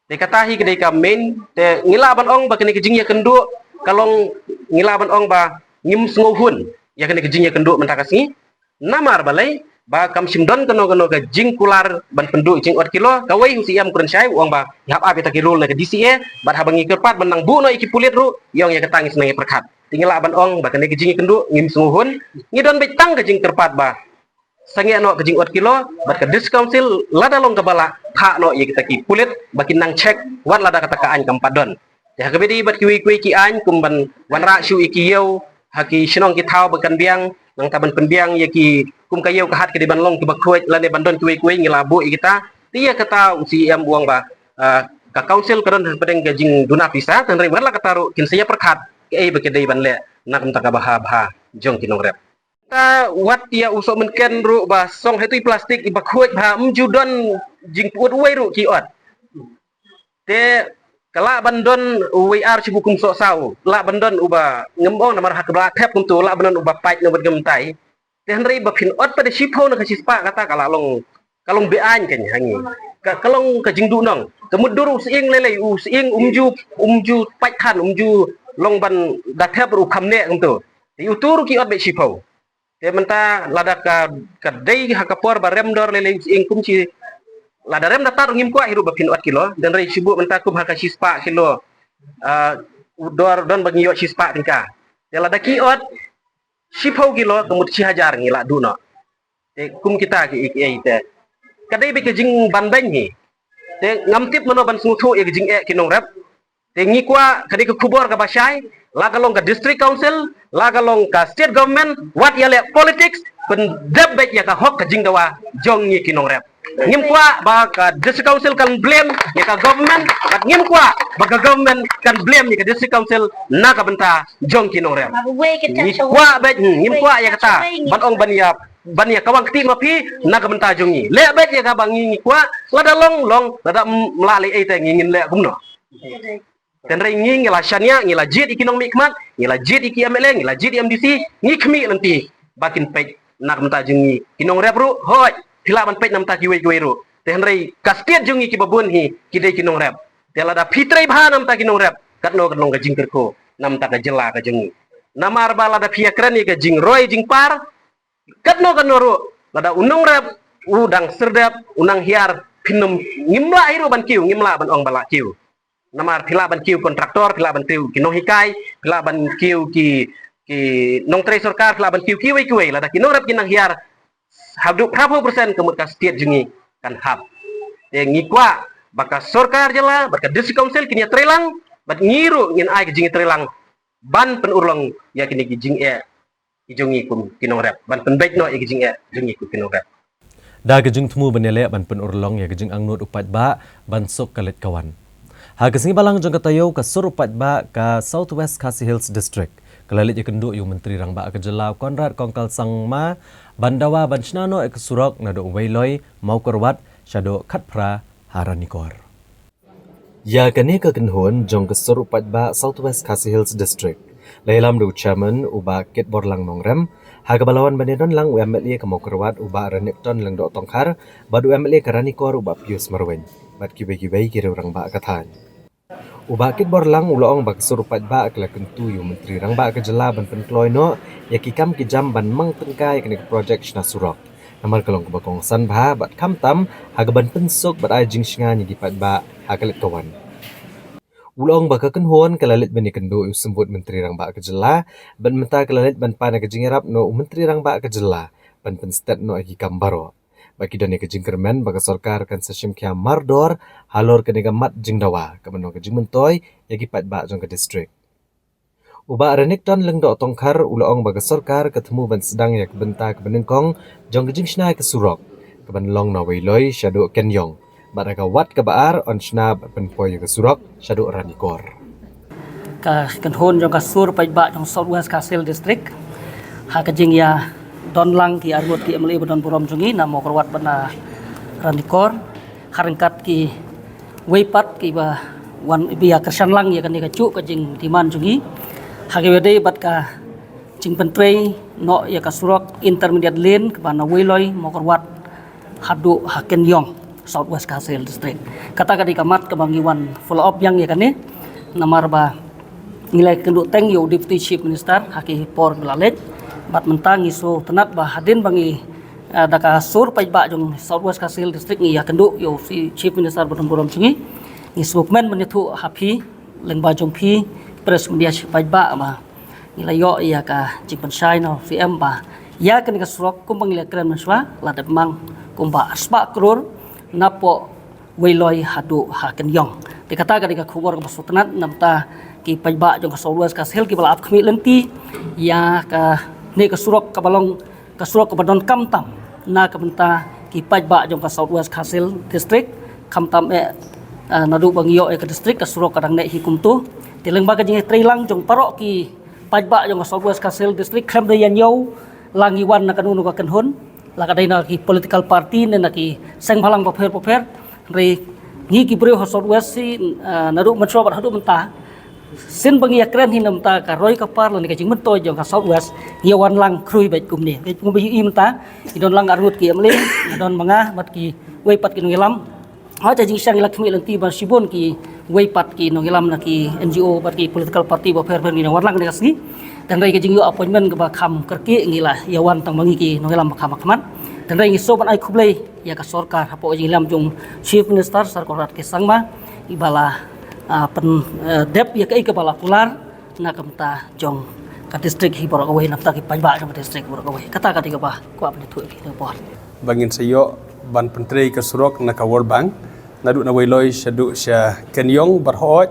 Te kata hi ka dei ka main, te ngi lah ban ong ba kane ka jingïakynduh ka long, ngi lah ban ong ba ngim sngewhun ïa kane ka jingïakynduh mynta ka sngi. Namar balei ba kam shym don kano kano ka jingkular ban pynduh jingot kilo. Kawei u C M kren shai u ong ba ïa hap ap ïa ta ki rule na ka D C A, bad haba ngi kyrpad ban nang buh noh ïa ki pulit ruh, ïa ong ïa kata ngi sngewpyrkhat. Te ngi lah ban ong ba kane ka jingïakynduh ngim sngewhun. Ngi don beit tang ka jingkyrpad ba sangeh noh ka jingot kilo, bad ka District Council lada long kaba lah, phah noh ïa kita ki pulit ba kin nang check wat lada kata ka aiñ kam pat don. Te ha kaba ïadei bad kiwei kiwei ki aiñ kum ban wanrah shuh ïa ki ïew ha ki shnong ki thaw ba kan biang, nangta ban pynbiang ïa ki kum ka ïew ka hat ka dei ban long kiba khuid lane ban don kiwei kiwei, ngi la buh ïa kita. Te ïa kata u C M u ong ba, ah, ka council ka don hapdeng ka jingduna pisa, hynrei wat la kata ruh kin sa ïapyrkhat kaei ba ki dei ban leh na ka bynta ka bha bha jong ki nongrep. Ta wat ïa u Sohmynken ruh ba song ha itu i plastik iba khuid bha, ym ju don jingpyut uwei ruh ki ot. Te ka lah ban don uwei ar shu bukum soh saw, lah ban don uba, ngam ong namar ha kaba thep kumtu, lah ban don uba pait na bad ngam tai. Te hynrei ba phin ot pat da shiphew na ka shispah kata ka la long, ka long be-aiñ kein ha ngi. Ka, ka long ka jingduhnong. Ka mut dur u sying lei lei, u sying um ju, um ju pait khan, um ju long ban da thep ruh kham neh kumtu. Te utu ruh ki ot beit shiphew. Te mynta lada ka, ka dei ha ka por ba rem dor lei lei u sying kum shi, lada rem da tad ruh ngim kwah hi ruh ba phin ot kilo. Hynrei shu buh mynta kum ha ka shispah kilo, ah, u dor don ba ngi ïoh shispah tyngka. Te lada ki ot shiphew kilo ka mut shi hajar ngi lah duh noh. Te kum kita ki, ki, ki, te ka dei beit ka jingbanbeiñ hi. Te ngam tip mano ban sngewthuh ïa ka jingeh ki nongrep. Te ngi kwah ka dei ka khubor kaba shai, la ka long ka District Council, la ka long ka State Government, wat ïaleh politics, pyndep beit ïa ka hok ka jingdawa jong ngi ki nongrep. Ngim kwah ba ka District Council kan blame ïa ka government, bad ngim kwah ba ka government kan blame ïa ka District Council na ka bynta jong ki nongrep. Ngi kwah beit, ngim kwah ïa kata ban ong ban ïa, ban ïa kawang kti ma phi na ka bynta jong ngi. Leh beit ïa kaba ngi, ngi kwah, lada long long, lada ym lah leh ei te ngi ngin leh kumno. Hynrei ngi, ngi la shaniah, ngi la jied ïa ki nongmihkhmat, ngi la jied ïa ki M L A, ngi la jied ïa M D C, ngi khmih lynti ba kin peit na ka bynta jong ngi ki nongrep ruh. Hooid, phi lah ban peit na ka bynta kiwei kiwei ruh. Te hynrei ka state jong ngi kiba bun hi ki dei ki nongrep. Te lada phi trei bha na ka bynta ki nongrep, katno kan long ka jingkyrkhu na ka bynta ka jylla ka jong ngi. Namar ba lada phi ïakren ïa ka jingroi jingpar, katno katno ruh, lada u nongrep u dang syrdet, u nang hiar, phin ym, ngim lah hi ruh ban kiew, ngim lah ban ong ba lah kiew. Namar phi lah ban kiew kontraktor, phi lah ban kiew ki nonghikai, phi lah ban kiew ki ki nongtrei sorkar, phi lah ban kiew kiwei kiwei, lada ki nongrep ki nang hiar haduh phra phew percent ka mut ka state jong ngi kan hap. Te ngi kwah ba ka sorkar jylla bad ka district council kin ïatreilang, bad ngi ruh ngin ai ka jingïatreilang ban pynurlong ïa kine ki jingeh ki jong ngi kum ki nongrep, ban pynbeit noh ïa ki jingeh jong ngi kum ki nongrep. Da ka jingthmu ban ïaleh ban pynurlong ïa ka jingangnud u paidbah ban suk ka leit ka wan. Ha ka sngi Balang jong ka taïew, ka sur u paidbah ka South West Khasi Hills District ka la leit ïakynduh ïa u Myntri Rangbah ka jylla u Conrad Kongkal Sangma ban dawa ban shna noh ïa ka surok naduh Weiloi Mawkyrwat shaduh Khatphra ha Ranikor. Ïa kane ka kynhun jong ka sur u paidbah South West Khasi Hills District la ïalam da u Chairman u Bah Kitborlang Nongrem, ha kaba la wan ban ïadon lang u MLA ka Mawkyrwat u Bah Renikton Lyngdoh Tongkhar bad u MLA ka Ranikor u Bah Pius Marwein bad kiwei kiwei ki riew rangbah ka thaiñ. U Bah Kitborlang u la ong ba ka sur u paidbah ka la kyntu ïa u Myntri Rangbah ka jylla ban pynkloi noh ïa ki kam ki jam ban mang tyngkai ïa kane ka projek shna surok, namar ka long kaba kongsan bha bad khamtam ha kaban pynsuk bad ai jingsngewbha ïa ki paidbah ha ka leit ka wan. U la ong ba ka kynhun ka la leit ban ïakynduh ïa u Symbud Myntri Rangbah ka jylla bad mynta ka la leit ban pan ïa ka jingïarap na u Myntri Rangbah ka jylla ban pynstet noh ïa ki kam baroh. Ba ki don ïa ka jingkyrmen ba ka sorkar kan sa shim khia mardor halor kane ka mat jingdawa kaban long ka jingmyntoi ïa ki paidbah jong ka district. U Bah Renikton Lyngdoh Tongkhar u la ong ba ka sorkar ka thmu ban sdang ïa ka bynta kaba nyngkong jong ka jingshna ïa ka surok kaban long na Weiloi shaduh Kenyong, bad ha ka wat kaba ar yn shna bad pynpoi ïa ka surok shaduh Ranikor. Ka kynhun jong ka sur paidbah jong South West Khasi Hills District ha ka jingïadon lang ki arngut ki MLA ba don burom jong ngi na Mawkyrwat bad na Ranikor, ha ryngkat kiwei pat kiba wan ba ïakyrshan lang ïa kane kajuh ka jingdemand jong ngi ha kaba ïadei bad ka jingpyntrei noh ïa ka surok intermediate lane kaba na Weiloi Mawkyrwat haduh ha Kenyong, South West Khasi Hills District. Kata ka dei ka mat kaba ngi wan follow up biang ïa kane, namar ba ngi la ïakynduh teng ïa u Deputy Chief Minister ha ki por ba la leit, bad mynta ngi sngewtynnat ba hadien ba ngi, eh, da ka sur paidbah jong South West Khasi Hills District ngi ïakynduh ïa u Chief Minister ba don burom jong ngi, ngi sngewkmen ban ïathuh ha phi lyngba jong phi press media shi paidbah ba ngi la ïoh ïa ka jingpynshai na u CM ba ïa kane ka surok kumba ngi la kren mynshuwa la dep mang kumba arspah klur napoh Weiloi haduh ha Kenyong. Te kata ka dei ka khubor kaba sngewtynnat na bynta ki paidbah jong ka South West Khasi Hills kiba la ap khmih lynti ïa kane ka surok kaba long ka surok kaba donkam tam na ka bynta ki paidbah jong ka South West Khasi Hills District, khamtam eh, eh, naduh ba ngi ïoh ïa ka district ka surok ka dang neh hi kumto. Te lyngba ka jingïatreilang jong baroh ki paidbah jong ka South West Khasi Hills District, khlem da ïa ñiew la ngi wan na kano kano ka kynhun, la ka dei na ki political party ne na ki seng bhalang bapher bapher, hynrei ngi ki briew ha South West shi, eh, naduh mynshuwa bad haduh mynta, shisien ba ngi ïakren hi na bynta ka roi ka par lane ka jingmyntoi jong ka South West, ngi ïa wan lang khrui beit kumne. Beit kumba ïohi mynta ngi don lang arngut ki MLA, ngi don ma nga bad kiwei pat ki nongïalam. Hooid, ha jingshisha ngi la khmih lynti bad shibun kiwei pat ki nongïalam na ki NGO bad ki political party bapher bapher, ngi wan lang kane ka sngi. Te hynrei ka jingïoh appointment kaba kham kyrkieh ngi la ïa wan tang ma ngi ki nongïalam ba kham hakhmat. Te hynrei ngi sngewbha ban ai khublei ïa ka sorkar hapoh ka jingïalam jong Chief Minister Sir Conrad K Sangma, iba la, ah, pyn, eh, dep ïa kaei kaba la kular na ka bynta jong ka district hi baroh kawei, na bynta ki paidbah jong ka district baroh kawei. Kata ka dei kaba kwah ban ïathuh ïa phi, khublei. Ba ngin sa ïoh ban pyntrei ka surok na ka World Bank naduh na Weiloi shaduh sha Kenyong, bad hooid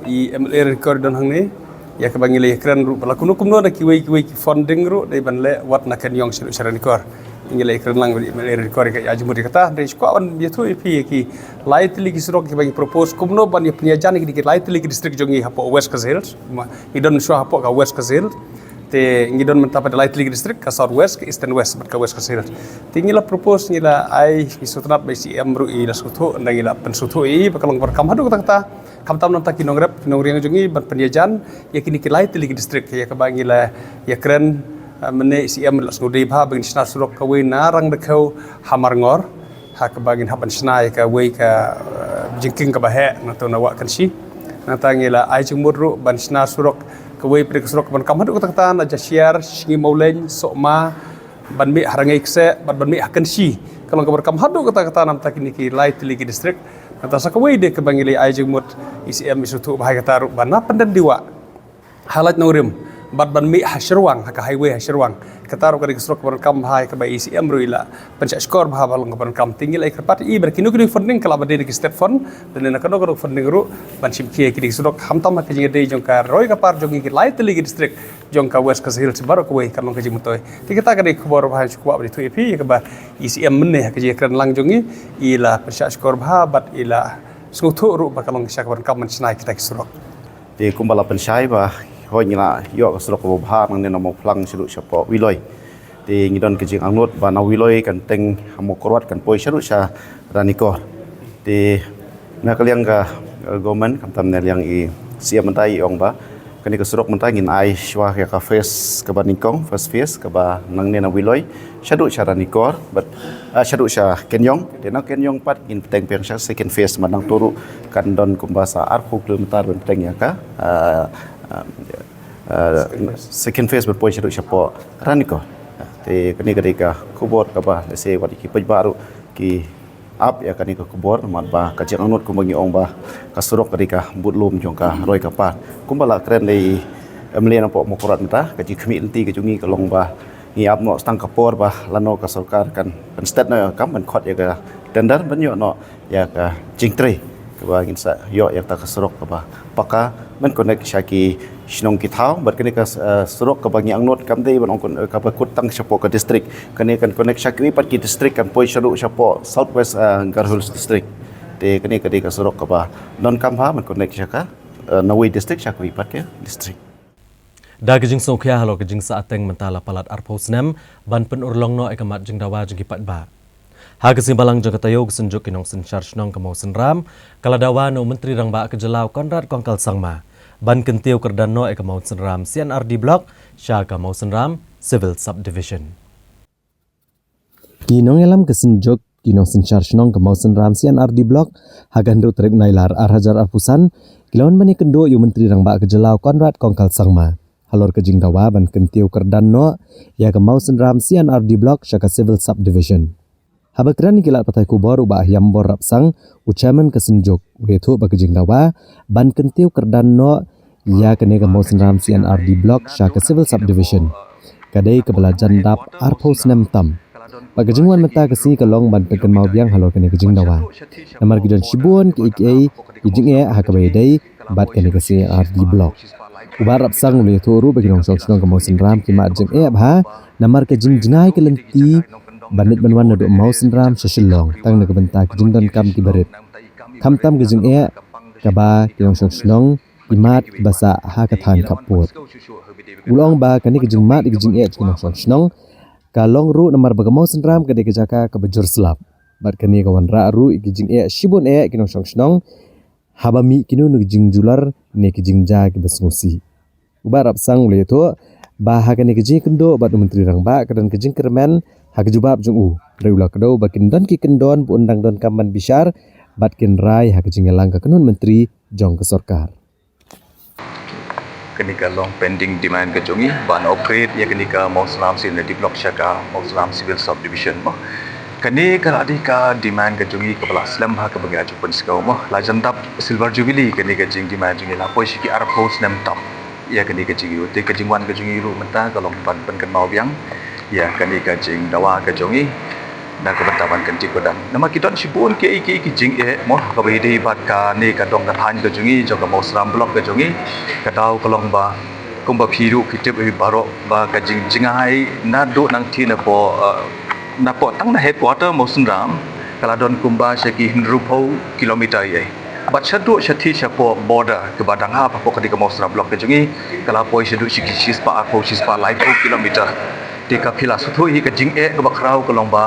i MLA Ranikor don hangne, ïa kaba ngi la ïakren ruh ba la kumno kumno na kiwei kiwei ki funding ruh dei ban leh wat na Kenyong shaduh sha Ranikor. Ngi la ïakren lang bad i MLA Ranikor ïa ka jingmut ïa kata. Hynrei shu kwah ban ïathuh ïa phi ïa ki lai tylli ki surok kiba ngi propose kumno ban ïa pynïajan ïa ki lai tylli ki district jong ngi hapoh West Khasi Hills. Ngi don shuwa hapoh ka West Khasi Hills. Te ngi don mynta pat da lai tylli ki district, ka South West, ka Eastern West bad ka West Khasi Hills. Te ngi la propose, ngi la ai, ngi sngewtynnat ba i CM ruh i la sngewthuh, ynda ngi la pynsngewthuh ïa i ba ka long kaba donkam haduh katta katta. Khamtam na bynta ki nongrep ki nongriang jong ngi ban pynïajan ïa kine ki lai tylli ki district, ïa kaba ngi la ïakren, eh, mynne i CM la sngewdei bha ba ngin shna surok kawei na Rangdakhiew ha Marngor. Ha kaba ngin hap ban shna ïa kawei ka, eh, jingkieng kaba heh nangta na Wah Kynshi. Nangta ngi la ai jingmut ruh ban shna surok kawei pat ka surok kaba donkam haduh katta katta na Jashiar, Sngi Mawleng, Sohma, ban mih ha Rangei Kseh bad ban mih ha Kynshi. Ka long kaba donkam haduh katta katta na bynta kine ki lai tylli ki district. Kata sa kawei de kaba ngi la ai jingmut, ECM i sngewthuh bha ïa kata ruh ba na Pyndendiwah ha Laitumkhrah bad ban mih ha Shyrwang, ha ka highway ha Shyrwang. Kata ruh ka dei ka surok kaba donkam bha, kaba ECM ruh i la pynshah shkor bha ba long kaba donkam. Te ngi la ai kyrpad ïa i ba kino kino funding, ka lah ban dei na ki state fund, lane na kano kano funding ruh, ban shim khia ïa kine ki surok, khamtam ha ka jingïadei jong ka roi ka par jong ngi ki lai tylli ki district jong ka West Khasi Hills baroh kawei, kan long ka jingmyntoi. Te kata ka dei ka khubor ba ngi shu kwah ban ïathuh ïa phi, ïa kaba ECM mynne ha ka jingkren lang jong ngi i la pynshah shkor bha bad i la sngewthuh ruh ba ka long ka sha kaba donkam ban shna ïa kita ki surok. Te kumba la pynshai ba hooid ngi la ïoh ka surok kaba bha nangne na Mawphlang shaduh shapoh Wiloi. Te ngi don ka jingangnud ba na Wiloi kan teng ha Mawkyrwat kan poi shaduh sha Ranikor. Te na ka liang ka, eh, government, khamtam na liang i CM mynta i ong ba kane ka surok mynta ngin ai shuwa ïa ka phase kaba nyngkong, first phase kaba nangne na Wiloi shaduh sha Ranikor, bad, ah, shaduh sha Kenyong. Te na Kenyong pat ngin bteng biang sha second phase, mynta nangta ruh kan don kumba sa arphew kilometer ban bteng ïa ka, ah, ah, ah, second phase ban poi shaduh shapoh Ranikor. Te kane ka dei ka khubor kaba lehse wat ki paidbah ruh ki ap ïa kane ka khubor, namar ba ka jingangnud kumba ngi ong ba ka surok ka dei ka bud lum jong ka roi ka par. Kumba la kren dei MLA na poh Mawkyrwat mynta, ka jingkhmih lynti ka jong ngi ka long ba ngi ap noh tang ka por ba lano ka sorkar kan pynstet noh ïa ka kam ban khot ïa ka tender ban ïoh noh ïa ka jingtrei kaba ngin sa ïoh ïa kata ka surok kaba paka ban connect sha ki shnong ki thaw. Bad kane ka, eh, surok kaba ngi angnud kam dei ban ong kun, eh, kaba kut tang shapoh ka district. Kane kan connect sha kiwei pat ki district, kan poi shaduh shapoh South West, eh, Garo Hills District. Te kane ka dei ka surok kaba donkam bha ban connect sha ka, eh, nawei district sha kiwei pat ki district. Da ka jingsngewkhia halor ka jingsahteng mynta la palat arphew snem ban pynurlong noh ïa ka mat jingdawa jong ki paidbah. Ha ka sngi Balang jong ka taïew ka Synjuk ki nongsynshar shnong ka Mawsynram ka la dawa na u Myntri Rangbah ka Jylla u Conrad Kongkal Sangma ban kyntiew kyrdan noh ïa ka Mawsynram C and RD Block sha ka Mawsynram Civil Subdivision. Ki nongïalam ka Synjuk ki nongsynshar shnong ka Mawsynram C and RD Block ha ka hynriew tarik Nailar ar hajar arphew san ki la wan ban ïakynduh ïa u Myntri Rangbah ka Jylla u Conrad Kongkal Sangma halor ka jingdawa ban kyntiew kyrdan noh ïa ka Mawsynram C and RD Block sha ka Civil Subdivision. Haba kren ïa ki lad pathai khubor, u Bah Hiambor Rapsang, u Chairman ka Synjuk, u la ïathuh ba ka jingdawa ban kyntiew kyrdan noh ïa kane ka Mawsynram C and RD Block sha ka Civil Subdivision ka dei kaba la jan dap arphew snem tam. Bad ka jingwan mynta ka sngi ka long ban pynkynmaw biang halor kane ka jingdawa, namar ki don shibun kiei kiei ki jingeh ha kaba ïadei bad kane ka C and RD Block. U Bah Rapsang u la ïathuh ruh ba ki nongshong shnong ka Mawsynram ki mad jingeh bha namar ka jingjngai ka lynti ban leit ban wan naduh Mawsynram sha Shillong tang na ka bynta ki jingdonkam kiba rit. Khamtam ka jingeh kaba ki nongshong shnong ki mad kiba sah ha ka thaiñ khappud. U la ong ba kane ka jingmad ïa ka jingeh jong ki nongshong shnong ka long ruh namar ba ka Mawsynram ka dei ka jaka kaba jur slap. Bad kane ka wanrah ruh ïa ka jingeh shibun eh ki nongshong shnong haba mih kino kino ki jingjular ne ki jingjia kiba sngewsih. U Bah Rapsang u la ïathuh ba ha kane ka jingïakynduh bad u Myntri Rangbah ka don ka jingkyrmen ha ka jubab jong u. Hynrei u la kdew ba kin don ki kyndon ba un dang donkam ban bishar bad kin rai ha ka jingïalang ka kynhun myntri jong ka sorkar. Kane ka long pending demand ka jong ngi ban upgrade ïa kane ka Mawsynram C and RD Block sha ka Mawsynram Civil Subdivision mo. Kane ka la dei ka demand ka jong ngi kaba la slem ha kaba ngi la ju pynsngew mo. La jan dap Silver Jubilee kane ka jingdemand jong ngi, la poi sha ki arphew snem tam ïa kane ka jingïoh. Te ka jingwan ka jong ngi ruh mynta ka long ban pynkynmaw biang ïa kane ka jingdawa ka jong ngi na ka bynta ban kyntiew kyrdan. Namar ki don shibun kiei kiei ki jingeh mo kaba ïadei bad kane ka dong ka thaiñ ka jong ngi, jong ka Mawsynram Block ka jong ngi. Ka daw ka long ba kumba phi ruh phi tip hi baroh ba ka jingjngai naduh nangtei napoh, eh, napoh tang na headquarter Mawsynram ka la don kumba sha ki hynriewphew kilometer ïa. Bad shaduh shathie shapoh border kaba dang hap hapoh kane ka Mawsynram Block ka jong ngi ka la poi shaduh sha ki shispah arphew, shispah laiphew kilometer. Te ka phi la sngewthuh hi ka jingeh kaba khraw ka long ba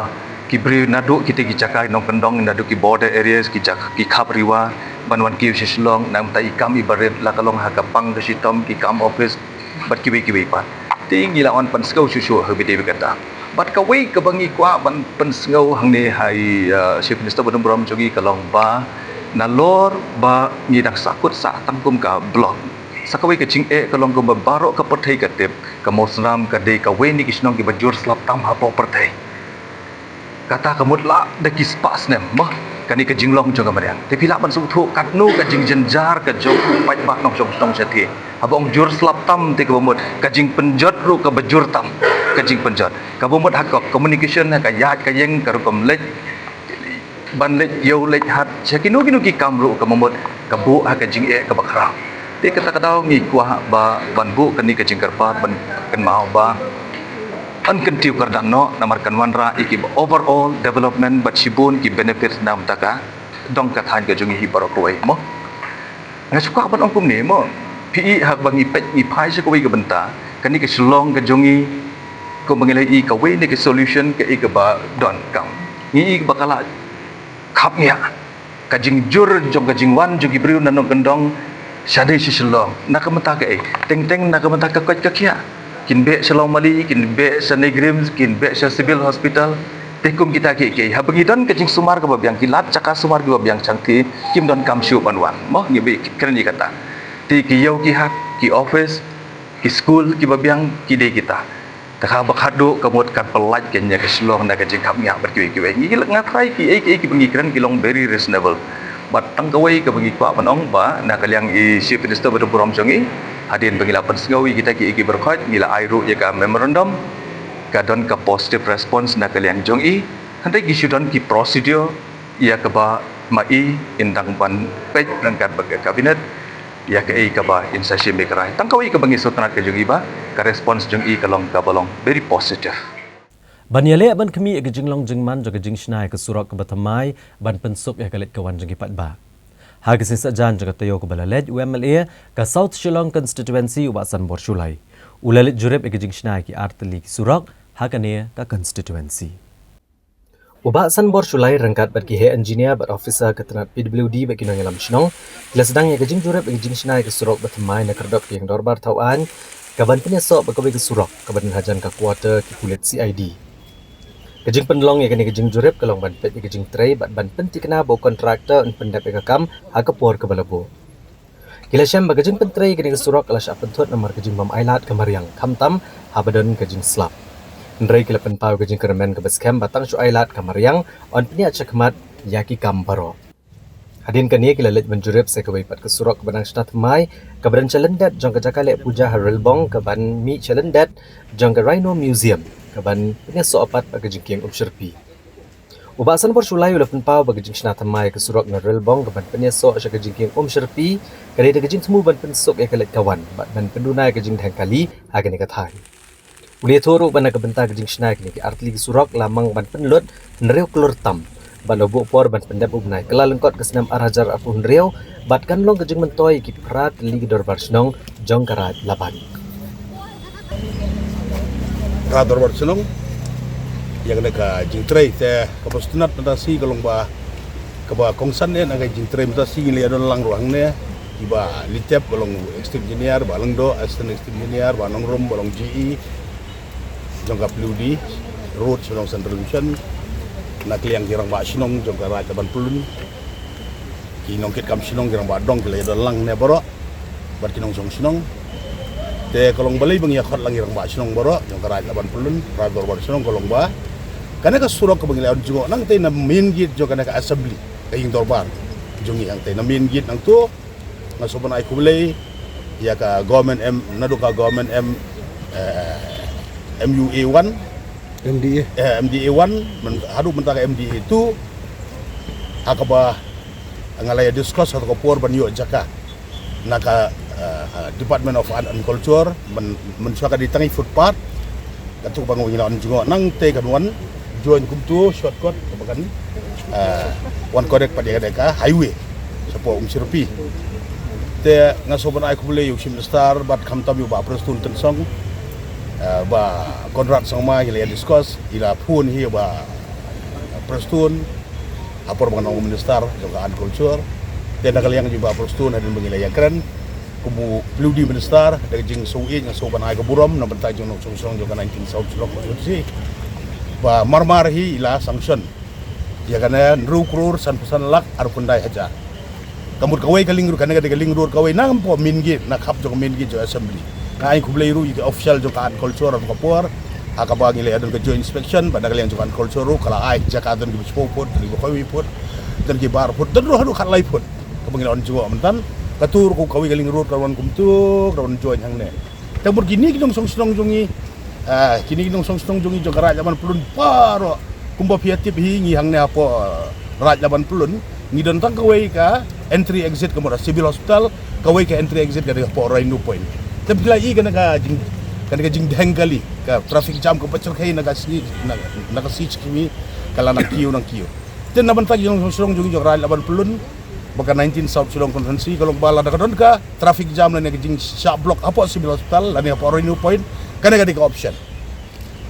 ki briew naduh kita ki jaka nongkyndong, naduh ki border areas, ki jaka ki khap riwa ban wan kiew sha Shillong, namar i kam iba rit la ka long ha ka pang ka shitom, ki kam office bad kiwei kiwei pat. Te ngi la wan pynsngew shuh shuh ha kaba ïadei bad kata. Bad kawei kaba ngi kwah ban pynsngew hangne ha i, uh, Chief Minister ba dang burom jong ngi ka long ba nalor ba ngi dang sahkut sah tang kum ka block, sa kawei ka jingeh ka long kumba baroh ka pyrthei ka tip ka Mawsynram ka dei kawei na ki shnong kiba jur slap tam hapoh pyrthei. Kata ka mut la da ki spah snem mo. Kane ka jinglong jong ka mariang. Te phi lah ban sngewthuh katno ka jingjynjar ka jong u paidbah nongshong shnong shathie. Haba ong jur slap tam te kaba mut ka jingpynjot ruh kaba jur tam. Ka jingpynjot. Kaba mut ha ka communication, ha ka ïaid ka ïeng, ka rukom leit, ban leit ïew leit hat, sha kino kino ki kam ruh kaba mut ka buh ha ka jingeh kaba khraw. Te kata ka daw ngi kwah ba ban buh kane ka jingkyrpad ban kynmaw ba yn kyntiew kyrdan noh namar kan wanrah ïa ki overall development bad shibun ki benefits na ka bynta ka dong ka thaiñ ka jong ngi hi baroh kawei mo. Nga shu kwah ban ong kumne mo. Phi i haba ngi peit ngi phai sha kawei ka bynta, kane ka Shillong ka jong ngi kumba ngi la i kawei na ki solution kaei kaba donkam. Ngi i ba ka la khapngiah ka jingjur jong ka jingwan jong ki briew na nongkyndong shane sha Shillong. Na ka bynta kaei? Teng teng na ka bynta ka koit ka khiah. Kin beh sha Lawmali, kin beh sha NEIGRIHMS, kin beh sha Civil Hospital. Te kum kita kiei kiei, haba ngi don ka jingsumar kaba biang, ki lad jaka sumar kiba biang shangthie, kim donkam shuh ban wan mo, ngi ba kren ïa kata. Te ki ïew ki hat, ki office, ki skul kiba biang ki dei kita. Te kaba khatduh ka mut kan pyllait kane ka Shillong na ka jingkhapngiah bad kiwei kiwei. Ngi la, nga tharai kiei kiei kiba ngi kren ki long very reasonable. Bad tang kawei kaba ngi kwah ban ong ba na ka liang i Chief Minister ba dei burom jong ngi, hadien ba ngi la pynsngew ïa kita kiei kiei baroh, ngi la ai ruh ïa ka memorandum. Ka don ka positive response na ka liang jong i. Hynrei ki shu don ki procedure ïa kaba ma i yn dang ban peit ryngkat bad ka cabinet ïa kaei kaba yn sa shim ïa ka rai. Tang kawei kaba ngi sngewtynnat ka jong i ba ka response jong i ka long kaba long very positive. Ban ïaleh ban khmih ïa ka jinglong jingman jong ka jingshna ïa ka surok kaba thymmai ban pynsuk ïa ka leit ka wan jong ki paidbah. Ha ka sngi Saitjaiñ jong ka taïew kaba la leit, u MLA ka South Shillong Constituency, u Bah Sanbor Shullai, u la leit jurip ïa ka jingshna ïa ki artylli ki surok ha kane ka constituency. U Bah Sanbor Shullai ryngkat bad ki heh engineer bad officer ka tnat PWD bad ki nongïalam shnong ki la sdang ïa ka jingjurip ïa ka jingshna ïa ka surok ba thymmai na khyrdop ka ïing dorbar thawaiñ, kaban pynïasoh bad kawei ka surok kaba don hajan ka quarter ki pulit CID. Ka jingpynlong ïa kane ka jingjurip ka long ban peit ïa ka jingtrei bad ban pynthikna ba u contractor un pyndep ïa ka kam ha ka por kaba la buh. Ki la shem ba ka jingpyntrei ïa kane ka surok ka la shah pynthut namar ka jingbym ailad ka mariang, khamtam haba don ka jingslap. Hynrei ki la pynpaw ïa ka jingkyrmen kaba skhem ba tang shu ailad ka mariang, yn pynïaid shakhmat ïa ki kam baroh. Hadien kane ki la leit ban jurip sa kawei pat ka surok kaba dang shna thymmai, kaba don sha lyndet jong ka jaka leh puja ha Rilbong kaban mih sha lyndet jong ka Rhino Museum kaban pynïasoh pat bad ka jingkieng Umshyrpi. U Bah Sanbor Shullai u la pynpaw ba ka jingshna thymmai ka surok na Rilbong kaban pynïasoh sha ka jingkieng Umshyrpi ka dei da ka jingthmu ban pynsuk ïa ka leit ka wan bad ban pynduna ïa ka jingdheng kali ha kane ka thaiñ. U la ïathuh ruh ba na ka bynta ka jingshna ïa kine ki artylli ki surok la mang ban pynlut hynriew klur tam bad la buh por ban pyndep u bnai Kyllalyngkot ka snem ar hajar arphew hynriew bad kan long ka jingmyntoi ïa ki phra tylli ki dorbar shnong jong ka Raid Laban. Phra dorbar shnong ïa kane ka jingtrei te kaba sngewtynnat mynta shi ka long ba kaba kongsan eh na ka jingtrei mynta shi ngi la ïadon lang ruh hangne, i Bah Litep ba long Executive Engineer, Bah Lyngdoh Assistant Executive Engineer, Bah Nongrum ba long GE jong ka PWD Road Shillong Central Division, na ka liang ki rangbah shnong jong ka Raid Laban Pyllun, ki nongkitkam shnong, ki rangbah dong ki la ïadon lang ne baroh bad ki nongshong shnong. Te ka long balei ba ngi ïakhot lang ki rangbah shnong baroh jong ka Raid Laban Pyllun, phra dorbar shnong, ka long ba kane ka surok kaba ngi la ïoh jngoh nangtei na main gate jong kane ka assembly, ka ïing dorbar jong ngi, nangtei na main gate nangto. Nga sngewbha ban ai khublei ïa ka government M, naduh ka government M, eh, MUA one, MDA. Eh, MDA one, men, haduh mynta ka MDA two, ha kaba nga la ïa discuss ha ka por ban ïoh jaka na ka, eh, Department of Art and Culture, men, mynshuwa ka dei tang i footpath. Katto ba nga wan jngoh nangtei kan wan join kumto shortcut kaba kan, eh, wan connect pat ïa ka highway shapoh Umshyrpi. Te nga sngewbha ban ai khublei ïa u Chief Minister bad khamtam ïa u Bah Prestone Tynsong, eh, Bah Conrad Sangma, ngi la ïa discuss, i la phone hi ïa u Bah Prestone ha por ba nga long Minister jong ka Art Culture. Te na ka liang jong u Bah Prestone hadien ba ngi la ïakren kum u PWD Minister, da ka jingsngewsih nga sngewbha ban ai ka burom na bynta jong u nongshong shnong jong ka nineteen South Shillong Constituency ba marmar hi i la sanction ïa kane hynriew klur sanphew san lak arphew khyndai hajar. Ka mut kawei ka link road, kane ka dei ka link road kawei na hapoh main gate, na khap jong ka main gate jong assembly. Nga ai khublei ruh ïa ki official jong ka Art Culture ha ka por, Ha kaba ngi la ïa don ka joint inspection bad na ka liang jong ka agriculture ruh ka la ai jaka don kiba shiphew phut, don kiba khatwei phut, don kiba ar phut, don ruh haduh khatlai phut. Kaba ngi la wan jngoh mynta ka tur ko kawei ka link road ka wan kumtu ka wan join hangne. Te mut kine ki nongshong shnong jong ngi, ah, kine ki nongshong shnong jong ngi jong ka Raid Laban Pyllun baroh kumba phi ïa tip hi ngi hangne hapoh, ah, Raid Laban Pyllun ngi don tang kawei ka entry exit ka mut Civil Hospital, kawei ka entry exit ka dei hapoh Rhino Point. Te phi la i kane ka jing, kane ka jingdheng kali ka traffic jam ka pyrshah na ka sngi na, na ka sngi ka la nang kiew nang kiew. Te na bynta ki nongshong shnong jong ngi jong ka Raid Laban Pyllun ba ka nineteen South Shillong Constituency ka long ba lada ka don ka traffic jam lane ka jingshah block hapoh Civil Hospital lane hapoh Rhino Point, kane ka dei ka option.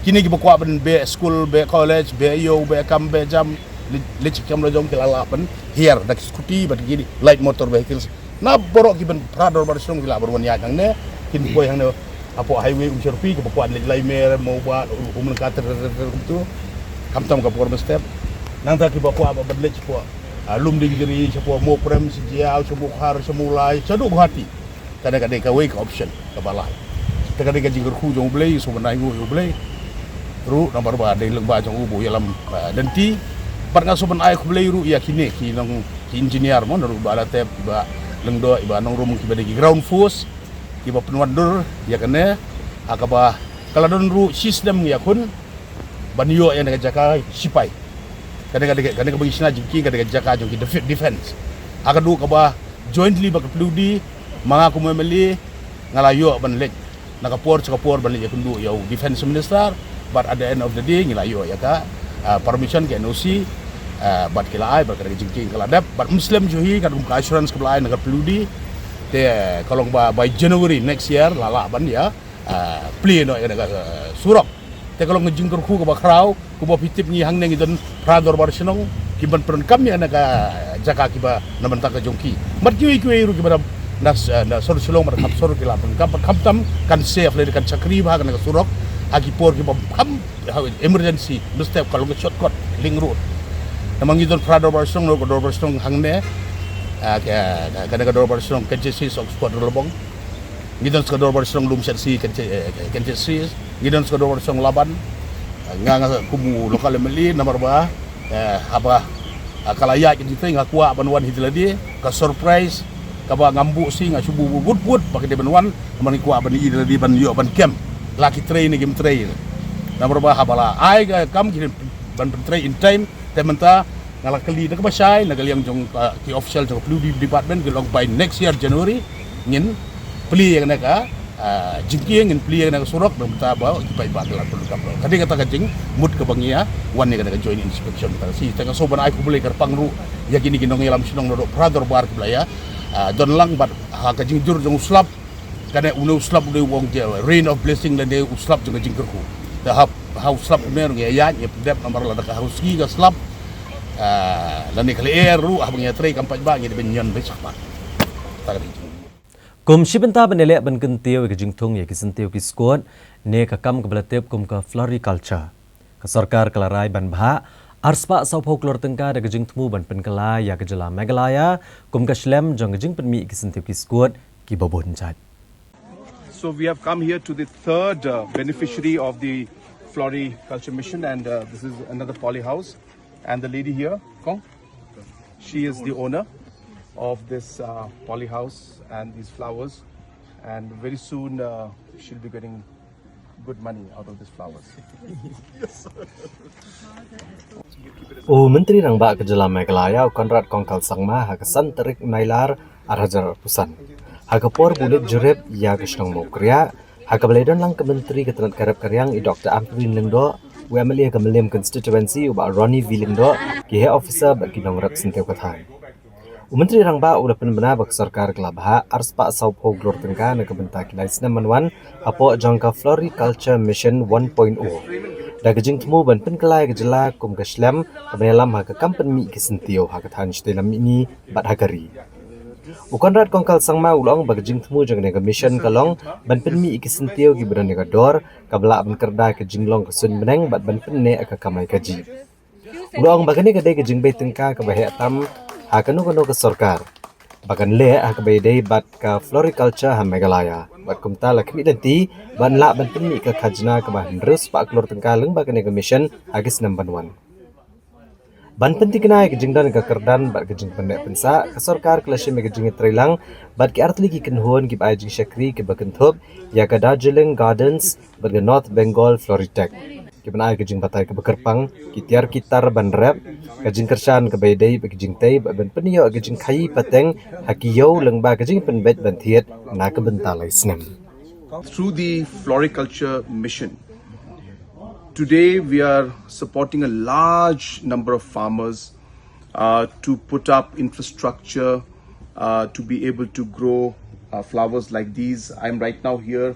Kine kiba kwah ban beh skul, beh college, beh ïew, beh kam, beh jam, leit, leit sha kam la jong ki la lah ban hiar da ki scooty bad ki light motor vehicles. Na baroh ki ban phra dorbar shnong ki lah ban wan ïaid hangne, kin poi hangne hapoh highway Umshyrpi kiba kwah leit Laimer, Mawbah, Umryngkad, ter ter ter ter kumtu. Khamtam ka por mynstep. Nangta kiba kwah ban leit shapoh, ah, Lumdiengjri, shapoh Mawprem, sha Jaïaw, sha Mawkhar, sha Mawlai, shaduh Guwahati. Kane ka dei kawei ka option kaba lai. Te ka dei ka jingkyrkhu jong U Blei, sngewbha ai nguh ïa U Blei ruh namar ba dei lyngba jong u ba u ïalam, ah, lynti. Bad nga sngewbha ai khublei ruh ïa kine ki nong, ki engineer mo, na ruh ba la tep, i Bah Lyngdoh, i Bah Nongrum, kiba dei ki ground force kiba pynwandur ïa kane, ha kaba ka la don ruh shi snem ngi ïakhun ban ïoh ïa kane ka jaka shipai. Kane ka dei, kane kaba ngi shna jingkieng ka dei ka jaka jong ki def-, defense. Ha ka duh kaba jointly bad ka P W D, ma nga kum M L A nga la ïoh ban leit na ka por sha ka por ban leit ïakynduh ïa u Defense Minister, but at the end of the day ngi la ïoh ïa ka, ah, permission, ka N O C, ah, bad ki la ai, bad ka dei ka jingkieng ka la dep, bad ym slem shuh hi, ka dei ka assurance kaba la ai na ka P W D. Te ka long ba by January next year la lah ban ïa, ah, plie noh ïa ka, ah, surok. Te ka long ka jingkyrkhu kaba khraw, kumba phi tip ngi hangne ngi don phra dorbar shnong ki ban pyndonkam ïa kane ka jaka kiba na bynta ka jong ki. Bad kiwei kiwei ruh kiba na, na, na sor Shillong bad kham sor ki la pyndonkam, bad khamtam kan safe lane kan shakri bha kane ka surok ha ki por kiba kham, ha, emergency, mynstep ka long ka shortcut link road. Namar ngi don phra dorbar shnong, ka dorbar shnong hangne, ah, ka, ka, kane ka dorbar shnong Kynshit Sis Oxford Ralbong. Ngi don sa ka dorbar shnong Lumshyiap Sis Kynshit, eh, Kynshit Sis. Ngi don sa ka dorbar shnong Laban. Nga, nga kum u local M L A namar ba, eh, haba, ah, ka la ïaid ka jingtrei nga kwah ban wan hi da lade, ka surprise kaba ngam buh shisha, nga shu buh buh wut wut ba ka dei ban wan, namar ngi kwah ban ïoh da lade ban ïoh ban kem la ki trei ne kim trei. Namar ba haba la ai ka kam ki ban pyntrei in time. Te mynta nga la kylli na kaba shai na ka liang jong, ah, ki official jong ka P W D department, ki la ong by next year January ngin plie ïa kane ka, ah, jingkieng, ngin plie ïa kane ka surok, bad mynta ba ki paidbah ki la pyndonkam. Ka dei kata ka jingmut kaba ngi ïa wan ïa kane ka joint inspection mynta. Te nga sngewbha ban ai khublei kyrpang ruh ïa kine ki nongïalam shnong naduh phra dorbar kiba la ïa, ah, don lang bad ha ka jingjur jong u slap. Kane une u slap u dei u ong te rain of blessing lane u slap jong ka jingkyrkhu. Te ha, ha u slap une ruh ngi ïa ïaid, ngi ïa pyndep namar lada ka ha u sngi ka slap, ah, lane ka lyer ruh haba ngi ïatrei kam paidbah ngi dei ban ñion beit shakhmat. Ta ka dei jingkyrkhu. Kum shi bynta ban ïaleh ban kyntiew ïa ka jingthung ïa ki syntiew ki skud ne ka kam kaba la tip kum ka floriculture, ka sorkar ka la rai ban bhah arspah sawphew klur tyngka da ka jingthmu ban pynkylla ïa ka jylla Meghalaya kum ka shlem jong ka jingpynmih ki syntiew ki skud kiba bun jait. So we have come here to the third, uh, beneficiary of the floriculture mission, and, uh, this is another polyhouse. And the lady here, Kong, she is the owner of this, uh, polyhouse and these flowers. And very soon, uh, she'll be getting good money out of these flowers. U Myntri Rangbah ka jylla Meghalaya u Conrad Kongkal Sangma ha ka san tarik Nailar ar hajar arphew san, ha ka por ba u leit jurip ïa ka shnong Mawkriah, ha kaba la ïadon lang ka Myntri ka tnat ka rep ka riang i Doctor Ampareen Lyngdoh, u M L A ka Mylliem Constituency u Bah Ronnie V Lyngdoh, ki heh officer bad ki nongrep syntiew ka thaiñ. U Myntri Rangbah u la pynbna ba ka sorkar ka la bhah arspah sawphew klur tyngka na ka bynta ki lai snem ban wan hapoh jong ka Floriculture Mission one point oh da ka jingthmu ban pynkylla ïa ka jylla kum ka shlem kaban ïalam ha ka kam pynmih ki syntiew ha ka thaiñ shatei lam mihngi bad ha ka ri. U Conrad Kongkal Sangma u la ong ba ka jingthmu jong kane ka mission ka long ban pynmih ïa ki syntiew kiba don ïa ka dor kaba lah ban kyrda ïa ka jinglong ka suiñ bneng bad ban pynneh ïa ka kamai kajih. U la ong ba kane ka dei ka jingbei tyngka kaba heh tam ha kano kano ka sorkar. ba kan leh ha kaba ïadei bad ka floriculture ha Meghalaya. Bad kumta la khmih lynti ban lah ban pynmih ka khajna kaba hynriew spah klur tyngka lyngba kane ka mission ha ki snem ban wan. Ban pynthikna ïa ka jingdon ka kyrdan bad ka jingpynneh pynsah, ka sorkar ka la shim ïa ka jingïatreilang bad ki artylli ki kynhun kiba ai jingshakri kiba kynthup ïa ka Darjeeling Gardens bad ka North Bengal Floritech. Kiban ai ka jingbatai kaba kyrpang, ki tiar ki tar ban rep, ka jingkyrshan kaba ïadei bad ka jingtei bad ban pynïoh ïa ka jingkhaïi pateng ha ki ïew lyngba ka jingpynbeit ban thied na ka bynta lai snem. Through the floriculture mission, today we are supporting a large number of farmers uh, to put up infrastructure uh, to be able to grow uh, flowers like these. I'm right now here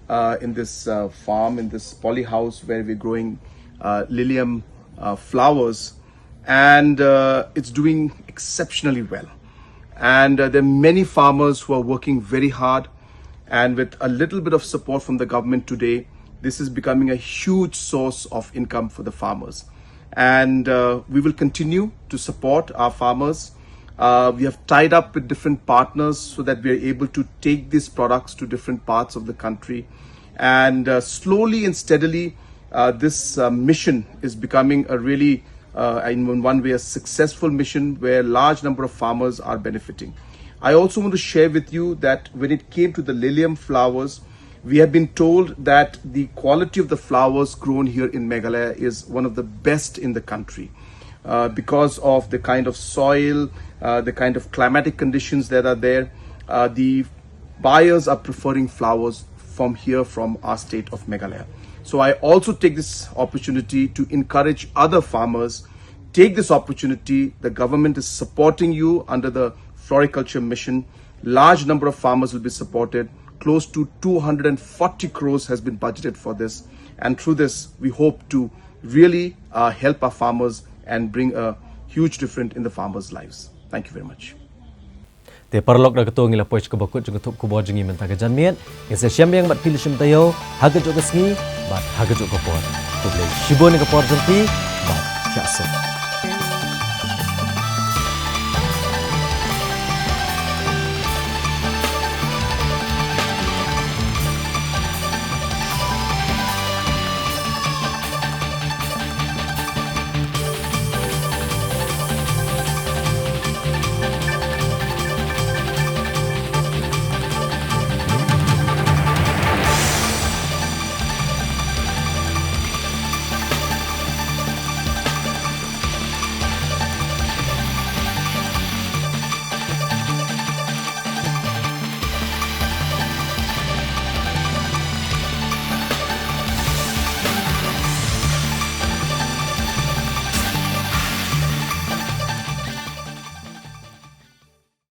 uh, in this uh, farm, in this poly house where we're growing uh, lilium uh, flowers, and uh, it's doing exceptionally well. And uh, there are many farmers who are working very hard, and with a little bit of support from the government today, this is becoming a huge source of income for the farmers. And uh, we will continue to support our farmers. Uh, we have tied up with different partners so that we are able to take these products to different parts of the country. And uh, slowly and steadily, uh, this uh, mission is becoming a really, uh, in one way, a successful mission where a large number of farmers are benefiting. I also want to share with you that when it came to the lilium flowers, we have been told that the quality of the flowers grown here in Meghalaya is one of the best in the country uh, because of the kind of soil, uh, the kind of climatic conditions that are there. Uh, the buyers are preferring flowers from here, from our state of Meghalaya. So I also take this opportunity to encourage other farmers. Take this opportunity. The government is supporting you under the floriculture mission. Large number of farmers will be supported. Close to two hundred forty crores has been budgeted for this. And through this, we hope to really uh, help our farmers and bring a huge difference in the farmers' lives. Thank you very much. Te paralok, da kato ngi la poi sha kaba kut jong ka thup khubor jong ngi mynta ka janmiet. Ngi sa ïashem biang bad phi shem taïew ha kajuh ka sngi bad ha kajuh ka por. Khublei shibun ïa ka por jong phi bad ïa suk.